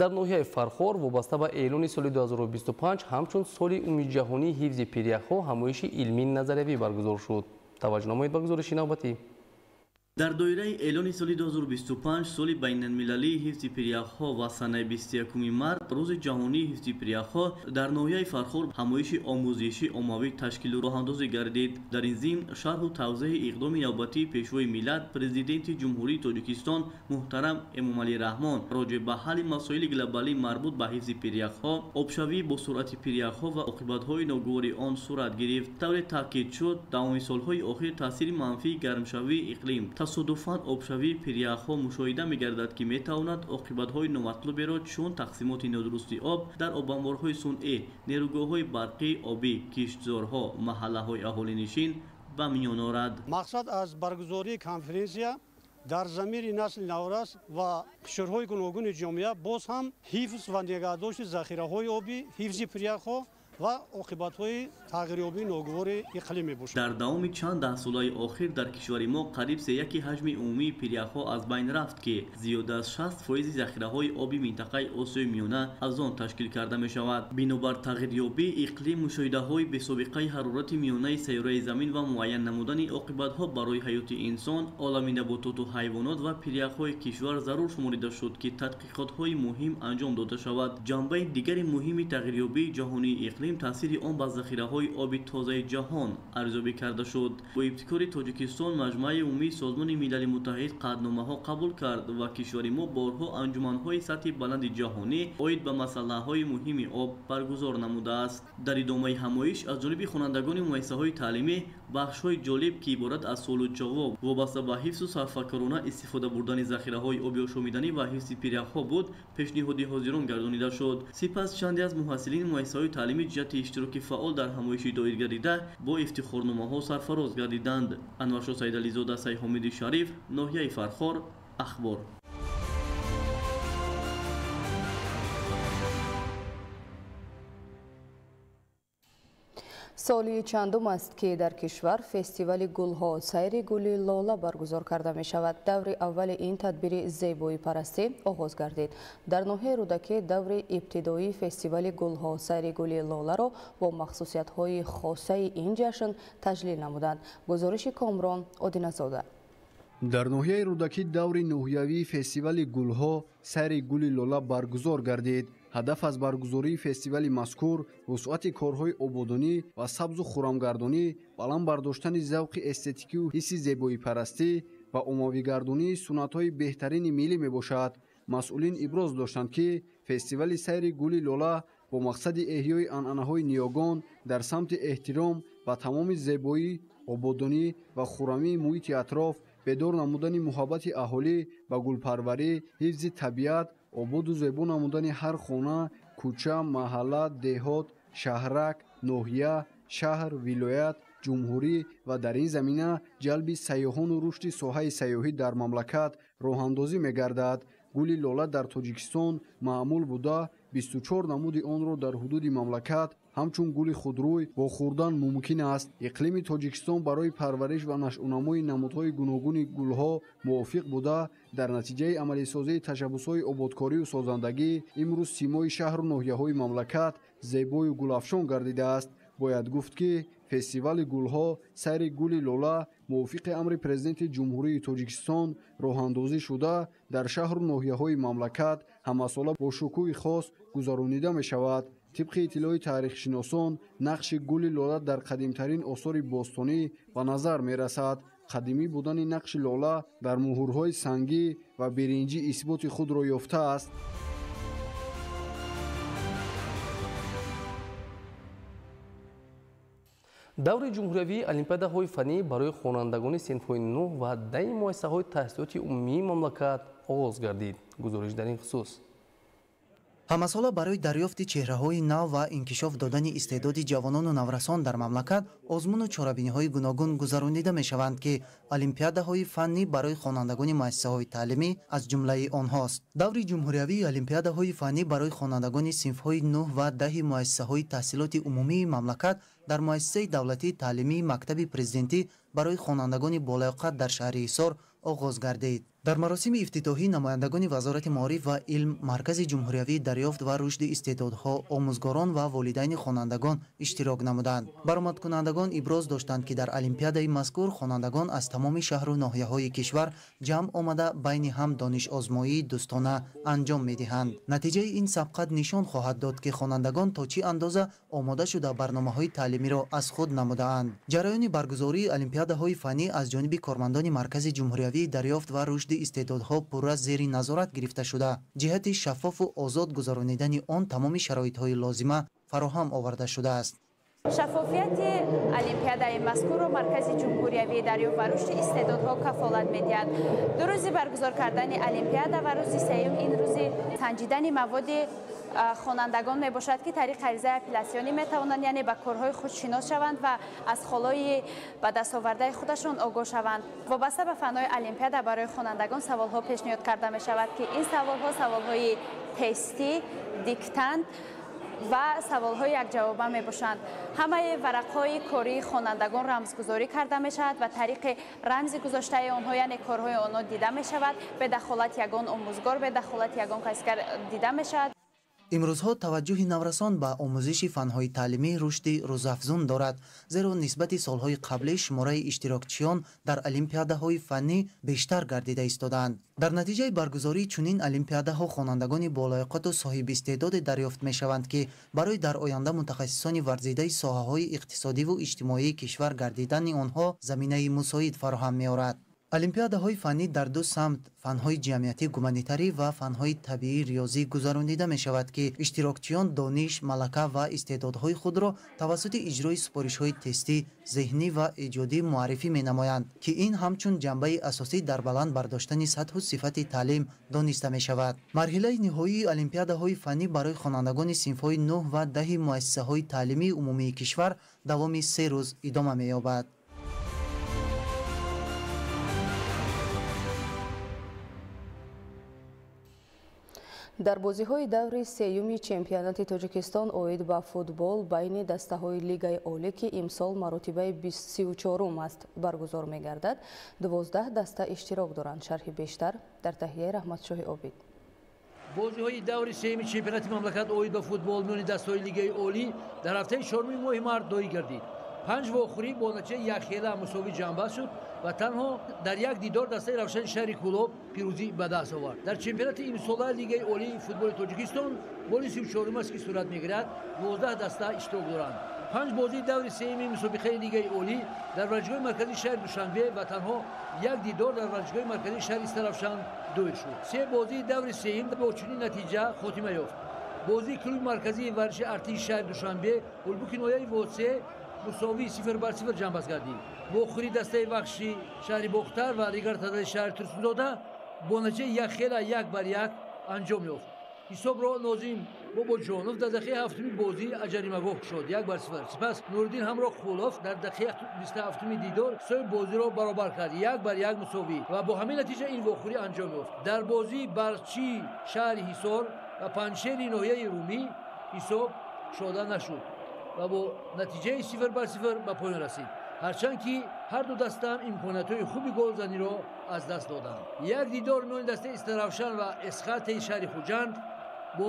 Дар ноҳияи Фархор вобаста ба эълони соли 2025 ҳамчун соли умумиҷаҳонии ҳифзи пиряхҳо ҳамоиши илмии назариявӣ баргузор шуд. Таваҷҷӯҳ намоед ба гузориши навбатӣ. Дар доираи эълони соли 2025 соли байналмилалии ҳифзи пиряхҳо ва санаи 21 март рӯзи ҷаҳонии ҳифзи пиряхҳо дар ноҳияи Фархор ҳамоиши омӯзишӣ оммавӣ ташкилу роҳандозӣ гардид. Дар ин зимн шарҳу тавзеҳи иқдоми навбатии Пешвои миллат, Президенти Ҷумҳурии Тоҷикистон муҳтарам Эмомалӣ Раҳмон роҷеъ ба ҳалли масоили глобалӣ марбут ба ҳифзи пиряхҳо, обшавӣ бо суръати пиряхҳо ва оқибатҳои ногувори он сурат гирифт. Тавре таъкид шуд, давоми солҳои охир таъсири манфии гармшавии иқлим, тасодуфан обшавии пиряхҳо мушоҳида мегардад, ки метавонад оқибатҳои номатлуберо чун тақсимоти нодурусти об дар обанборҳои сунъӣ, нерӯгоҳҳои барқии обӣ, киштзорҳо, маҳаллаҳои аҳолинишин ба миён орад. Мақсад аз баргузории конференсия дар замири насли наврас ва қишрҳои гуногуни ҷомеа боз ҳам ҳифз ва нигаҳдошти захираҳои обӣ, ҳифзи пиряхҳо ва оқибатҳои тағйирёбии ногувори иқлим мебошад. Дар давоми чанд даҳсолаи охир дар кишвари мо қариб сеяки ҳаҷми умумии пиряхҳо аз байн рафт, ки зиёда аз 60% захираҳои оби минтақаи Осиёи Миёна аз он ташкил карда мешавад. Бинобар тағйирёбии иқлим, мушоҳидаҳои бесобиқаи ҳарорати миёнаи сайёраи замин ва муайян намудани оқибатҳо барои ҳаёти инсон, олами набототу ҳайвонот ва пиряхҳои кишвар зарур шуморида шуд, ки тадқиқотҳои муҳим анҷом дода шавад. Ҷанбаи дигари муҳими тағйирёбии ҷаҳонии иқлим таъсири он ба захираҳои оби тозаи ҷаҳон арзёбӣ карда шуд. Бо ибтикори Тоҷикистон Маҷмааи умумии Созмони Милали Муттаҳид қатъномаҳо қабул кард ва кишвари мо борҳо анҷуманҳои сатҳи баланди ҷаҳонӣ оид ба масъалаҳои муҳими об баргузор намудааст. Дар идомаи ҳамоиш аз ҷониби хонандагони муассисаҳои таълимӣ бахшҳои ҷолиб, ки иборат аз суолу ҷавоб вобаста ба ҳифзу сарфакорона истифода бурдани захираҳои оби ошомиданӣ ва ҳифзи пиряхҳо буд, пешниҳоди ҳозирон гардонида шуд. Сипас чанде аз муҳассилини муассисаҳои таълимӣ ҷиҳати иштироки фаъол дар ҳамоиши доир гардида бо ифтихорномаҳо сарфароз гардиданд. Анваршо Саидализода, Сайҳомиди Шариф, ноҳияи Фархор, Ахбор. Соли чандум аст, ки дар кишвар фестивали гулҳо сайри гули лола баргузор карда мешавад. Даври аввали ин тадбири зебоипарастӣ оғоз гардид. Дар ноҳияи Рӯдакӣ даври ибтидоии фестивали гулҳо сайри гули лоларо бо махсусиятҳои хосаи ин ҷашн таҷлил намуданд. Гузориши Комрон Одиназода. Дар ноҳияи Рӯдакӣ даври ноҳиявии фестивали гулҳо сайри гули лола баргузор гардид. Ҳадаф аз баргузории фестивали мазкур вусъати корҳои ободонӣ ва сабзу хурамгардонӣ, баланд бардоштани завқи эстетикию ҳисси зебоипарастӣ ва оммавигардонии суннатҳои беҳтарини миллӣ мебошад. Масъулин иброз доштанд, ки фестивали сайри гули лола бо мақсади эҳёи анъанаҳои ниёгон дар самти эҳтиром ба тамоми зебоӣ, ободонӣ ва хурамии муҳити атроф, бедор намудани муҳаббати аҳолӣ ба гулпарварӣ, ҳифзи табиат, ободу зебо намудани ҳар хона, кӯча, маҳалла, деҳот, шаҳрак, ноҳия, шаҳр, вилоят, ҷумҳурӣ ва дар ин замина ҷалби сайёҳону рушди соҳаи сайёҳӣ дар мамлакат роҳандозӣ мегардад. Гули лола дар Тоҷикистон маъмул буда, 24 намуди онро дар ҳудуди мамлакат ҳамчун гули худрӯй вохӯрдан мумкин аст. Иқлими Тоҷикистон барои парвариш ва нашъунамои намудҳои гуногуни гулҳо мувофиқ буда, дар натиҷаи амалисозии ташаббусҳои ободкорию созандагӣ имрӯз симои шаҳру ноҳияҳои мамлакат зебою гулафшон гардидааст. Бояд гуфт, ки Фестивали гулҳо «Сайри гули лола» мувофиқи амри Президенти Ҷумҳурии Тоҷикистон роҳандозӣ шуда, дар шаҳру ноҳияҳои мамлакат ҳамасола бо шукӯҳи хос гузаронида мешавад. Тибқи иттилои таърихшиносон, нақши гули лола дар қадимтарин осори бостонӣ ба назар мерасад. Қадимӣ будани нақши лола дар муҳурҳои сангӣ ва биринҷӣ исботи худро ёфтааст. Даври ҷумҳуриявии олимпиадаҳои фаннӣ барои хонандагони синфҳои 9 ва 10 муассисаҳои таҳсилоти умумии мамлакат оғоз гардид. Гузориш дар ин хусус. Ҳамасола барои дарёфти чеҳраҳои нав ва инкишоф додани истеъдоди ҷавонону наврасон дар мамлакат озмуну чорабиниҳои гуногун гузаронида мешаванд, ки олимпиадаҳои фаннӣ барои хонандагони муассисаҳои таълимӣ аз ҷумлаи онҳост. Даври ҷумҳуриявии олимпиадаҳои фаннӣ барои хонандагони синфҳои 9 ва 10 муассисаҳои таҳсилоти умумии мамлакат дар муассисаи давлатии таълимии мактаби президентӣ барои хонандагони болаёқат дар шаҳри Ҳисор оғоз гардид. Дар маросими ифтитоҳӣ намояндагони Вазорати маориф ва илм, Маркази ҷумҳуриявии дарёфт ва рушди истеъдодҳо, омӯзгорон ва волидайни хонандагон иштирок намуданд. Баромадкунандагон иброз доштанд, ки дар олимпиадаи мазкур хонандагон аз тамоми шаҳру ноҳияҳои кишвар ҷамъ омада байни ҳам донишозмоии дӯстона анҷом медиҳанд. Натиҷаи ин сабқат нишон хоҳад дод, ки хонандагон то чӣ андоза омода шуда барномаҳои таълимиро аз худ намудаанд. Ҷараёни баргузории олимпиадаҳои фаннӣ аз ҷониби кормандони Маркази ҷумҳуриявии дарёфт ва рушди истеъдодҳо пурра зери назорат гирифта шуда, ҷиҳати шаффофу озод гузаронидани он тамоми шароитҳои лозима фароҳам оварда шудааст. Шаффофияти олимпиадаи мазкурро Маркази ҷумҳуриявии дарёфт ва рушди истеъдодҳо кафолат медиҳад. Ду рӯзи баргузор кардани олимпиада ва рӯзи сеюм ин рӯзи санҷидани маводи хонандагон мебошад, ки тариқи аризаи апеллятсионӣ метавонанд, яъне ба корҳои худ шинос шаванд ва аз холои ба дастовардаи худашон огоҳ шаванд. Вобаста ба фанҳои олимпиада барои хонандагон саволҳо пешниҳод карда мешавад, ки ин саволҳо саволҳои тестӣ, диктант ва саволҳои якҷавоба мебошанд. Ҳамаи варақҳои кории хонандагон рамзгузорӣ карда мешавад ва тариқи рамзи гузоштаи онҳо, яъне корҳои онҳо дида мешавад. Бе дахолат ягон омӯзгор, бе дахолати ягон касгар дида мешавад. Имрӯзҳо таваҷҷӯҳи наврасон ба омӯзиши фанҳои таълимӣ рушди рӯзафзун дорад, зеро нисбати солҳои қаблӣ шумораи иштирокчиён дар олимпиадаҳои фаннӣ бештар гардида истодаанд. Дар натиҷаи баргузории чунин олимпиадаҳо хонандагони болаёқату соҳибистеъдоде дарёфт мешаванд, ки барои дар оянда мутахассисони варзидаи соҳаҳои иқтисодиву иҷтимоии кишвар гардидани онҳо заминаи мусоид фароҳам меорад. Олимпиадаҳои фаннӣ дар ду самт фанҳои ҷамъиятӣ гуманитарӣ ва фанҳои табиӣ риёзӣ гузаронида мешавад, ки иштирокчиён дониш, малака ва истеъдодҳои худро тавассути иҷрои супоришҳои тестӣ, зеҳнӣ ва эҷодӣ муаррифӣ менамоянд, ки ин ҳамчун ҷанбаи асосӣ дар баланд бардоштани сатҳу сифати таълим дониста мешавад. Марҳилаи ниҳоии олимпиадаҳои фаннӣ барои хонандагони синфҳои 9 ва 10 муассисаҳои таълимии умумии кишвар давоми 3 рӯз идома меёбад. Дар бозиҳои даври сеюми чемпионати Тоҷикистон оид ба футбол байни дастаҳои Лигаи Олӣ, ки имсол маротибаи 34-ум аст баргузор мегардад, 12 даста иштирок доранд. Шарҳи бештар дар таҳияи Раҳматшоҳи Обид. Бозиҳои даври сеюми чемпионати мамлакат оид ба футбол миёни дастаҳои Лигаи Олӣ дар ҳафтаи 4-уми моҳи март доир гардид. 5 вохӯрӣ бо натиҷаи якхела мусовӣ ҷамъбаст шуд ва танҳо дар як дидор дастаи Равшани шаҳри Кӯлоб пирӯзӣ ба даст овард. Дар чемпионати имсола Лигаи Олии футболи Тоҷикистон боли 34-ум аст, ки сурат мегирад, 12 даста иштирок доранд. 5 бозии даври сеюми мусобиқаи Лигаи Олӣ дар варзишгоҳи марказии шаҳри Душанбе ва танҳо як дидор дар варзишгоҳи марказии шаҳри Истаравшан доир шуд. 3 бозии даври сеюм бо чунин натиҷа хотима ёфт. Бозии клуби марказии варзиши артиши шаҳри Душанбе Ҳулбуки ноҳияи Восе мусовии 0-0 ҷамъбаст гардид. Вохӯрии дастаи Вахши шаҳри Бохтар ва Регар-ТадАЗи шаҳри Турсунзода бо натиҷаи якхела 1-1 анҷом ёфт. Ҳисобро Нозим Бобоҷонов дар дақиқаи 7-уми бозӣ аз ҷаримагоҳ кушод 1-0. Сипас Нуриддин Ҳамроҳқулов дар дақиқаи 27-уми дидор ҳисоби бозиро баробар кард 1-1 мусовӣ ва бо ҳамин натиҷа ин вохӯрӣ анҷом ёфт. Дар бозии Барчии шаҳри Ҳисор ва Панҷшери ноҳияи Румӣ ҳисоб кушода нашуд ва бо натиҷаи 0-0 ба поён расид. Ҳарчанд ки ҳар ду даста имкониятҳои хуби голзаниро аз даст доданд. Як дидор миёни дастаи Истаравшан ва Эсхатеи шаҳри Хуҷанд бо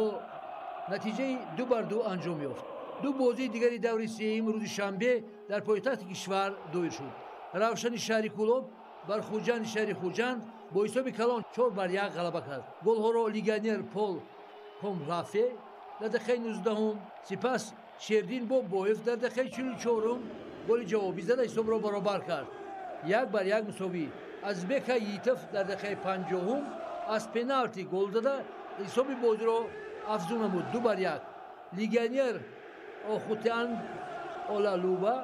натиҷаи 2-2 анҷом ёфт. Ду бозии дигари даври сеюм рӯзи шанбе дар пойтахти кишвар доир шуд. Равшани шаҳри Кӯлоб бар Хуҷанди шаҳри Хуҷанд бо ҳисоби калон 4-1 ғалаба кард. Голҳоро легионер Пол Комлафе дар дақиқаи 19-ум, сипас Шердин Бобоев дар дақиқаи 44-ум голи ҷавобӣ зада ҳисобро баробар кард. 1-1 мусовӣ. Азбека Йитов дар дақиқаи 50-ум аз пеналти гол зада ҳисоби бозиро афзун намуд 2-1. Легионер Охутян Олалуба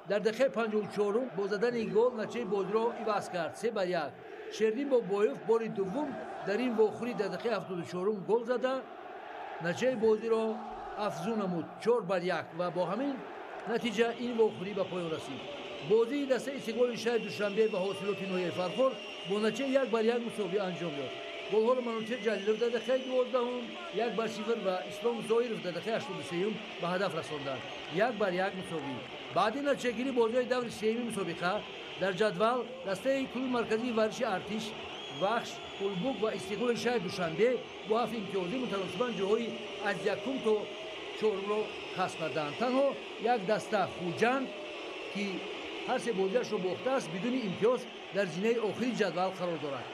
дар дақиқаи 54-ум бо задани гол натиҷаи бозиро иваз кард 3-1. Шердин Бобоев бори дуввум дар ин вохӯрӣ дар дақиқаи 74-ум гол зада натиҷаи бозиро афзун намуд 4-1 ва бо ҳамин натиҷа ин вохӯрӣ ба поён расид. Бозии дастаи Истиқлоли шаҳри Душанбе ва Ҳосилоти ноҳияи Фархор бо натиҷаи 1-1 мусовӣ анҷом ёфт. Голҳоро Манучер Ҷалилов дар дақиқаи 12-ум 1-0 ва Ислом Зоиров дар дақиқаи 83-ум ба ҳадаф расонданд. 1-1 мусовӣ. Баъди натиҷагирӣ бозиҳои даври сеюми мусобиқа дар ҷадвал дастаи клуби марказии варзиши Артиш, Вахш, Ҳулбук ва Истиқлоли шаҳри Душанбе бо 7 имтиёзӣ мутаносибан ҷойҳои аз якум то чорумро касб карданд. Танҳо як даста Хуҷанд, ки ҳар се бозиашро бохтааст, бидуни имтиёз дар зинаи охири ҷадвал қарор дорад.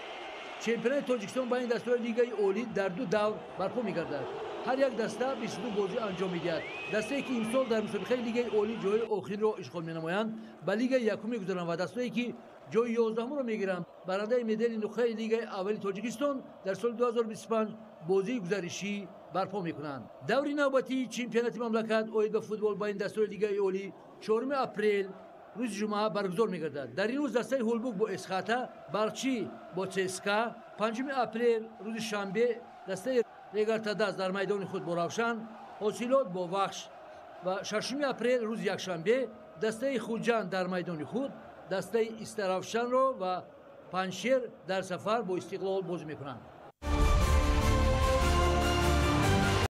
Чемпионати Тоҷикистон байни дастаҳои Лигаи Олӣ дар ду давр барпо мегардад. Ҳар як даста 22 бозӣ анҷом медиҳад. Дастае ки имсол дар мусобиқаи Лигаи Олӣ ҷойи охирро ишғол менамоянд, ба Лигаи якум мегузаранд ва дастае ки ҷойи 11-умро мегиранд, барандаи медали нуқраи Лигаи аввали Тоҷикистон дар соли 2025 бозии гузаришӣ барпо мекунанд. Даври навбатии чемпионати мамлакат оид ба футбол байни дастаҳои Лигаи Олӣ 4 апрел рӯзи ҷумъа баргузор мегардад. Дар ин рӯз дастаи Ҳулбук бо Эсхата, Балхчӣ бо ЦСКА, 5 апрел рӯзи шанбе дастаи Регартадаз дар майдони худ бо Равшан, Ҳосилот бо Вахш ва 6 апрел рӯзи якшанбе дастаи Хуҷанд дар майдони худ дастаи Истаравшанро ва Панҷшер дар сафар бо Истиқлол бозӣ мекунанд.